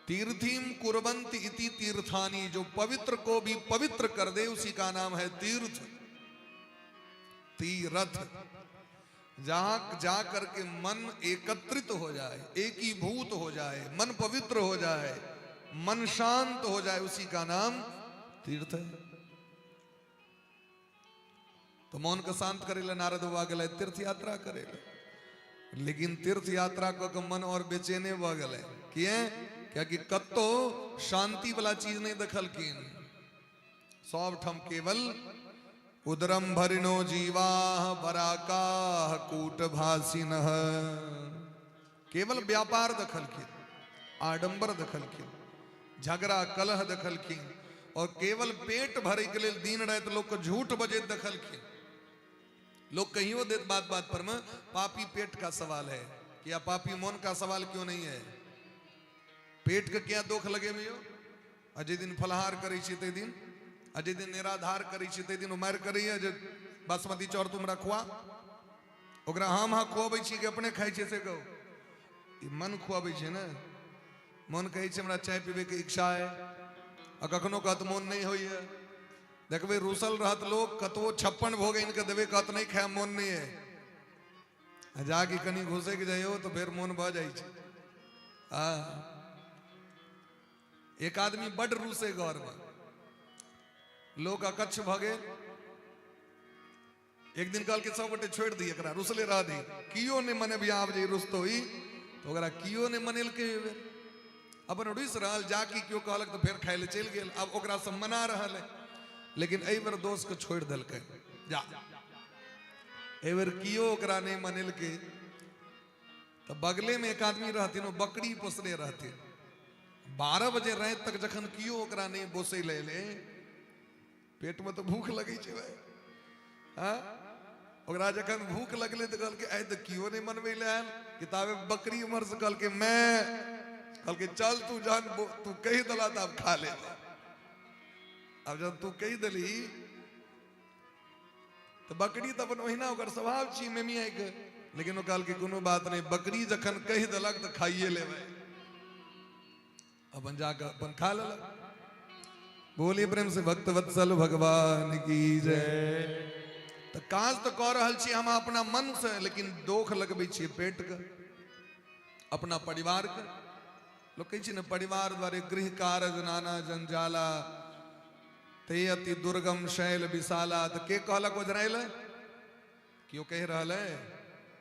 तीर्थीम कुर्वन्ति इति तीर्थानि, जो पवित्र को भी पवित्र कर दे उसी का नाम है तीर्थ। तीर्थ जहां जा करके मन एकत्रित हो जाए, एकीभूत हो जाए, मन पवित्र हो जाए, मन शांत हो जाए, उसी का नाम तीर्थ है। तो मन के शांत करे ले नारद बाबा गेलै तीर्थ यात्रा करे ले। लेकिन तीर्थ यात्रा कऽ के मन और बेचैने भऽ गेलै। किए? कियाकि कतौ शांति वाला चीज नहीं देखलखिन। सब ठाम केवल उदरम भरिणो जीवाः बराकाः कूटभासिनः, केवल व्यापार देखलखिन, आडंबर देखलखिन, झगड़ा कलह देखलखिन, और केवल पेट भरे के लेल दिन राति लोग के झूठ बजैत देखलखिन। लोग कहियो देत बात बात पर में पापी पेट का सवाल है कि या पापी मन का सवाल क्यों नहीं है? पेट के क्या दुख लगे में यो? आ जे दिन फलाहार करै छी तै दिन, आ जे दिन निराधार करै छी तै दिन उमारि करैया जे बासमती चाउर तुम रखवा। ओकरा हम अहाँ खुअबै छी कि अपने खाइ छियै से कहू? ई मन खुअबै छै ने। मन कहै छै हमरा चाय पीबैके इच्छा है, आ कखनो कहत मोन नहि होइए। देखबै रूसल रहत लोक, कतबो 56 भोग आनि कऽ देबै, कहत नहि खाय, मोन नहि है। आ जाके कनि घुसैक जइयौ तऽ फेर मोन भऽ जाइ छै। आ एक आदमी बड रूसे घरमे, लोक अकच्छ भऽ गेल। एक दिन कहलकै सब गोटे छोड़ि दी एकरा, रुसले रह दी, कियो नहि मनेबियै आब जे रुसतो ई, तऽ ओकरा कियो नहि मनेलकै। एहि बेर अपन रुसि रहल, जाकि केओ कहलक तऽ फेर खाय लए चलि गेल। आब ओकरा सब मना रहल है, लेकिन एहि बेर दोस्तके छोड़ि देलकै, जा एहि बेर कियो ओकरा नहि मनेलकै। तऽ बगलेमे एक आदमी रहथिन, ओ बकरी पोसने रहथिन। 12 बजे राति तक जखन कियो ओकरा नहि बोसै लए एलै, पेटमे तऽ भूख लगै छै भाय। हाँ, ओकरा जखन भूख लगलै तऽ कहलकै आइ तऽ कियो नहि मनबै लए आयल। किताबे बकरी उम्हर से कहलकै मैं, कहलकै चल तू जहन तू कहि देला तऽ आब खा ले। आब जहन तू कहि देलही तऽ बकरी तऽ अपन ओहिना ओकर स्वभाव छी मेमियाइके, लेकिन ओ कहलकै कोनो बात नहि, बकरी जखन कहि देलक तऽ खाइए लेबै। अपन जाकऽ अपन खा लेलक। बोलिए प्रेम से भक्त वत्सल भगवान की जय। तऽ काज तऽ कऽ रहल छी हम अपना मन से, लेकिन दोख लगबै छियै पेटके, अपना परिवारके। लोक कहै छै ने परिवार द्वारे गृह कारज नाना जंजाला ते अति दुर्गम शैल विशाला। तऽ के कहलक ओझराइ लए? केओ कहि रहल है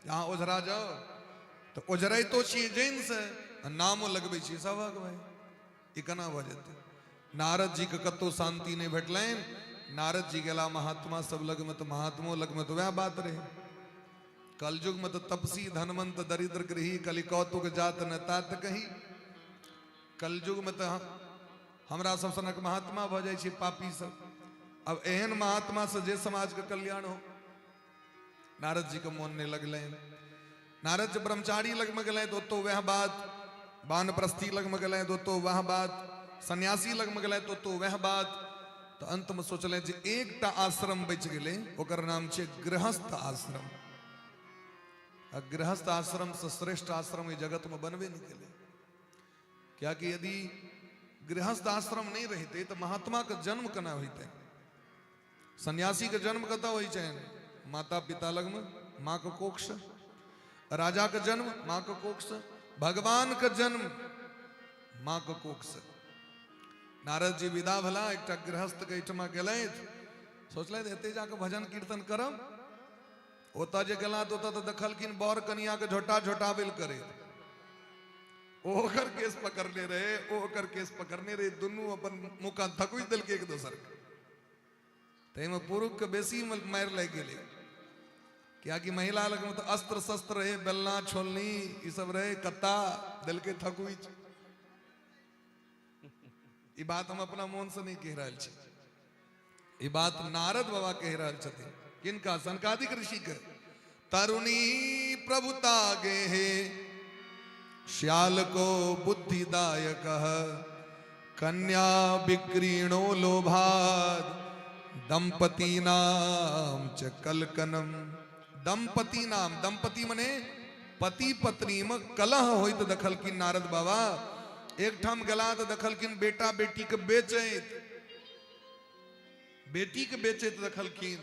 अहाँ ओझरा जाओ? तऽ ओझराइतो छियै जैन से, आ नामो लगबै छियै सबक। भाई ई केना भऽ जेतै? नारद जी के कतहु शान्ति नहि भेटलनि। नारद जी गेला महात्मा सब लगमे, तऽ महात्मो लगमे तऽ वएह बात रहै। कलयुग में तऽ तपसी धनवंत दरिद्र गृही कलि कौतुक जात न तात कही। कलयुग में तऽ हमरा सब सनक महात्मा भऽ जाइ छै पापी सब। अब एहन महात्मा से जे समाज के कल्याण हो। नारद जी के मोन नहीं लगलनि। नारद जी ब्रह्मचारी लग में गेलनि तऽ ओतौ वएह बात, वानप्रस्थी लग में गेलनि तऽ ओतौ वएह बात, सन्यासी लग में गेलनि तऽ ओतौ वएह बात। तऽ अंत में सोचलनि जे एकटा आश्रम बचि गेलै, ओकर नाम छै गृहस्थ आश्रम। आ गृहस्थ आश्रम से श्रेष्ठ आश्रम एहि जगत में बनबे नहि केलै। कियाकि यदि गृहस्थ आश्रम नहीं रहते तो महात्मा के जन्म केना होइते? सन्यासी के जन्म कतऽ होइ छनि? माता पिता लगमे, माँ के कोख से। राजा के जन्म माँ के कोख से, भगवान के जन्म माँ के कोख से। नारद जी विदा भला, एकटा गृहस्थ के एहिठमा गेलथि। सोचलथि एते जाके भजन कीर्तन करब। ओतऽ जे गेला तऽ ओतऽ तऽ देखलखिन बर कनिया के झोटा झोटाबेल करैत। ओ ओकर केस पकड़ने रहे, ओ ओकर केस पकड़ने रहे, दुनू अपन मुँह थकुच देलकै एक दोसर के। ताहिमे पुरुष के बेसी मारि लागि गेलै, कियाकि महिला लगमे तऽ अस्त्र शस्त्र रहे, बेलना छोलनी ई सब रहे, कत्ता देलकै थकुच। ई बात हम अपना मोन से नहीं कहि रहल छी, ई बात नारद बाबा कहि रहल छथिन। किनका? सनकादिक ऋषि के। तरुणी प्रभुता गेहे श्याल को बुद्धिदायक कन्या विक्रीणो लोभाद दंपति नाम च कलकनम। दंपति नाम, दंपति मने पति पत्नी में कलह होइत देखलखिन नारद बाबा। एक ठाम गेला तऽ देखलखिन बेटा बेटी के बेचैत, बेटी के बेचैत देखलखिन।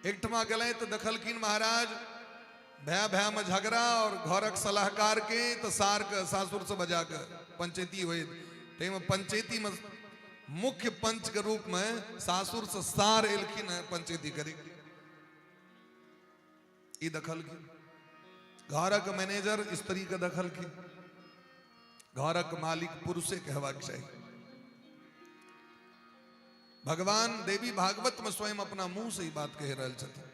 एक ठमा गेलै तऽ देखलखिन महाराज भाय भाय में झगड़ा और घरक सलाहकार के तऽ सार के सासुर से बजा के पंचायती होइत। ताहिमे पंचायती में मुख्य पंच के रूप में सासुर से सार एलखिन है पंचायती करे। ई देखलखिन घरक मैनेजर स्त्री के देखलखिन, घरक मालिक पुरुषे के हेबाक चाही। भगवान देवी भागवत में स्वयं अपना मुंह से ई बात कहि रहल छथिन।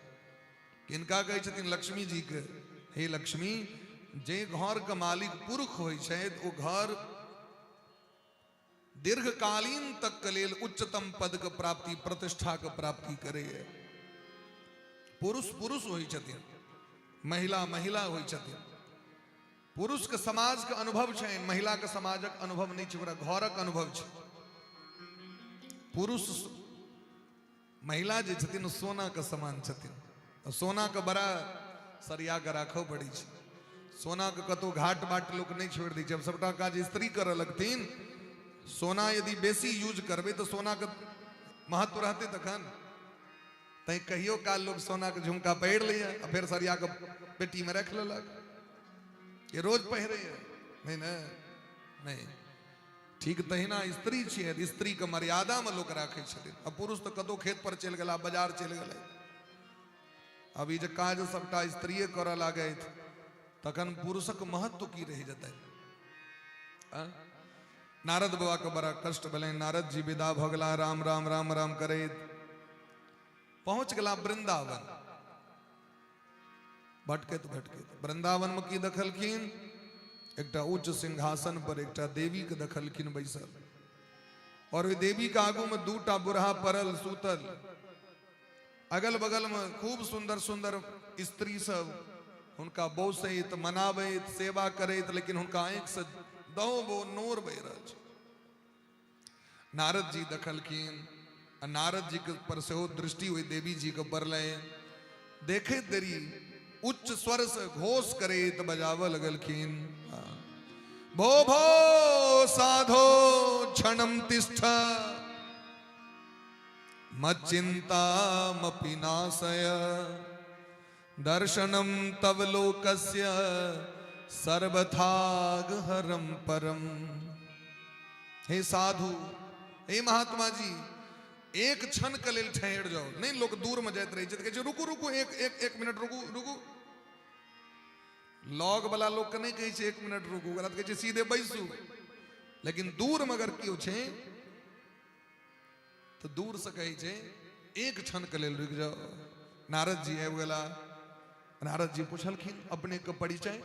किनका कहै छथिन? लक्ष्मी जी के। हे लक्ष्मी, जे घर के मालिक पुरुष होइ छै ओ घर दीर्घकालीन तक के लेल उच्चतम पद के प्राप्ति, प्रतिष्ठा के प्राप्ति करैए। पुरुष पुरुष होइ छथिन, महिला महिला होइ छथिन। पुरुष के समाज के अनुभव छै, महिला के समाजक अनुभव नहीं छै, ओकरा घरक अनुभव छै। पुरुष महिला जे छथिन ओ सोना के समान छथिन। सोना के बड़ा सरिया कऽ राखऽ पड़ै छै। सोनाके कतहु घाट बाट लोक नहि छोड़ि दै छै। आब सबटा काज स्त्री करऽ लगथिन। सोना यदि बेसी यूज करबै तऽ सोनाके महत्व रहतै तखन। तैं कहियो काल लोक सोनाके झुमका पहिर लैए आ फेर सरिया कऽ पेटीमे राखि लेलक। ये रोज पहिरैए नहि ने? नहि। ठीक तहिना स्त्री छियै, स्त्रीके मर्यादामे लोक राखै छथिन। आ पुरुष तऽ कतहु खेत पर चलि गेला, बाजार चलि गेलै। अब ई जे काज सबटा स्त्रीए करऽ लागथि तखन पुरुषक महत्व की रहि जेतै? नारद बाबा के बड़ा कष्ट भेलनि। नारद जी विदा भऽ गेला राम राम राम राम करैत पहुंच गेला वृंदावन। भटकैत भटकैत वृंदावन में की देखलखिन? एकटा उच्च सिंहासन पर एकटा देवी के देखलखिन बैसल, और ओहि देवी के आगू में दूटा बुढ़ा पड़ल सुतल, अगल बगल में खूब सुंदर सुंदर स्त्री सब हुनका बौसैत मनाबैत सेवा करैत, लेकिन हुनका आँखि से दो बो नोर बहि रहल छै। नारद जी देखलखिन आ नारद जी के पर सेहो दृष्टि ओहि देवी जी के पड़लै। देखैत देरी उच्च स्वर से घोष करैत बजाबऽ लगलखिन, भो भो साधो क्षणम तिष्ठ मच्चिन्तामपि नाशय दर्शनम तव लोकस्य सर्वथागहरम परम। हे साधु, हे महात्मा जी, एक क्षण के लेल ठहर जाओ। नहीं लोग दूर में जाइत रहे छै तऽ कहै छै रुकू रुकू, एक एक एक मिनट रुकू रुकू। लग वाला लोग के नहीं कहै छै एक मिनट रुकू, ओकरा तऽ कहै छै सीधे बैसू। लेकिन दूर में अगर केओ छै तऽ दूर से कहै छै एक क्षण के लेल रुकि जाओ। नारद जी आबि गेला। नारद जी पुछलखिन अपने के परिचय?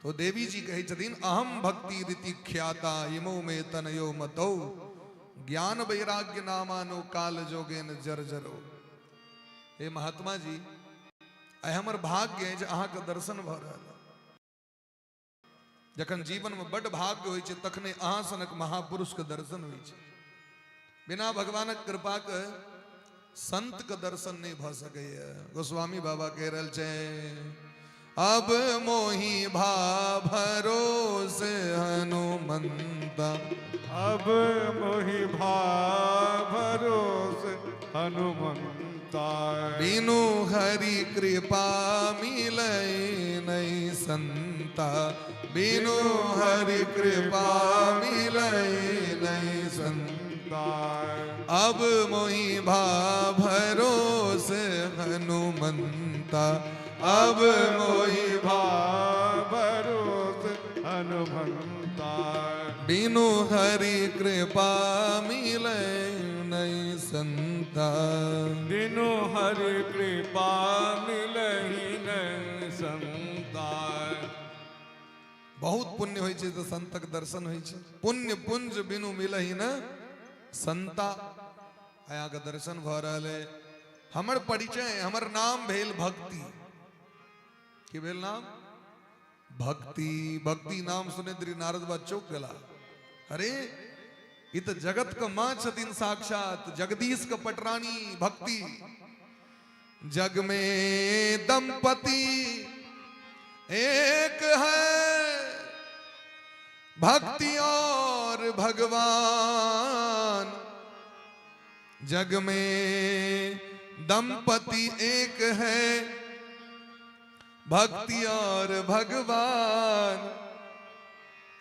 तो देवी जी कहै छथिन अहम भक्ति रीति ख्याता इमो मे तनयो मतौ ज्ञान वैराग्य नामानो काल जोगेन जर्जरो। हे महात्मा जी, आइ हमर भाग्य है जे अहाँके दर्शन भऽ रहल है। जखन जीवन में बड भाग्य होइ छै तखने अहाँ सनक महापुरुष के दर्शन होइ छै। बिना भगवानक कृपा के संत के दर्शन नहीं भऽ सकैए। गोस्वामी बाबा कहि रहल छै अब मोहि भा भरोस हनुमंता, अब मोहि भा भरोस हनुमंता, बिनु हरि कृपा मिलै नहीं संता, बिनु हरि कृपा मिलै नहीं संता, अब मोहि भा भरोस हनुमंता, अब मोहि भा भरोस हनुमंता, बिनु हरि कृपा मिलै नहीं संता, बिनु हरि कृपा मिलै नहीं संता। बहुत पुण्य होइ छै तऽ संतक दर्शन होइ छै। पुण्य पुंज बिनु मिलहि न संता। अहाँके दर्शन भऽ रहल है। हमर परिचय, हमर नाम भेल भक्ति। की भेल नाम? भक्ति। भक्ति नाम सुनैत रही नारद बाबा चौंक गेला। अरे ई तऽ जगत के माँ छथिन, साक्षात जगदीश के पटरानी भक्ति। जग में दंपति एक है, भक्ति और भगवान। जग में दंपति एक है, भक्ति और भगवान।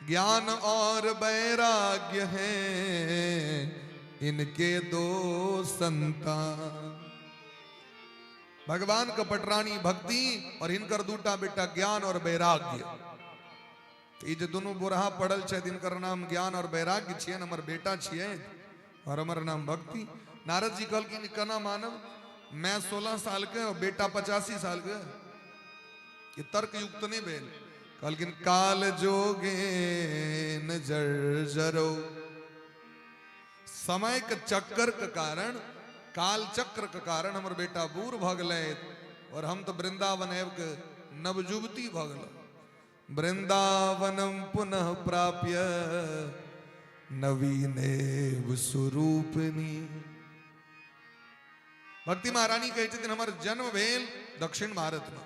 ज्ञान और वैराग्य है इनके दो संतान। भगवान का पटरानी भक्ति और इनकर दूटा बेटा ज्ञान और वैराग्य। ई जे दुनू बुढ़ा पड़ल छै, इनकर नाम ज्ञान और वैराग्य छियै, हमर बेटा छियै और हमर नाम भक्ति। नारद जी कहलखिन केना मानब, मैं 16 साल के और बेटा 85 साल के, ये तर्क युक्त नहीं भेल। कहलखिन काल जोगेन जर्जरो, समय के चक्कर के कारण, काल चक्र के कारण हमर बेटा बूढ़ भऽ गेलै और हम तो वृंदावन आबि के नवजुवती भऽ गेल। वृंदावनम पुनः प्राप्य नवीनेव स्वरूपिणी। भक्ति महारानी कहै छथिन हमर जन्म भेल दक्षिण भारत में,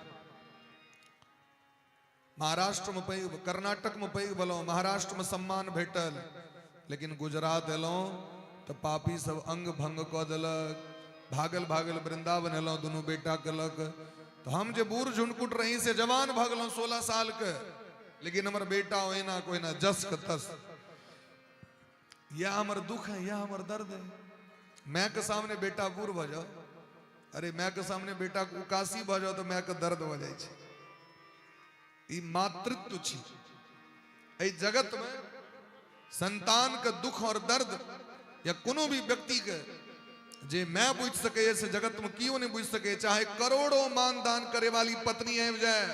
महाराष्ट्रमे पैघ, कर्नाटकमे पैघ भेलहुँ, महाराष्ट्रमे सम्मान भेटल, लेकिन गुजरात एलहुँ तऽ पापी सब अंग भंग कऽ देलक। भागल भागल वृंदावन एलहुँ दुनू बेटाके लऽ कऽ। तऽ हम जे बूढ़ झुनकुट रही से जवान भऽ गेलहुँ 16 सालके, लेकिन हमर बेटा ओहिना के ओहिना जस के तस। यह हमर दुख है, यह हमर दर्द है। माय के सामने बेटा बूढ़ भऽ जाओ, अरे माय के सामने बेटा के उकासी भऽ जाओ तऽ माय के दर्द भऽ जाइ छै। ई मातृत्व छी। एहि जगत में संतान के दुख और दर्द या कोनो भी व्यक्ति के जे मैं बुझ सके से जगत में कियो नहीं बुझ सके, चाहे करोड़ों मान दान करे वाली पत्नी आबि जाए,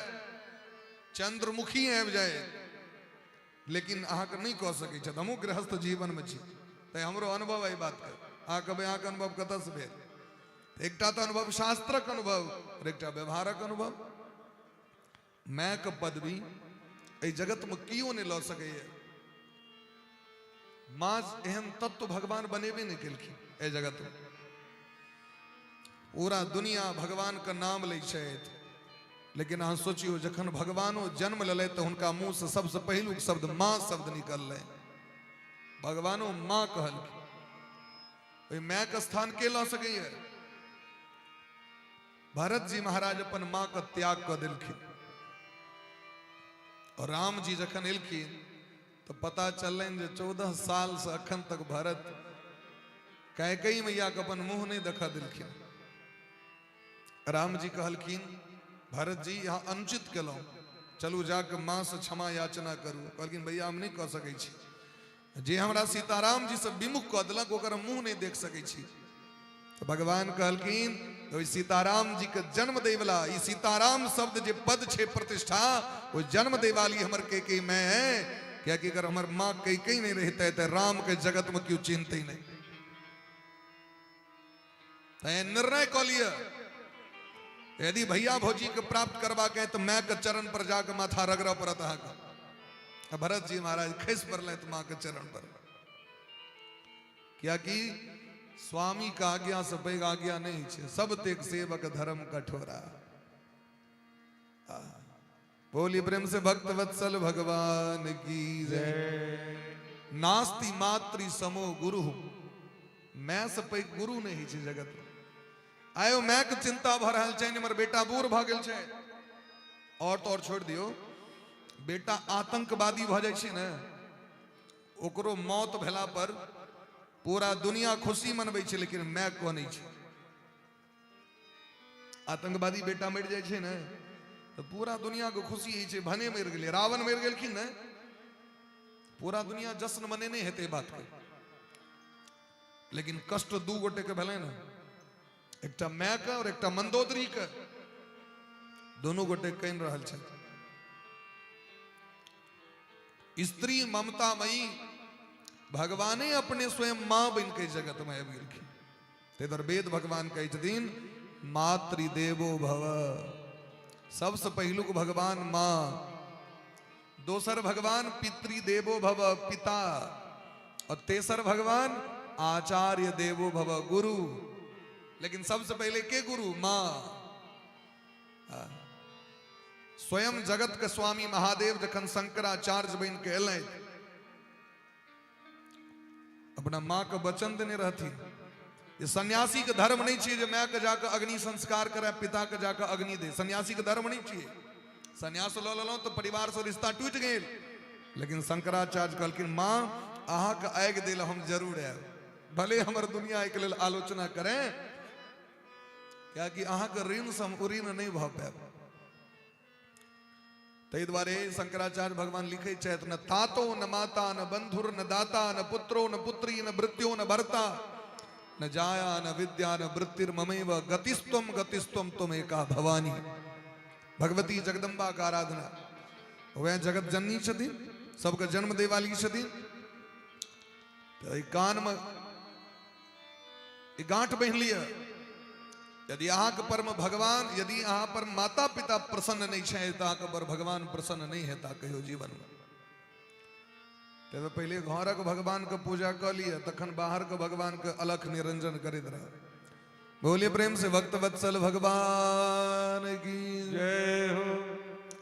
चंद्रमुखी आबि जाए, लेकिन अहाँके नहीं कह सकै छथि। हमहूँ गृहस्थ जीवन में छी, तैं हमरो अनुभव एहि बात के। अहाँ कहबै अहाँके अनुभव कतऽसँ भेल? एकटा तऽ अनुभव शास्त्रक अनुभव और एकटा व्यवहारक अनुभव। मायके पदवी एहि जगतमे कियो नहि लऽ सकैए। माँ एहन तत्व भगवान बनेबे नहि केलखिन एहि जगतमे। पूरा दुनिया भगवानके नाम लै छथि, लेकिन अहाँ सोचियौ जखन भगवानो जन्म लेलथि तऽ हुनका मुँहसँ सबसँ पहिलुक शब्द माँ शब्द निकललै। भगवानो माँ कहलखिन। ओहि मायके स्थान के लऽ सकैए? भरत जी महाराज अपन माँ के त्याग कऽ देलखिन और राम जी जखन एलखिन तऽ पता चललनि जे 14 साल से अखन तक भरत कैकई मैया के अपन मुंह नहीं देखा देलखिन। राम जी कहलखिन भरत जी यहाँ अनुचित केलहुँ, चलू जाके माँ से क्षमा याचना करू। कहलखिन भैया हम नहीं कऽ सकै छी, जे हमरा सीताराम जी से विमुख कऽ देलक ओकर मुंह नहीं देख सकै छी। तो भगवान कहलखिन ओहि सीताराम जी के जन्म दै वाला, ई सीताराम शब्द जे पद छै प्रतिष्ठा, ओ जन्म दै वाली हमर कैकेयी मैं है। कियाकि अगर हमर माँ कैकेयी नहीं रहते तो राम के जगत में क्यों चिन्हते ही नहीं। तैं निर्णय कऽ लिअ, यदि भैया भौजी के प्राप्त करबाक है तो माय के चरण पर जाके माथा रगड़ऽ पड़त अहाँके। भरत जी महाराज खसि पड़लथि माँ के चरण पर, कियाकि स्वामी के आज्ञा से पैघ आज्ञा नहीं छै। सब तेक सेवक धर्म कठोरा। बोली प्रेम से भक्त वत्सल भगवान की जय। नास्ति मातृ समो गुरु, मैं से पैघ गुरु नहीं छै जगत में। आयो मैं के चिंता भऽ रहल छै, हमर बेटा बूढ़ भऽ गेल छै। और तो और छोड़ दियौ, बेटा आतंकवादी भऽ जाइ छै ने, ओकरो मौत भेला पर पूरा दुनिया खुशी मनबै छै, लेकिन माय कनै छै। आतंकवादी बेटा मरि जाइ छै ने तऽ पूरा दुनिया के खुशी होइ छै, भने मरि गेलै। रावण मरि गेलखिन ने, पूरा दुनिया जश्न मनेने हेतै बात के, लेकिन कष्ट दू गोटे के भेलै ने, एकटा माय के और एकटा मंदोदरी के। दोनों गोटे कनि रहल छथि। स्त्री ममतामयी भगवाने अपने स्वयं माँ बन के जगत में आबि गेलखिन। ताहि दुआरे वेद भगवान कहै छथिन मातृदेवो भव। सबसे पहिलुक भगवान माँ, दोसर भगवान पितृदेवो भव पिता, और तेसर भगवान आचार्य देवो भव गुरु। लेकिन सबसे पहले के गुरु? माँ। स्वयं जगत के स्वामी महादेव जखन शंकराचार्य बन के एलथि, अपना माँ के वचन देने रहथिन। ये सन्यासी के धर्म नहीं छियै जे माय के जाके अग्नि संस्कार करे, पिता के जाके अग्नि दे। सन्यासी के धर्म नहीं छियै। सन्यास लऽ लेलहुँ तऽ परिवार से रिश्ता टूटि गेल। लेकिन शंकराचार्य कहलखिन माँ अहाँके आगि दै लए हम जरूर आयब, भले हमर दुनिया एहिके लेल आलोचना करे, कियाकि अहाँके ऋण से हम उऋण नहीं भऽ पायब। ताहि दुआरे शंकराचार्य भगवान लिखै छथि, न तातो न माता न बंधुर न दाता न पुत्रो न पुत्री न भृत्यो न भर्ता न जाया न विद्या न वृत्तिर्ममेव गतिस्त्वम गतिस्त्वम त्वम एका भवानी। भगवती जगदम्बा के आराधना, वह जगत जननी छथिन, सबके जन्म दै वाली छथिन। तऽ एहि कानमे ई गांठ बान्हि लिअ, यदि अहाँके पर में भगवान, यदि अहाँ पर माता पिता प्रसन्न नहीं छै तऽ अहाँके पर भगवान प्रसन्न नहीं हेता कहियो जीवन में। तऽ पहिले घरक भगवान के पूजा कऽ लिअ, तखन बाहर के भगवान के अलख निरंजन करैत रह। बोलिए प्रेम से भक्त वत्सल भगवान की जय हो।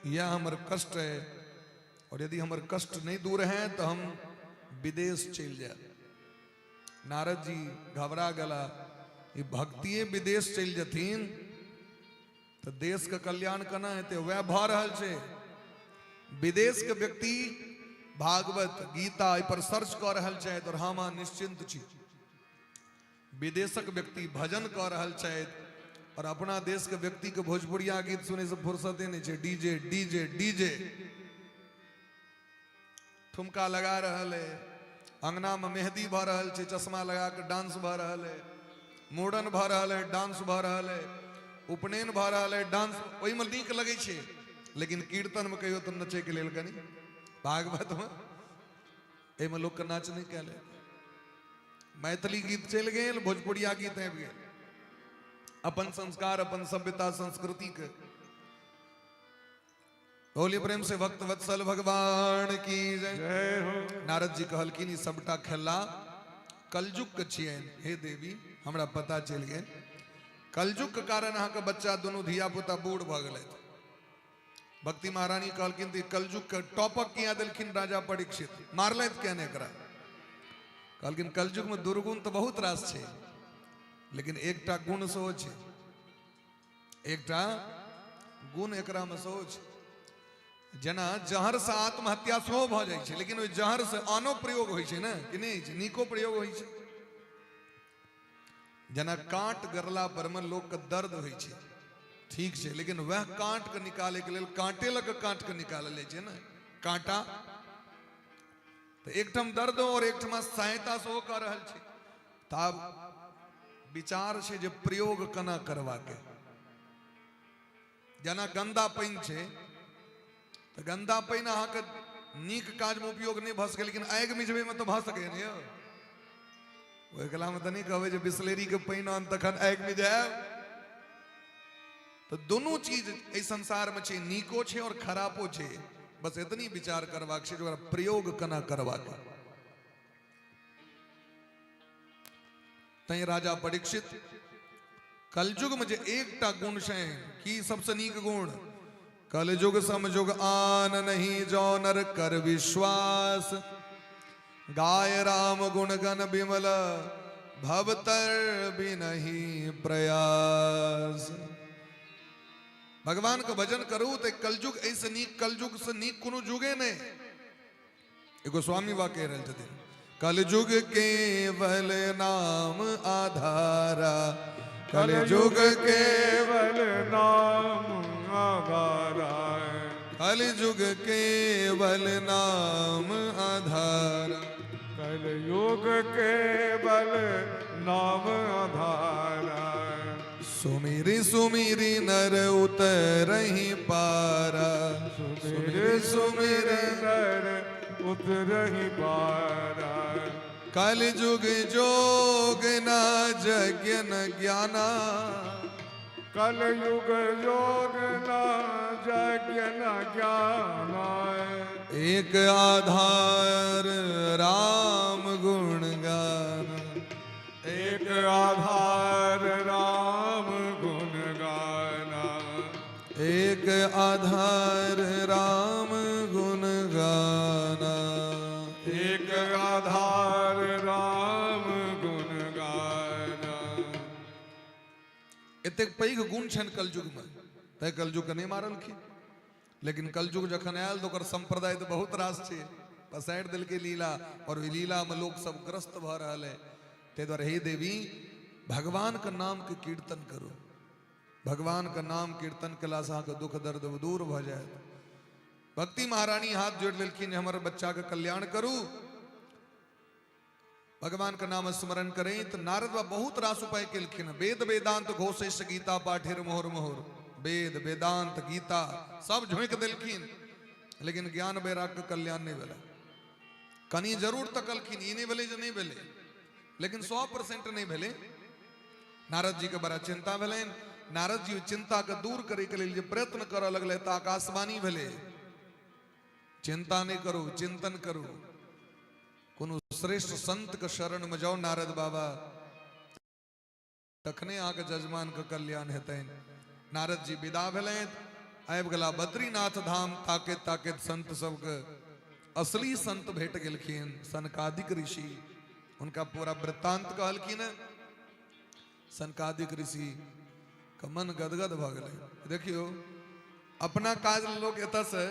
इएह हमर कष्ट है और यदि हमर कष्ट नहीं दूर है तो हम विदेश चलि जायब। नारद जी घबरा गला, ई भक्तिये विदेश चलि जथिन तो देश के कल्याण केना हेतै? वएह भऽ रहल छै। विदेश के व्यक्ति भागवत गीता एहि पर सर्च कऽ रहल छथि और हम अहाँ निश्चिंत छी। विदेशक व्यक्ति भजन कऽ रहल छथि और अपना देश के व्यक्ति के भोजपुरिया गीत सुनै से फुर्सते नहीं छै। डीजे डीजे डीजे ठुमका लगा रहल है, अंगना में मेहंदी भऽ रहल छै, चश्मा लगा के डांस भऽ रहल है, मूड़न भऽ रहल है, डांस भऽ रहल है, उपनयन भऽ रहल है, डांस ओहिमे नीक लगै छै, लेकिन कीर्तन में कहियो तऽ नचैके लेल कनि भागवत में एहिमे लोकके नाच नहि कयल। मैथिली गीत चलि गेल, भोजपुरिया गीत आबि गेल। अपन संस्कार अपन सभ्यता संस्कृति के होली प्रेम से भक्त वत्सल भगवान की जय। जय हो। नारद जी कहलखिन ई सबटा खेला कलयुग के छियनि। हे देवी, हमरा पता चलि गेल कलयुग के कारण अहाँके बच्चा दुनू धिया पुता बूढ़ भऽ गेलथि। भक्ति महारानी कहलखिन तऽ कलयुग के टॉपक किया देलखिन राजा परीक्षित, मारलथि किया नहि एकरा? कहलखिन कलयुग में दुर्गुण तऽ बहुत रास छै, लेकिन एकटा गुण सेहो छै, एकटा गुण एकरा में सेहो छै। जेना जहर से आत्महत्या सेहो भऽ जाइ छै, लेकिन ओहि जहर से आनो प्रयोग होइ छै ने कि नहि होइ छै? नीको प्रयोग होइ छै। जेना कांट गड़ला पर में लोक के दर्द होइ छै, ठीक छै, लेकिन वह कांट के निकाले के लेल कांटे लग के कांट के निकालल जाइ छै ने कांटा। तऽ एकठाम दर्द और एकठाम सहायता सेहो कऽ रहल छै। तऽ आब विचार छै जे प्रयोग केना करबाके। जेना गन्दा पानि छै तऽ गन्दा पानि अहाँके नीक काजमे उपयोग नहि भऽ सकै, लेकिन आगि मिझबैमे तऽ भऽ सकैए ने यौ। ओहि कलामे तऽ नहि कहबै जे बिसलेरीके पानि आन तखन आगि मिझायब। तऽ दुनू चीज एहि संसारमे छै, नीको छै और खरापो छै। बस एतनी विचार करबाक छै जे ओकरा प्रयोग केना करबाक। तैं राजा परीक्षित कलयुग में जे एकटा गुण छै, की सबसे नीक गुण? कलयुग समयुग आन नहीं जो नर कर विश्वास, गाय राम गुण गण विमल भवतर भी नहीं प्रयास। भगवान के भजन करू तो कलयुग ऐसे नीक, कलयुग से नीक कोनो जुगे नहीं। एगो स्वामी बा कह रहल छथिन, कलयुग केवल नाम आधारा, कलयुग केवल नाम आधारा, कलयुग केवल नाम आधारा, कलयुग केवल नाम आधारा। सुमिरी सुमिरी नर उतरहि पारा, सुमिरी सुमिरी नर उतरहि पारा। कलयुग जोग ना यज्ञ न ज्ञाना, कलयुग जोग ना यज्ञ न ज्ञाना, एक आधार राम गुण गाना, एक आधार राम गुण गाना, एक आधार राम गुण गाना, एक आधार राम गुण गाना। एतेक पैघ गुण छनि कलयुगमे, तैं कलयुगके नहि मारलखिन। लेकिन कलयुग जखन आयल तऽ ओकर संप्रदाय तऽ बहुत रास छै, पसारि देलकै लीला, और ओहि लीलामे लोक सब ग्रस्त भऽ रहल है। ताहि दुआरे हे देवी, भगवानके नामके कीर्तन करू। भगवानके नाम कीर्तन केलासँ अहाँके दुख दर्द दूर भऽ जायत। भक्ति महारानी हाथ जोड़ि लेलखिन, हमर बच्चाके कल्याण करू। भगवान के नाम स्मरण करें। तो नारद बाबा बहुत रास उपाय केलखिन। वेद वेदांत घोषेश गीता पाठेर मोहर मोहर, वेद वेदांत गीता सब झोंकि देलखिन, लेकिन ज्ञान वैराग के कल्याण नहीं भेलै। कनी जरूर तकलखिन, ई नहीं भेलै जे नहीं भेलै, लेकिन 100% नहीं भेलै। नारद जी के बड़ा चिंता भेलनि। नारद जी चिंता के दूर करे के लेल जे प्रयत्न करऽ लगलै तऽ आकाशवाणी भेलै, चिंता नहीं करू, चिंतन करू, कोनो श्रेष्ठ संत के शरण में जाओ नारद बाबा, तखने अहाँके जजमान के कल्याण हेतनि। नारद जी विदा भेलथि आबि गेला बद्रीनाथ धाम। ताकैत ताकैत संत सबके असली संत भेट गेलखिन, सनकादिक ऋषि। हुनका पूरा वृत्तांत कहलखिन। सनकादिक ऋषि के मन गदगद भऽ गेलै। देखियौ, अपना काज लोक एतऽसँ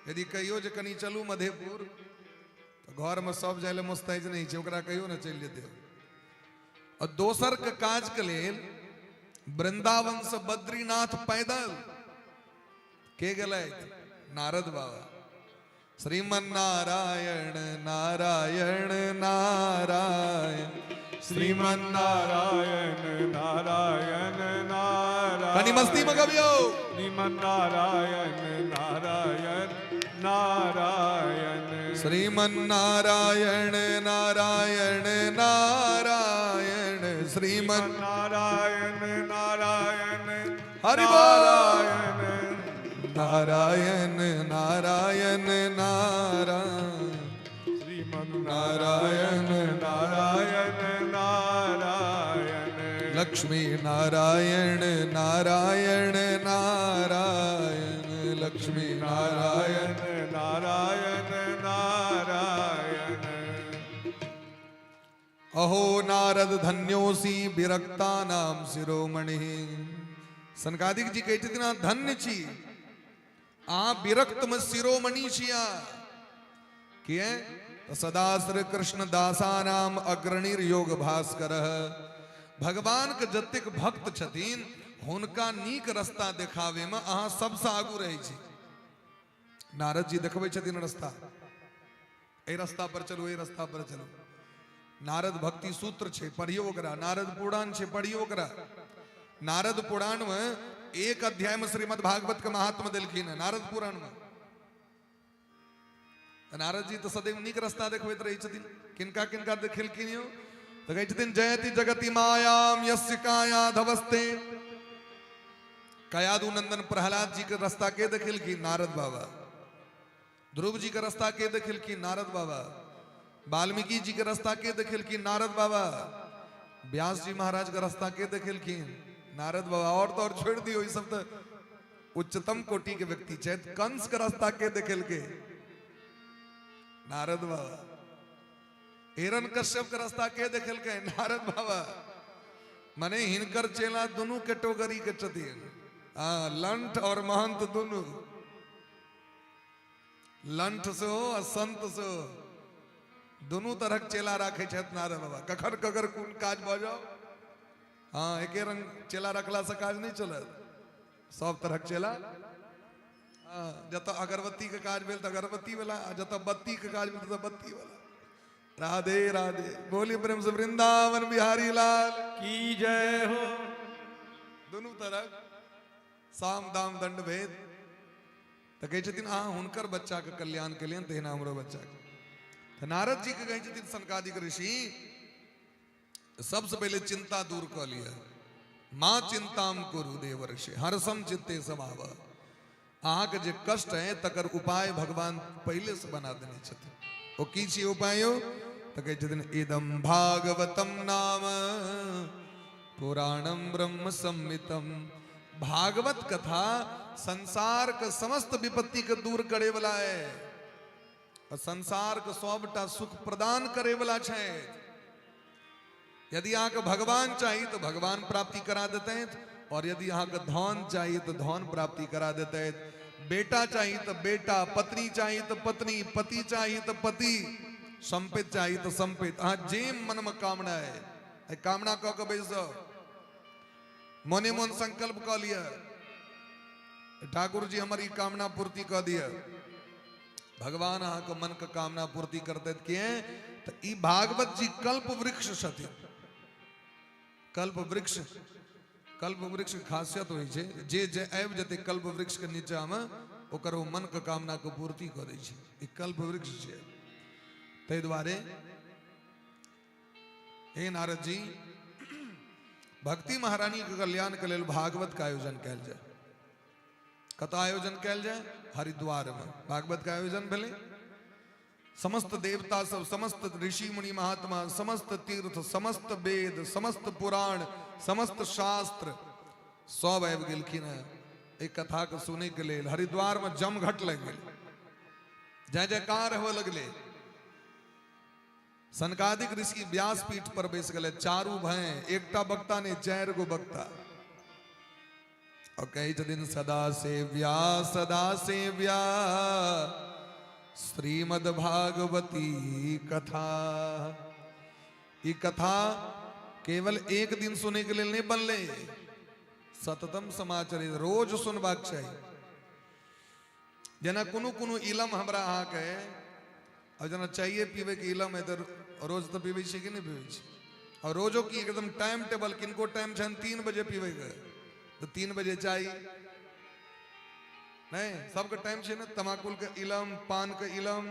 यदि कहियो जे कनि चलू मधेपुर, तऽ घरमे सब जाइ लए मुस्तैज नहि छै, ओकरा कहियो ने चलि जेतै। और दोसर के काज के लेल वृंदावन से बद्रीनाथ पैदल के गेलै? नारद बाबा। श्रीमन नारायण नारायण नारायण, श्रीमन नारायण नारायण नारायण। कनि मस्ती में गबियो। श्रीमन नारायण नारायण नारायण, श्रीमन नारायण नारायण नारायण, श्रीमन नारायण नारायण हरि नारायण नारायण नारायण नारायण, श्रीमन नारायण नारायण नारायण, लक्ष्मी नारायण नारायण नारायण, लक्ष्मी नारायण नारायण नारायण। अहो नारद धन्योसी विरक्ता नाम शिरोमणि। सनकादिक जी कहै छथिन, अहाँ धन्य छी, अहाँ विरक्त में शिरोमणि छी। अहाँ किए? तऽ सदा श्री कृष्ण दासानाम अग्रणीर योग भास्कर। भगवान के जतेक भक्त छथिन हुनका नीक रास्ता देखावे में अहाँ सबसँ आगू रहै छी। नारद जी देखबै छथिन रास्ता, एहि रास्ता पर चलू, एहि रास्ता पर चलू। नारद भक्ति सूत्र छै, पढ़ियो ओकरा। नारद पुराण छै, पढ़ियो ओकरा। नारद पुराण में एक अध्याय में श्रीमद् भागवत के महात्म्य देलखिन है नारद पुराण में। तऽ नारद जी तऽ सदैव नीक रास्ता देखबैत रहै छथिन। किनका किनका देखेलखिन यौ? तऽ कहै छथिन, जयति जगति मायाम यस्य काया धवस्ते। कयादु नंदन प्रहलाद जी के रास्ता के देखेलखिन? नारद बाबा। ध्रुव जी के रास्ता के देखेलखिन? नारद बाबा। वाल्मीकि जी के रास्ता के देखेलखिन? नारद बाबा। व्यास जी महाराज के रास्ता के देखेलखिन? नारद बाबा। और तो और छोड़ दियो, ई सब तऽ उच्चतम कोटि के व्यक्ति छथि। कंस के रास्ता के देखेलकै? नारद बाबा। हिरण कश्यप के रास्ता के देखेलकै? नारद बाबा। मने हिनकर चेला दुनू कैटेगरी के छथिन, लंठ और महंत दुनू, लंठ सेहो आ संत सेहो, दुनू तरहक चेला राखै छथि नारद बाबा। कखन ककर कोन काज भऽ जाओ। हाँ, एके रंग चेला रखला से काज नहीं चलत, सब तरहक चेला। हाँ, जतऽ अगरबत्ती के काज भेल तऽ अगरबत्ती वाला, आ जतऽ बत्ती के काज भेल ततऽ बत्ती वाला। राधे राधे। बोली प्रेम से वृंदावन बिहारी लाल की जय हो। दुनू तरहक साम दाम दंड भेद। तऽ कहै छथिन, अहाँ हुनकर बच्चा के कल्याण केलियनि, तहिना हमरो बच्चा के। तऽ नारद जी के कहै छथिन सनकादिक ऋषि, सबसे पहिले चिंता दूर कऽ लिअ। माँ चिंताम कुरु देवर्षि हर्षम चित्ते समाव। अहाँके जे कष्ट है तकर उपाय भगवान पहिले से बना देने छथिन। ओ की छी उपाय यौ? तऽ कहै छथिन, इदम भागवतम नाम पुराणम ब्रह्म संहितम। भागवत कथा संसार के समस्त विपत्ति के दूर करे वाला है और संसार के सबटा सुख प्रदान करे वाला छै। यदि अहाँके भगवान चाहिए तो भगवान प्राप्ति करा देते हैं, और यदि अहाँके धन चाहिए तो धन प्राप्ति करा देते हैं। बेटा चाहिए तो बेटा, पत्नी चाहिए तो पत्नी, पति चाहिए तो पति, संपित चाहिए तो संपित। अहाँ जे मन में कामना है, एहि कामना कऽ के बैस जाउ, मने मन संकल्प कऽ लिअ, ठाकुर जी हमर ई कामना पूर्ति कऽ दिअ। भगवान अहाँके मन के कामना पूर्ति करते। किए? तऽ ई भागवत जी कल्प वृक्ष छथिन। कल्प वृक्ष, कल्प वृक्ष के खासियत होइ छै जे जे आबि जेतै कल्प वृक्ष के नीचा में, ओकर ओ मन के कामना के पूर्ति कऽ दै छै। ई कल्प वृक्ष छै। ताहि दुआरे हे नारद जी, भक्ति महारानी के कल्याण के लेल भागवत के आयोजन कयल जाय। कतऽ आयोजन कयल जाय? हरिद्वार में भागवत के आयोजन भेलै। समस्त देवता सब, समस्त ऋषि मुनि महात्मा, समस्त तीर्थ, समस्त वेद, समस्त पुराण, समस्त शास्त्र सब आबि गेलखिन हेँ। एहि कथा के सुनै के लेल। हरिद्वार में जमघट लागि गेल, जय जयकार हुए लगले। सनकादिक ऋषि व्यास पीठ पर बैस गए, चारू भय, एकटा वक्ता ने 4 गो वक्ता। और कहै छथिन सदा सेव्या सदा सेव्या श्रीमद् भागवती कथा। ई कथा केवल एक दिन सुने के लिए नहीं बनले, सततम समाचरित, रोज सुनबाक चाही। जेना कोनो कोनो इलम हमरा अहाँके, और जेना चाय पीबे के इलम है तो रोज तो पीबै छी कि नहीं पीबै छी? और रोजो की एकदम टाइम टेबल, किनको टाइम छनि 3 बजे पीबै के तो 3 बजे चाय नहीं, सबके टाइम छै ने। तमाकुल के इलम, पान के इलम,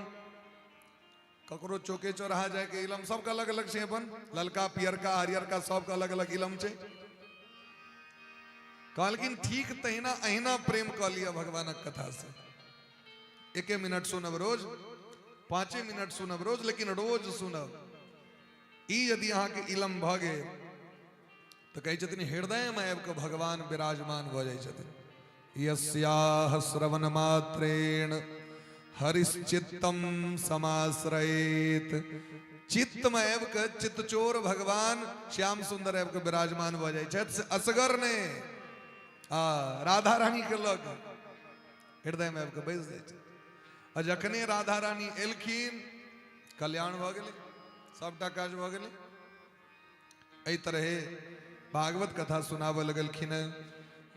ककरो चौके चौराहा जाय के इलम, सबके अलग अलग छै। अपन ललका पियरका हरियरका सबके अलग अलग इलम छै। कहलखिन ठीक तहिना अहिना प्रेम कऽ लिअ भगवानक कथा से। 1 मिनट सुनब रोज, 5 मिनट सुनब रोज, लेकिन रोज सुनब। ई यदि अहाँके इलम भऽ गेल तऽ कहै छथिन हृदयमे आबि कऽ भगवान विराजमान भऽ जाइ छथिन। यस्याह श्रवण मात्रेण हरिश्चित्तम समाश्रयेत। चित्त में आबि कऽ चित्तचोर भगवान श्याम सुंदर आबि कऽ विराजमान भऽ जाइ छथि। से असगर ने, आ राधा रानी के लग हृदय में आबि कऽ बैस जाइ छै। आ जखने राधा रानी एलखिन कल्याण भऽ गेलै, सबटा काज भऽ गेलै। एहि तरहे भागवत कथा सुनाबऽ लगलखिन।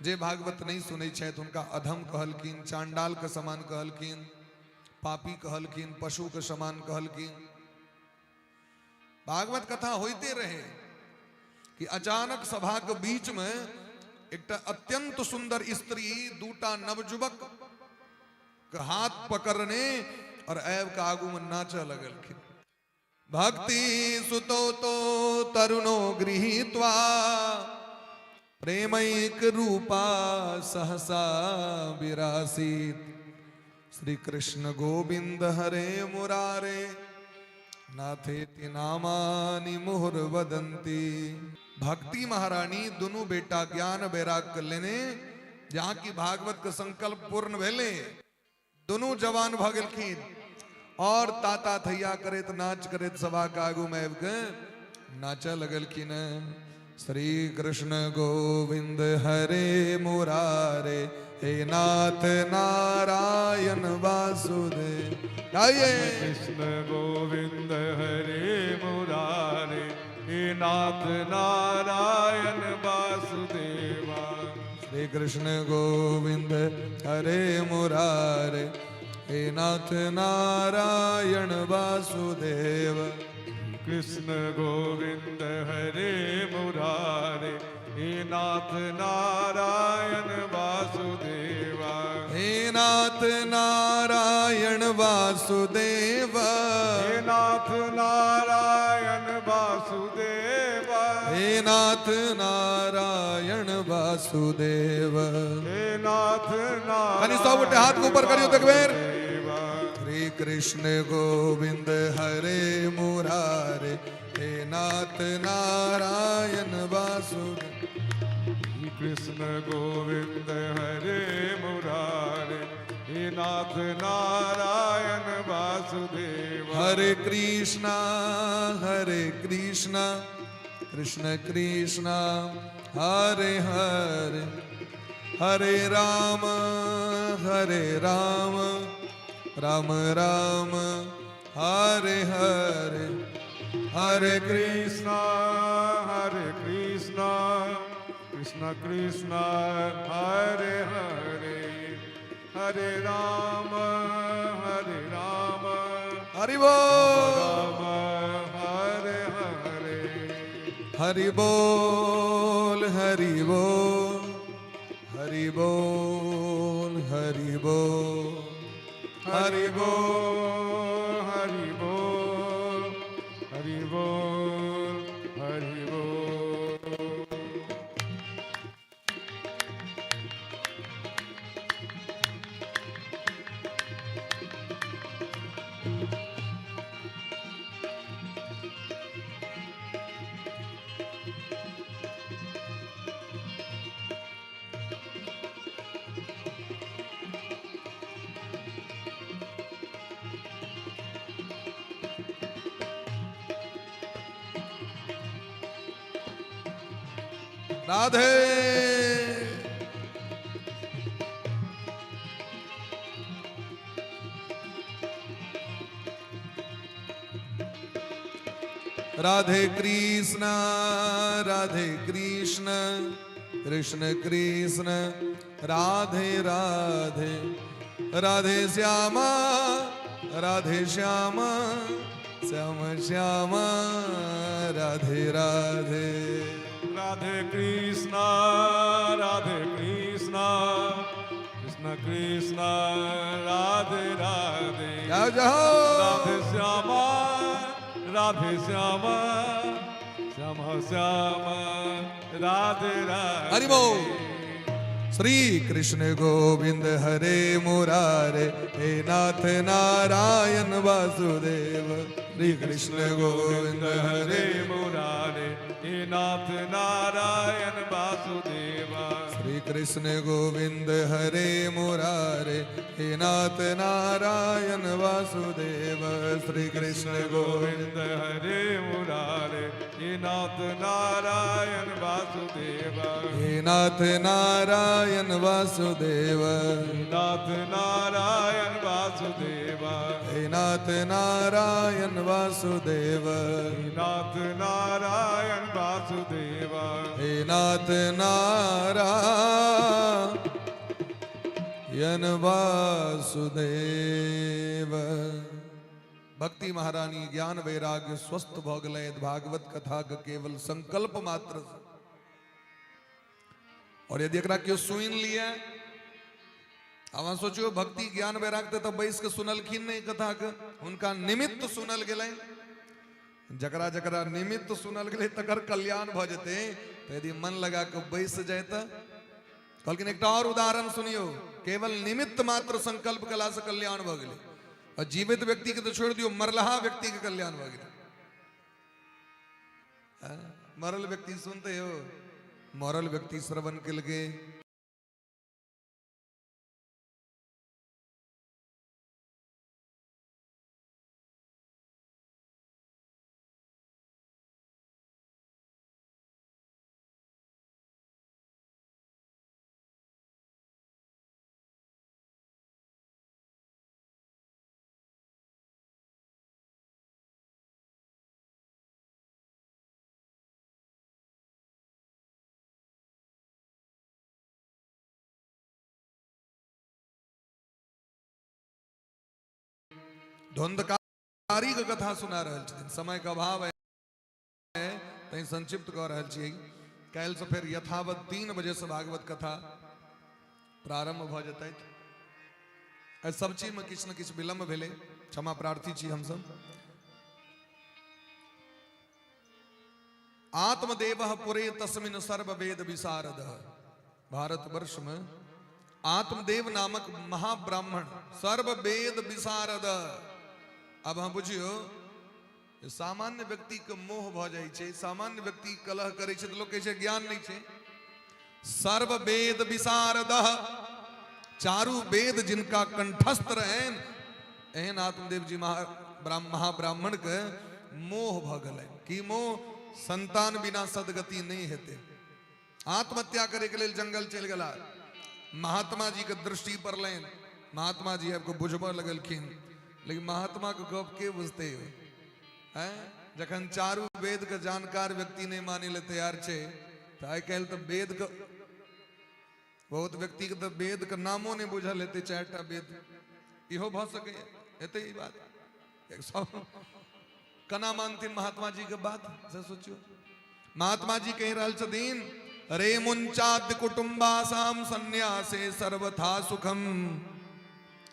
जे भागवत नहीं सुनै छथि हुनका अधम कहलखिन, चांडाल के समान कहलखिन, पापी कहलखिन, पशु के समान कहलखिन। भागवत कथा होइते रहे कि अचानक सभा के बीच में एकटा अत्यंत सुंदर स्त्री दूटा नवयुवक के हाथ पकड़ने और आबि के आगू में नाचऽ लगलखिन। भक्ति सुतो तो तरुणो गृहीत्वा प्रेमैक रूपा सहसा विरासीत। श्री कृष्ण गोविंद हरे मुरारे नाथेति नामानि मुहुर्वदंती। भक्ति महारानी दुनू बेटा ज्ञान वैराग के लेने, जहाँ की भागवत के संकल्प पूर्ण भेले, दुनू जवान भऽ गेलखिन और ताता थैया करैत नाच करैत सभा के आगू में आबि के नाचऽ लगलखिन। श्री कृष्ण गोविंद हरे मुरारे हे नाथ नारायण वासुदेव। गाइए। कृष्ण गोविंद हरे मुरारे हे नाथ नारायण वासुदेवा। श्री कृष्ण गोविंद हरे मुरारे हे नाथ नारायण वासुदेव। कृष्ण गोविंद हरे मुरारे हे नाथ नारायण वासुदेवा। हे नाथ नारायण वासुदेव। हे नाथ नारायण वासुदेव। हे नाथ नारायण वासुदेव। हे नाथ नारायण। कनी सब गोटे हाथ के ऊपर करियो एक बेर। श्री कृष्ण गोविंद हरे मुरारे हे नाथ नारायण वासुदेव। कृष्ण गोविंद हरे मुरारे हे नाथ नारायण वासुदेव। हरे कृष्णा कृष्ण कृष्णा हरे हरे, हरे राम राम राम हरे हरे। हरे कृष्णा कृष्ण कृष्ण हरे हरे, हरे राम हरि बोल राम हरे हरे। हरि बोल हरि बोल हरि बोल हरि बोल हरि बोल हरि बोल हरि बोल हरि बोल। राधे। राधे कृष्ण राधे कृष्ण कृष्ण कृष्ण राधे राधे, राधे श्यामा राधे श्यामा श्याम श्यामा राधे राधे। राधे कृष्ण राधे कृष्ण कृष्ण कृष्ण राधे राधे। जाओ जाओ। राधे श्यामा राधे श्यामा श्याम श्याम राधे राधे। हरि बोल। श्री कृष्ण गोविंद हरे मुरारे, हे नाथ नारायण वासुदेव। श्री कृष्ण गोविंद हरे मुरारे, हे नाथ नारायण वासुदेव। श्री कृष्ण गोविंद हरे मुरारे, हे नाथ नारायण वासुदेव। श्री कृष्ण गोविंद गोविंद हरे मुरारे, हे नाथ नारायण वासुदेव। हे नाथ नारायण वासुदेव। हे नाथ नारायण वासुदेव। हे नाथ नारायण वासुदेव। हे नाथ नारायण वासुदेव। हे नाथ नारायण वासुदेव। भक्ति महारानी ज्ञान वैराग्य स्वस्थ भऽ गेलै भागवत कथा के केवल संकल्प मात्र से। और यदि एकरा केओ सुनि लिए, आब अहाँ सोचियो भक्ति ज्ञान वैराग्य तऽ बैस के सुनलखिन नहि कथा के, हुनका निमित्त सुनल गेलै। जकरा जकरा निमित्त सुनल गेलै तकर कल्याण भऽ जेतै। तऽ यदि मन लगा के बैस जाय तऽ कहलखिन एकटा और उदाहरण सुनियो, केवल निमित्त मात्र संकल्प कला से कल्याण भऽ गेलै। और जीवित व्यक्ति के तो छोड़ दियो, मरलहा व्यक्ति के कल्याण भऽ गेलै। मरल व्यक्ति सुनते हो, मरल व्यक्ति श्रवण केलकै, धुंधकारी के कथा सुना रहल छथिन। समय के अभाव है तैं संक्षिप्त कऽ रहल छियै। काल्हि से फेर यथावत 3 बजे से भागवत कथा प्रारंभ भऽ जेतै। एहि सब चीज में किछु ने किछु विलम्ब भेलै, क्षमा प्रार्थी छी हमसब। आत्मदेव पुरे तस्मिन सर्व वेद विशारद। भारतवर्ष में आत्मदेव नामक महाब्राह्मण सर्व वेद विशारद। अब हम बुझियो, सामान्य व्यक्ति के मोह भऽ जाइ छै, सामान्य व्यक्ति कलह करै छै तऽ लोक कहै छै ज्ञान नहि छै। सर्व वेद विशारद, चारू वेद जिनका कंठस्थ रहनि, एहन आत्मदेव जी महाब्राह्मण के मोह भऽ गेलै। की मोह? संतान बिना सदगति नहि हेतै। आत्महत्या करे के लेल जंगल चलि गेला। महात्मा जी के दृष्टि पड़लनि, महात्मा जी आबि कऽ बुझबऽ लगलखिन। लेकिन महात्मा के गप के बुझते हो? हैं? जखन चारू वेद के जानकार व्यक्ति नहीं माने ले तैयार छै, तऽ आइ काल्हि तऽ वेद के बहुत व्यक्ति के तऽ वेद के नामो नहीं बुझल हेतै। 4टा वेद इहो भऽ सकैए, हेतै ई बात। सब केना मानथिन महात्मा जी के बात, से सोचियो। महात्मा जी कहि रहल छथिन, रे मुंचाद्य कुटुम्बासाम संन्यासे सर्वथा सुखम।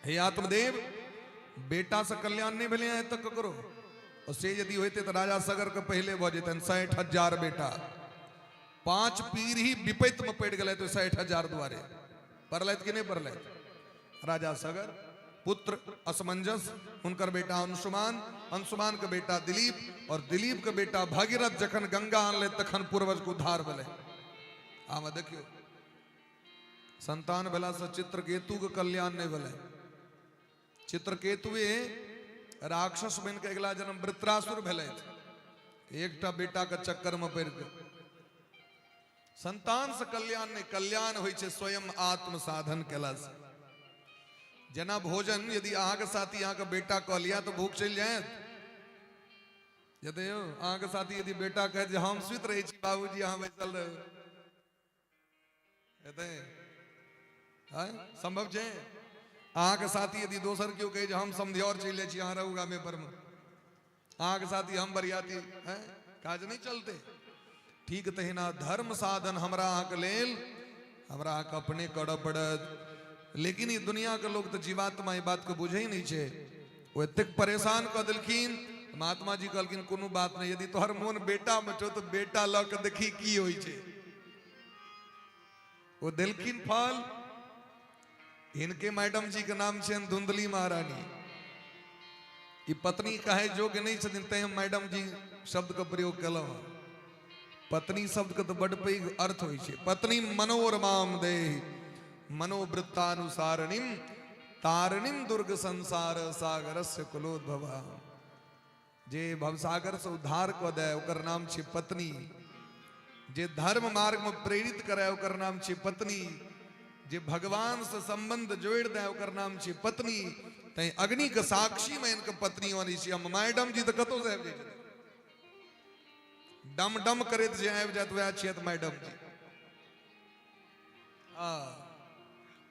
हे आत्मदेव, बेटा से कल्याण नहीं भेलै आइ तक ककरो, और से यदि होइते तऽ राजा सगर के पहिले भऽ जेतनि 60,000 बेटा। 5 पीढ़ी विपैत में पड़ि गेलै तो 60,000 दुआरे पड़लथि कि नहि पड़लथि? राजा सगर, पुत्र असमंजस, हुनकर बेटा अंशुमान, अंशुमान के बेटा दिलीप, और दिलीप के बेटा भगीरथ जखन गंगा आनले तखन पूर्वज के उद्धार भेलै। आब देखियौ, संतान भेला से चित्रकेतु के कल्याण नहीं भेलै। चित्रकेतुए राक्षस बनि के अगिला जन्म वृत्रासुर भेलै, एकटा बेटा के चक्कर में पड़ि के। संतान से कल्याण नहि, कल्याण होइ छै स्वयं आत्म साधन केला से। जेना भोजन यदि अहाँके साथी अहाँके बेटा कऽ लिया तऽ भूख चलि जायत। यदि यौ अहाँके साथी यदि बेटा कहत जे हम सुति रहै छी बाबूजी अहाँ बैसल रहू, हेतै? आँय? संभव छै? अहाँके साथी यदि दोसर केओ कहै जे हम समधियौर चलि जाइ छी, अहाँ रहू गामे पर मे, अहाँके साथी हम बरियाती, हैं, काज नहि चलते। ठीक तहिना धर्म साधन हमरा अहाँके लेल हमरा अहाँके अपने करऽ पड़त। लेकिन ई दुनिया के लोग तऽ जीवात्मा ई बात के बुझै नहि छै। ओ एतेक परेशान कऽ देलखिन। महात्मा जी कहलखिन कोनो बात नहि, यदि तोहर मोन बेटा मे छौ तऽ बेटा लऽ के देखी की होइ छै। ओ देलखिन फल। हिनके मैडम जी के नाम छनि धुंधली महारानी। ई पत्नी कहे योग्य नहीं छथिन, तैं हम मैडम जी शब्द के प्रयोग केलहुँ हँ। पत्नी शब्द के तो बड पैघ अर्थ होइ छै। पत्नी मनोरमाम देहि मनोवृत्तानुसारणिम तारणिम दुर्ग संसार सागरस्य कुलोद्भवा। जे भवसागर से उद्धार कऽ दे ओकर नाम छै पत्नी। जे धर्म मार्ग में प्रेरित करे ओकर नाम छै पत्नी। जे भगवान से संबंध जोड़ दे ओकर नाम छै पत्नी। तैं अग्नि के साक्षी में इनके पत्नी बनै छी हम। मैडम जी तऽ कतौ से आबि जाइ छथिन, डम डम करैत जे आबि जायत वएह छियत मैडम जी। हाँ,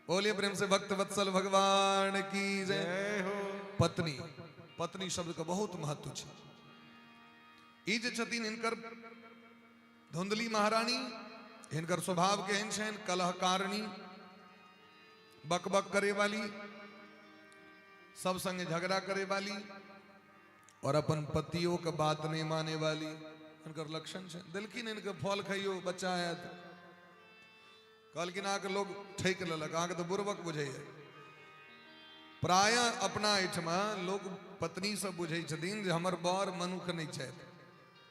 बोलिए प्रेम से भक्त वत्सल भगवान की जय। जय हो। पत्नी, पत्नी शब्द के बहुत महत्व छै। ई जे छथिन हिनकर धुंधली महारानी, हिनकर स्वभाव केहन छनि? कलहकारिणी, बकबक करे वाली, सब संगे झगड़ा करे वाली और अपन पतियों के बात नहीं माने वाली, हिनकर लक्षण छै। देलखिन हिनके फल खाइयो बच्चा आयत। कहलखिन अहाँके लोग ठकि लेलक, अहाँके तऽ बुड़बक बुझैया। प्रायः अपना एहिठमा लोग पत्नी सब बुझै छथिन जे हमर बर मनुख नहि छथि।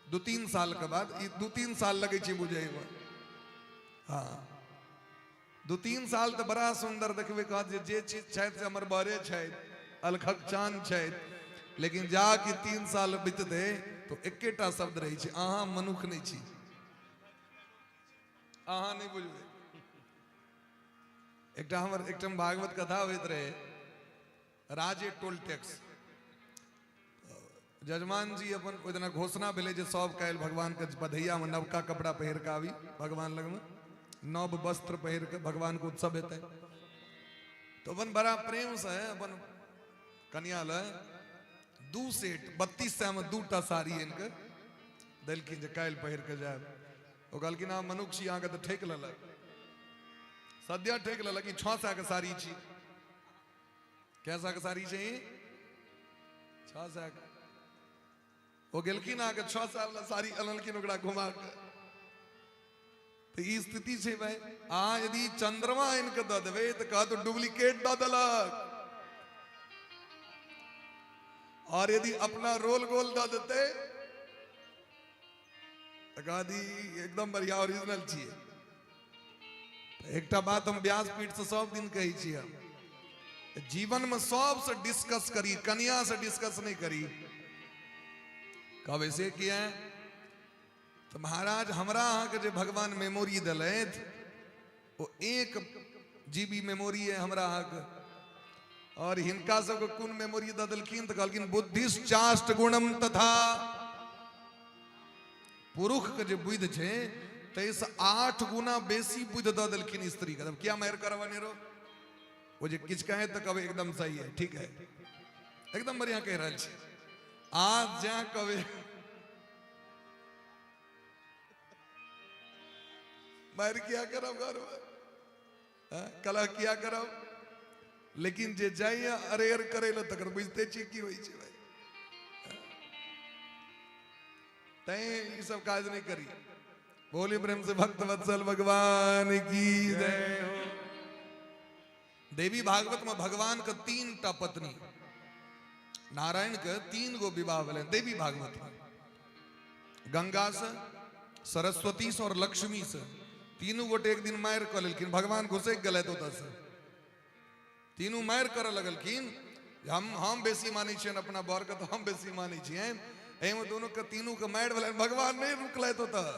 2-3 साल के बाद, ई 2-3 साल लगै छै बुझैमे। हाँ, 2-3 साल तऽ बड़ा सुंदर देखबै, कहत जे जे चीज छथि से हमर बरे छथि, अलखक चांद छथि। लेकिन जा कि 3 साल बीततै तो एकेटा शब्द रहै छै, अहाँ मनुख नहि छी, अहाँ नहि बुझबै। एकटा हमर एकटा भागवत कथा होइत रहे, राजे टोल टैक्स। जजमान जी अपन ओहि दिना घोषणा भेलै जे सब काल्हि भगवान के बधैया में नवका कपड़ा पहिर के आबी, भगवान लगमे नव वस्त्र पहिर के भगवान के उत्सव हेतै। तो अपन बड़ा प्रेम से अपन कनिया लए 2 सेट 32 सए में 2टा साड़ी आनि के देलखिन जे काल्हि पहिर के जायब। ओ कहलखिन अहाँ मनुख छी, अहाँके तऽ ठकि लेलक, सद्य ठकि लेलक, ई 6 सए के साड़ी छी। कै सए के साड़ी छै? 6 सए के। ओ गेलखिन अहाँके 6 सए वाला साड़ी अनलखिन ओकरा घुमा के। तऽ ई स्थिति छै भाई। अहाँ यदि चंद्रमा आनि के दऽ देबै तऽ कहत डुप्लीकेट दऽ देलक, और यदि अपना रोल गोल दऽ देतै तऽ कहत ई एकदम बढ़िया ओरिजिनल छियै। तऽ एकटा बात हम व्यासपीठ से सब दिन कहै छी, हम जीवन में सबसे डिस्कस करी, कनिया से डिस्कस नहीं करी। कहबै से किया? तऽ महाराज हमरा अहाँके जे भगवान मेमोरी देलथि ओ 1 GB memory है हमरा अहाँके, और हिनका सबके कोन मेमोरी दऽ देलखिन? तऽ कहलखिन बुद्धिश्चाष्ट गुणम तथा। पुरुष के जे बुद्धि छै ताहिसँ 8 गुना बेसी बुद्धि दऽ देलखिन स्त्री के। तब किया मारि करब अनेरो? ओ जे किछु कहे तऽ कहबै एकदम सही है, ठीक है, एकदम बढ़िया कहि रहल छी। आज जा कहबै मारि किया करब घरमे, कलह किया करब? लेकिन जे जाइए अरेर करे लए तकर बुझते छियै की होइ छै भाई। तैं ई सब काज नहीं करी। बोली प्रेम से भक्त वत्सल भगवान की जय हो। देवी भागवत में भगवान के 3 टा पत्नी, नारायण के 3 गो विवाह भेलै देवी भागवत में, गंगा से, सरस्वती से और लक्ष्मी से। तीनू गोटे एक दिन मारि कऽ लेलखिन, भगवान घुसकि गेलथि ओतऽ से। तीनू मारि करऽ लगलखिन, हम बेसी मानै छियनि अपना बर के, तऽ हम बेसी मानै छियनि। एहिमे दोनों के तीनू के मारि भेलनि, भगवान नहि रुकलथि ओतऽ।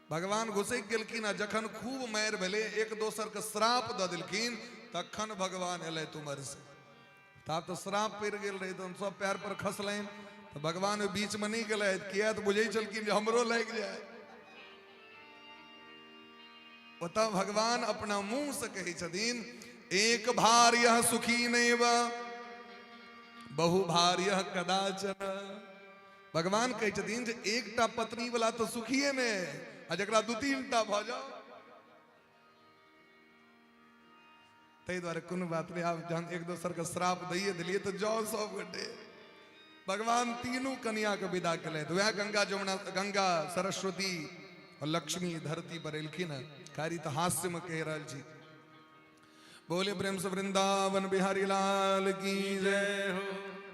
भगवान घुसकि गेलखिन आ जखन खूब मारि भेलै, एक दोसरके श्राप दऽ देलखिन, तखन भगवान एलै तुमर से। ताब तऽ श्राप पड़ि गेल रहै, तहन सब पैर पर खसलनि तऽ भगवान ओहि बीचमे नहि गेलथि, किया तऽ बुझै छलखिन जे हमरो लागि जाय। ओतऽ भगवान अपना मुँह से कहै छथिन, एक भार्य सुखी नैव बहु भार्य कदाचन। भगवान कहै छथिन जे एकटा पत्नी वाला तऽ सुखिए ने, आ जकरा दू तीन टा भऽ जाओ। ताहि दुआरे कोनो बात नहि, आब जहन एक दोसरके श्राप दैए देलियै तऽ जाउ सब गोटे। भगवान तीनू कनिया के विदा केलथि। वएह गंगा जमुना, गंगा सरस्वती और लक्ष्मी धरती पर एलखिन हँ। कारी तऽ हास्य में कहि रहल छी। बोले प्रेम से वृंदावन बिहारी लाल की जय हो।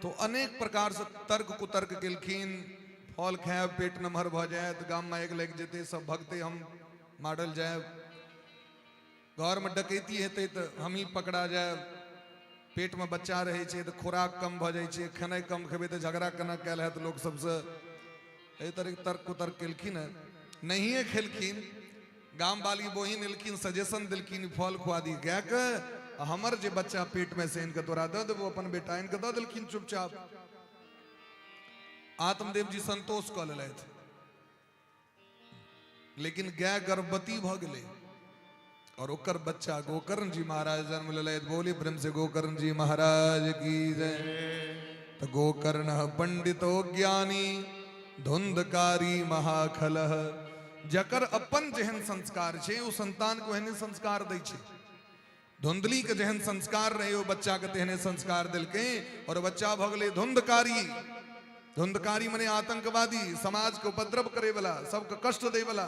तो अनेक प्रकार से तर्क कुतर्क केलखिन। फल खायब पेट नमहर भऽ जायत, गाम में आगि लागि जेतै, सब भगतै, हम मारल जायब, घर में डकैती हेतै तऽ हमही पकड़ा जायब, पेट में बच्चा रहै छै तऽ खुराक कम भऽ जाइ छै, खेनाइ कम खेबै तऽ झगड़ा केना कयल हैत लोक सबसँ। एहि तरहके तर्क कुतर्क केलखिन हँ, नहिए खेलखिन। गाम वाली बहिन एलखिन, सजेशन देलखिन, फल खुआ दी गायके, आ हमर जे बच्चा पेट में से इनके तोरा दऽ देबो, अपन बेटा इनके दऽ देलखिन चुपचाप। आत्मदेव जी संतोष कऽ लेलथि, लेकिन गाय गर्भवती भऽ गेलै और ओकर बच्चा गोकर्ण जी महाराज जन्म लेलथि। बोली प्रेम से गोकर्ण जी महाराज की जय। तो गोकर्ण पंडितो ज्ञानी धुंधकारी महाखलह। जकर अपन जेहन संस्कार छै ओ संतान के ओहने संस्कार दै छै। धुंधली के जेहन संस्कार रहे ओ बच्चा के तेहने संस्कार देलकै और बच्चा भऽ गेलै धुंधकारी। धुंधकारी मने आतंकवादी, समाज के उपद्रव करे वाला, सबके कष्ट दै वाला।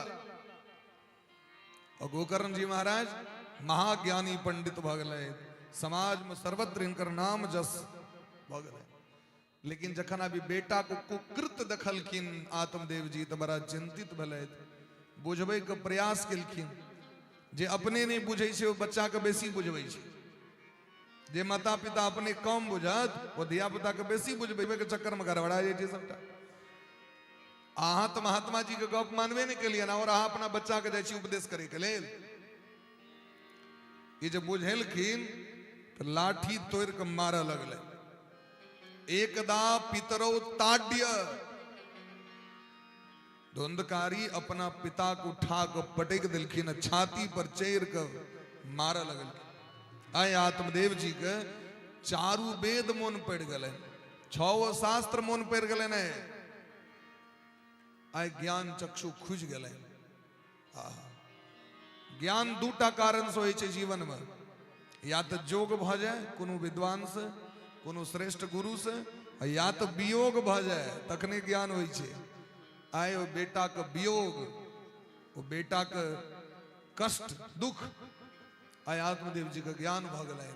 और गोकर्ण जी महाराज महाज्ञानी पंडित भऽ गेलै, समाज में सर्वत्र हिनकर नाम जस भऽ गेलै। लेकिन जखन अभी बेटा को कुकृत देखलखिन आत्मदेव जी तऽ बड़ा चिंतित भेलथि, बुझबै के प्रयास केलखिन। जे अपने नहि बुझै छै ओ बच्चा के बेसी बुझबै छै, जे माता पिता अपने कम बुझत ओ धिया पुता के बेसी बुझबै के चक्कर में गड़बड़ा जाइ छै सबटा। अहाँ तऽ महात्मा जी के गप मानबे नहि केलियनि और अहाँ अपना बच्चा के जाइ छी उपदेश करे के लेल। ई जे बुझेलखिन तऽ लाठी तोड़ि के मारऽ लगलै। एकदा पितरौ ताड्य, धुंधकारी अपना पिता को उठा के पटक दिलखिन, छाती पर चढ़ के मारऽ लगलखिन। आइ आत्मदेव जी के चारू वेद मोन पड़ि गेलनि, छओ शास्त्र मोन पड़ि गेलनि, आइ ज्ञान चक्षु खुजि गेलनि। आहा, ज्ञान दूटा कारण से होइ छै जीवन में, या तऽ जोग भऽ जाय कोनो विद्वान से, कोनो श्रेष्ठ गुरु से, या तऽ वियोग भऽ जाय तखने ज्ञान होइ छै। आइ ओ बेटा के वियोग, ओ बेटा के कष्ट दुख, आइ आत्मदेव जी के ज्ञान भऽ गेलनि।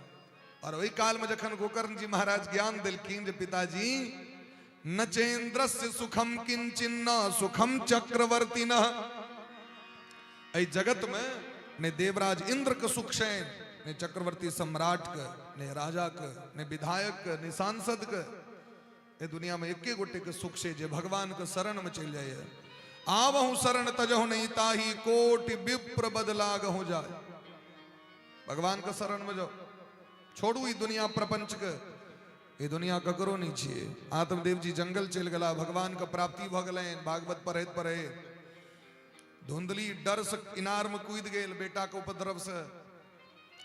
और ओहि काल में जखन गोकर्ण जी महाराज ज्ञान देलखिन जे पिताजी न चेन्द्रस्य सुखम किंचिन्न सुखम चक्रवर्तिनः, एहि जगत में ने देवराज इंद्र के सुख छनि, ने चक्रवर्ती सम्राट के, ने राजा के, ने विधायक के, ने सांसद के। एहि दुनिया में एके गोटे के सुख छै जे भगवान के शरण में चलि जाइए। आवहु शरण तजहु नहीं ताही कोटि विप्र बदलागहु जाय। भगवान के शरण में जाओ, छोड़ू ई दुनिया प्रपंच के, ई दुनिया ककरो नहीं छियै। आत्मदेव जी जंगल चलि गेला, भगवान के प्राप्ति भऽ गेलनि। भागवत पढ़ैत पढ़ैत धुंधली डर से इनार में कूदि गेल बेटा के उपद्रव से।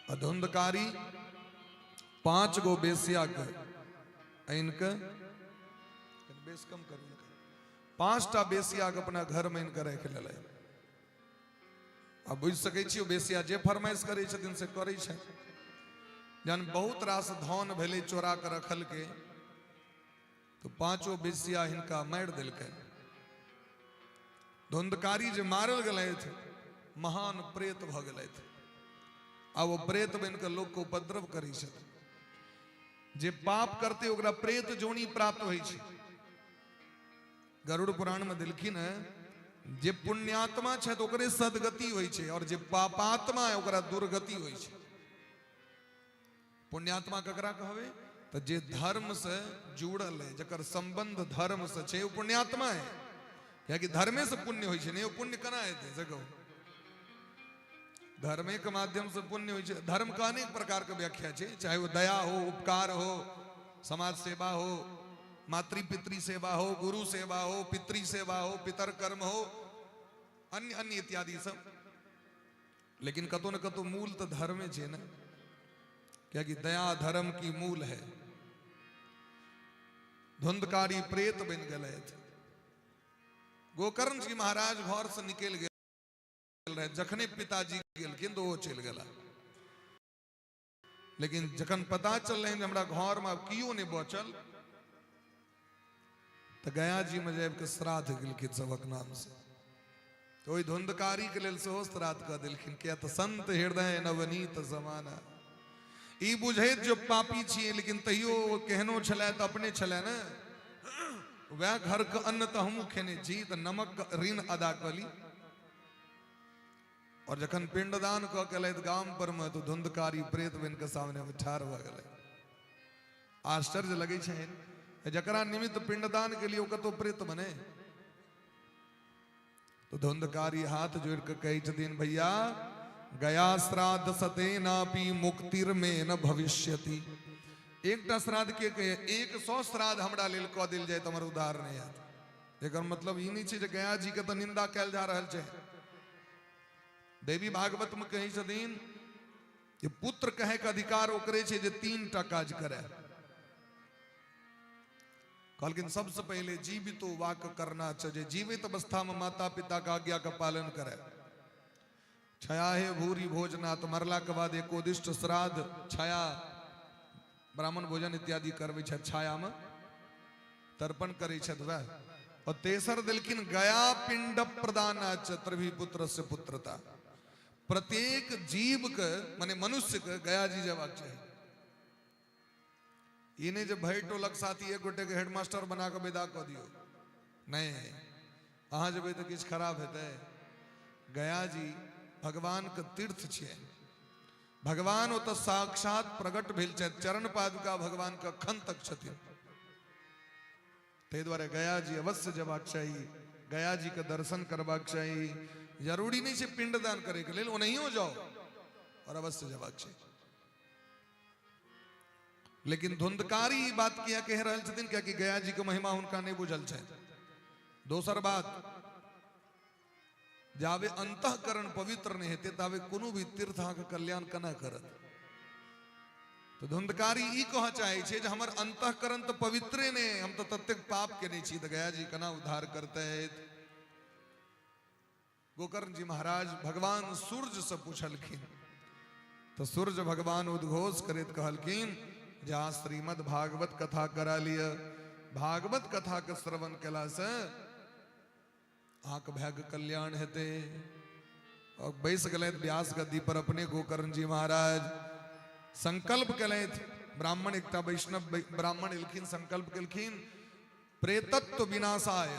आ धुंधकारी 5 गो बेसिया के आनि के, बेस कम करू, 5टा बेसिया के अपना घर में आनि के राखि लेलनि। आ बुझि सकै छी ओ बेसिया जे फरमाइश करै छथिन से करै छथि। जहन बहुत रास धन भेलै चोरा के रखलकै तऽ 5 बेसिया हिनका मारि देलकनि। धुंधकारी जे मारल गेलथि महान प्रेत भऽ गेलथि। आब ओ प्रेत बनि कऽ लोकके उपद्रव करै छथि। जे पाप करतै ओकरा प्रेत जोनी प्राप्त होइ छै। गरुड़ पुराण में देलखिन है जे पुण्यात्मा छथि ओकरे सदगति होइ छै और जे पापात्मा है ओकरा दुर्गति होइ छै। पुण्यात्मा ककरा कहबै? तऽ जे धर्म से जुड़ल है, जकर संबंध धर्म से छै, ओ पुण्यात्मा है। कियाकि धर्मे से पुण्य होइ छै ने, पुण्य केना हेतै से कहू? धर्मे के माध्यम से पुण्य होइ छै। धर्म के अनेक प्रकार के व्याख्या छै, चाहे वो दया हो, उपकार हो, समाज सेवा हो, मातृ पितृ सेवा हो, गुरु सेवा हो, पितृ सेवा हो, पितर कर्म हो, अन्य अन्य इत्यादि सब। लेकिन कतो न कतो मूल तो धर्मे छै ने, कियाकि दया धर्म की मूल है। धुंधकारी प्रेत बन गए। गोकर्ण जी महाराज घर से निकल गेल रहे, जखने पिताजी गेलखिन तो वो चलि गेला। लेकिन जखन पता चललै जे हमरा घर में आब कियो नहीं बचल, तो गया जी में जाबि के श्राद्ध गेलखिन सबक नाम से। तो ओहि धुंधकारी के लेल सेहो श्राद्ध कऽ देलखिन, किया तऽ संत हृदय नवनीत समाना। ई बुझैत जो पापी छियै, लेकिन तैयो केहनो छलै तऽ अपने छलै ने, वएह घर के अन्न तऽ हमहूँ खेने छी, तऽ नमक ऋण अदा कऽ ली। और जखन पिंडदान कऽ के एलथि गाम पर में, तो धुंधकारी प्रेत बनि के सामने में ठाढ़ भऽ गेलै। आश्चर्य लगै छै, जकरा निमित्त पिंडदान के लिए ओ कतौ प्रेत बने। तो धुंधकारी हाथ जोड़ के कहै छथिन, भैया गया श्राद्ध सतेनापि मुक्तिर में न भविष्यति। एकटा श्राद्ध के कहे, 100 श्राद्ध हमरा लेल कऽ देल जाय तऽ हमर उद्धार नहि हैत। एकर मतलब ई नहि छै जे गया जी के तऽ निंदा कयल जा रहल छै। देवी भागवत में कहै छथिन जे पुत्र कहे के अधिकार ओकरे छै जे 3 टा काज करे। कहलखिन सबसे पहले जीवितो वाक करना छै, जे जीवित अवस्था में माता पिता के आज्ञा के पालन करे। छया हे भूरी भोजनाथ, मरला के बाद एकोदिष्ट श्राद्ध छया ब्राह्मण भोजन इत्यादि करबै छथि, छाया में तर्पण करै छथि वएह। और तेसर देलखिन गया पिंड प्रदान चतुर्भी पुत्र से पुत्रता। प्रत्येक जीव के माने मनुष्य के गया जी जयबाक चाही। ई नहि जे भरि टोलक साथी एक गोटे के हेडमास्टर बना कऽ विदा कऽ दियौ, नहि, अहाँ जेबै तऽ किछु खराब हेतै। गया जी भगवान के तीर्थ छियै, भगवान ओतऽ साक्षात प्रकट भेल छथि, चरण पादुका भगवान के अखन तक छथिन। ताहि दुआरे गया जी अवश्य जयबाक चाही, गया जी के दर्शन करबाक चाही। जरूरी नहि छै पिंडदान करैके लेल, ओनाहियो जाओ और अवश्य जयबाक चाही। लेकिन धुंधकारी ई बात किया कहि रहल छथिन? कियाकि गया जी के महिमा हुनका नहि बुझल छनि। दोसर बात, जाबे अंतःकरण पवित्र नहीं हेतै ताबे कोनो भी तीर्थ अहाँके कल्याण केना करत। तो धुंधकारी ई कह चाहे छै जे हमर अंतःकरण तऽ पवित्रे नहि, हम तऽ ततेक पाप केने छी, तऽ गया जी केना उद्धार करतै। गोकर्ण जी महाराज भगवान सूर्य से पूछलखिन, तो सूर्य भगवान उद्घोष करैत कहलखिन जे अहाँ श्रीमद् भागवत कथा करा लिअ, भागवत कथा के श्रवण केला से अहाँके भाग्य कल्याण हेतै। और बैस गेलथि व्यास गद्दी पर अपने गोकर्ण जी महाराज। संकल्प केलथि, ब्राह्मण एकटा वैष्णव ब्राह्मण एलखिन, संकल्प केलखिन प्रेतत्व विनाशाय,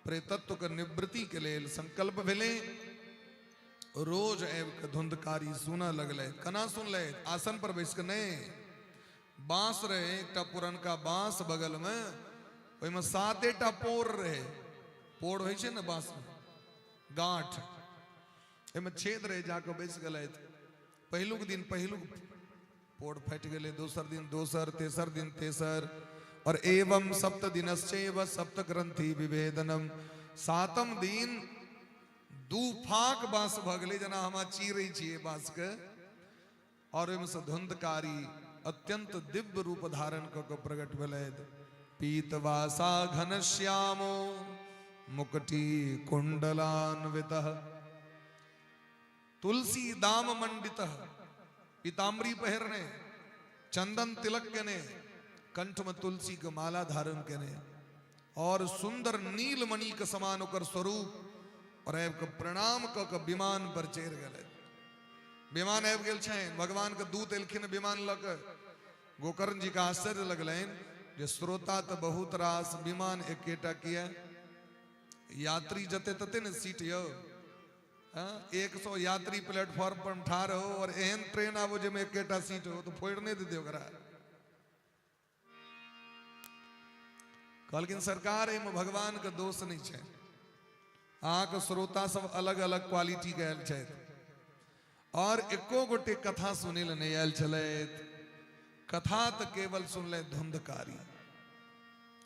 प्रेतत्व के निवृत्ति के लेल संकल्प भेलै। रोज आबि के धुंधकारी सुनऽ लगलै। केना सुनलै? आसन पर बैस के नहि, बांस रहे एकटा पुरनका बांस बगल में, ओहिमे 7 पोर रहे। पोर होइ छै ने बांस में, गांठ, एहिमे छेद रहे, जाके बैस गेलथि। पहिलुक दिन पहिलुक पोर फाटि गेलै, दोसर दिन दोसर, तेसर दिन तेसर, और एवं सप्त दिनश्चैव सप्त ग्रंथि विभेदनम। 7म दिन 2 फाँक बांस भऽ गेलै, जेना हम चीरै छियै बांस के, और ओहिमे से धुंधकारी अत्यंत दिव्य रूप धारण कऽ के प्रकट भेलथि। पीतवासा घनश्यामो मुकुटी कुंडलान्वितः तुलसी दाम मंडितः, पीताम्बरी पहिरने, चंदन तिलक केने, कंठ में तुलसी के माला धारण केने, और सुंदर नीलमणि के समान ओकर स्वरूप, और आबि के प्रणाम कऽ के विमान पर चढ़ि गेलै। विमान आबि गेल छनि, भगवान के दूत एलखिन विमान लऽ के। गोकर्ण जी के आश्चर्य लगलनि जे श्रोता तऽ बहुत रास, विमान एकेटा किया, यात्री जते तते ने सीट यौ। 100 यात्री प्लेटफॉर्म पर ठाढ़ हो और एहन ट्रेन आबो जाहिमे एकेटा सीट हो, तऽ फोड़ि नहि देतै ओकरा। कहलखिन सरकार एहिमे भगवान के दोष नहि छै, अहाँके श्रोता सब अलग अलग क्वालिटी के आयल छथि और एको गोटे कथा सुनै लए नहि आयल छलथि। कथा तऽ केवल सुनलथि धुंधकारी,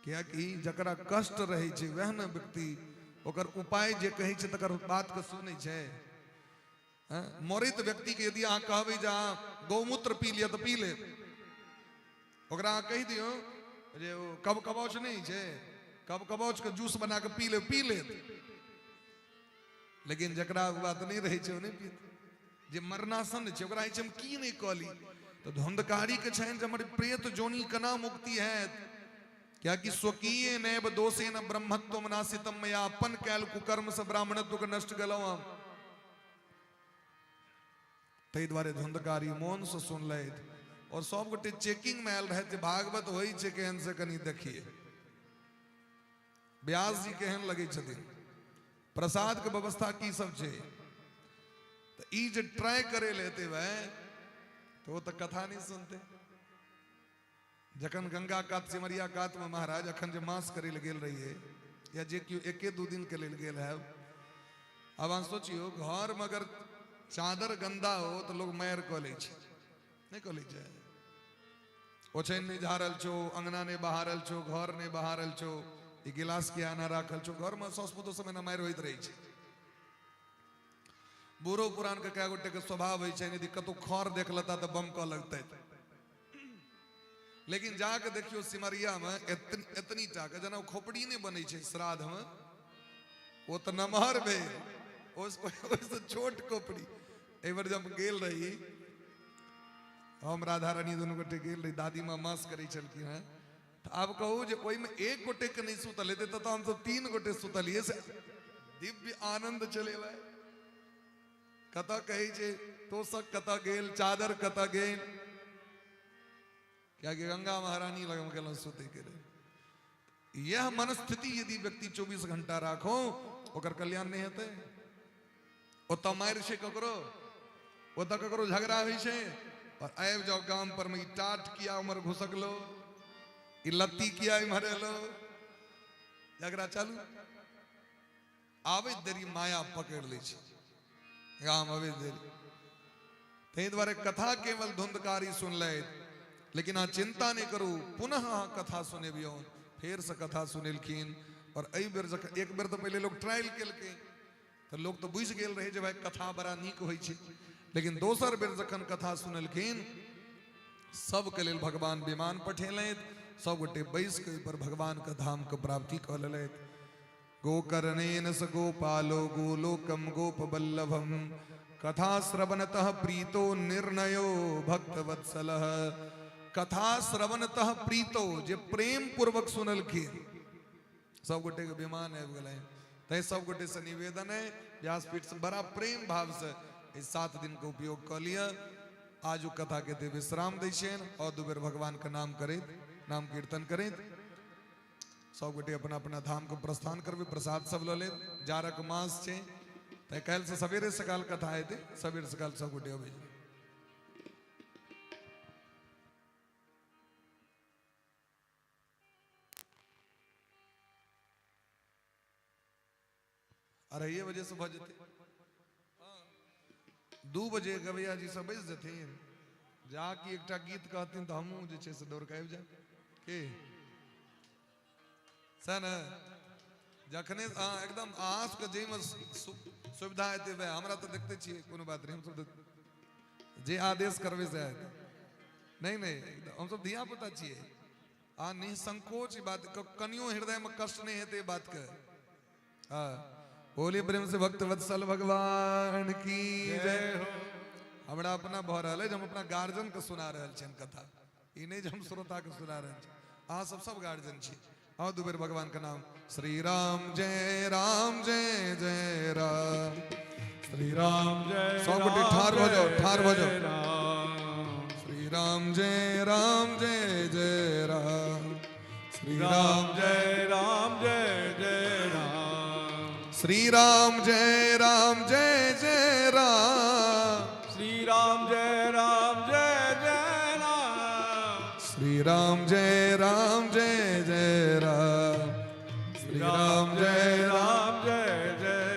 कियाकि जकरा कष्ट रहै छै वएह ने व्यक्ति ओकर उपाय जे कहै छै तकर बातके सुनै छै। मरैत व्यक्तिके यदि अहाँ कहबै जे अहाँ गौमूत्र पी लिअ तऽ पी लेत। ओकरा अहाँ कहि दियौ जे ओ कबकबौच नहि छै, कबकबौच के जूस बना कऽ पी ले, पी लेत। लेकिन जकरा ओ बात नहि रहै छै ओ नहि पीत। जे मरनासन छै ओकरा होइ छै हम की नहि कऽ ली। तऽ धुंधकारी के छनि जे हमर प्रेत जोनी केना मुक्ति हैत, कियाकि स्वकीय नैव दोषेन ब्रह्मत्व नाशितम मया, अपन कैल कुकर्म से ब्राह्मणत्व के नष्ट गेलहुँ हम। ताहि दुआरे धुंधकारी मोन से सुनलथि और सब गोटे चेकिंग में आयल रहथि जे भागवत होइ छै केहन से कनि देखिए। व्यास जी केहन लगै छथिन, प्रसाद के व्यवस्था की सब छै। तऽ ई जे ट्राई करे लए एतै भाय तऽ ओ तऽ कथा नहि सुनतै। जखन गंगा कात सिमरिया कात में महाराज अखन जे मास करे लए गेल रहिए या जे केओ एके दू दिन के लेल गेल है, आब अहाँ सोचियो घर में अगर चादर गंदा हो तऽ लोग मारि कऽ लै छै, नहि कऽ लै छै? ओछैन नहि झाड़ल छौ, अंगना नहि बहारल छौ, घर नहि बहारल छौ, ई गिलास किया एना राखल छौ, घर में साउस पुतोह सब एना मारि होइत रहै छै। बूढ़ो पुरान के कए गोटे के स्वभाव होइ छै, यदि कतौ खर देख लेता तऽ बम कऽ लगतै। लेकिन जाके देखियो सिमरिया में एतनी टा के जेना खोपड़ी नहि बनै छै श्राद्ध में, ओ तऽ नमहर भेल, ओहिसँ छोट खोपड़ी। एहि बेर जब गेल रही हम राधा रानी दुनू गोटे गेल रही, दादी माँ मास करै छलखिन हेँ। तऽ आब कहू जे ओहिमे एक गोटे के नहि सुतल हेतै तऽ हमसब तीन गोटे सुतलियै, से दिव्य आनंद चले भाई। कतऽ कहै छै तोशक कतऽ गेल, चादर कतऽ गेल, कियाकि गंगा महारानी लग मे गेलहुँ सुतै के लेल। यह मनस्थिति यदि व्यक्ति 24 घंटा राखो ओकर कल्याण नहि हेतै। ओतऽ मारि छै ककरो, ओतऽ ककरो झगड़ा होइ छै, और आबि जाओ गाम पर में ई टाट किया उम्हर घुसकलो, ई लत्ती किया इम्हर एलो, झगड़ा चालू। आबैत देरी माया पकड़ लै छै गाम अबैत देरी। ताहि दुआरे कथा केवल धुंधकारी सुनलथि, लेकिन अहाँ चिंता नहि करू, पुनः अहाँ कथा सुनेबियौ। फेर से कथा सुनेलखिन। और एहि बेर जखन एक बेर तऽ पहिले लोक ट्रायल केलकै तऽ लोक तऽ बुझि गेल रहै जे भाई कथा बड़ा नीक होइ छै, लेकिन दोसर बेर जखन कथा सुनेलखिन सबके लेल भगवान विमान पठेलथि, सब गोटे बैस के ओहि पर भगवान के धाम के प्राप्ति कऽ लेलथि। गोकर्णेन स गोपालो गोलोकम गोपवल्लभम कथा श्रवणतः प्रीतो निर्णयो भक्तवत्सलः। कथा श्रवणतः प्रीतो, जे प्रेम पूर्वक सुनलखिन, सब गोटे के विमान आबि गेलै। तैं सब गोटे से निवेदन है व्यासपीठ से बड़ा प्रेम भाव से इस 7 दिन के उपयोग कऽ लिअ। आजू कथा के दे विश्राम दै छियनि और दू बेर भगवान के नाम करैत, नाम कीर्तन करैत सब गोटे अपना अपना धाम के प्रस्थान करबै, प्रसाद सब लऽ लेब। जाड़क मास छै तैं काल्हि से सवेरे सकाल कथा हेतै, सवेरे सकाल सब गोटे अबै जेबै। 2:30 बजे से भऽ जेतै, 2 बजे गवैया जी सब बैस जेथिन, जा कि एकटा गीत कहथिन तऽ हमहूँ जे छै से दौड़ कऽ आबि जायब। की सएह ने? जखने अहाँ एकदम अहाँ सबके जाहिमे सुविधा हेतै वएह, हमरा तऽ देखते छियै, कोनो बात नहि, हमसब तऽ जे आदेश करबै सएह हेतै। नहि नहि, हमसब धिया पुता छियै, आ निसंकोच ई बात कनियो हृदय में कष्ट नहीं हेतै ई बात के। हाँ, बोलिए प्रेम से भक्त वत्सल भगवान की जय हो। हमरा अपना भऽ रहल है जे हम अपना गार्जियन के सुना रहल छियनि कथा, ई नहि जे हम श्रोता के सुना रहल छी, अहाँ सब सब गार्जियन छी। आओ दू बेर भगवान के नाम, श्री राम जय राम जय जय राम, श्री राम जय सब गोटे राम ठाढ़ भऽ जाओ, जय ठाढ़ भऽ जाओ। जय राम। श्री राम जय राम जय जय राम, श्री राम राम जय राम जय जय राम, श्री राम जय राम जय जय राम, श्री राम जय राम जय जय राम, श्री राम जय राम जय जय राम, श्री राम जय राम राम जय जय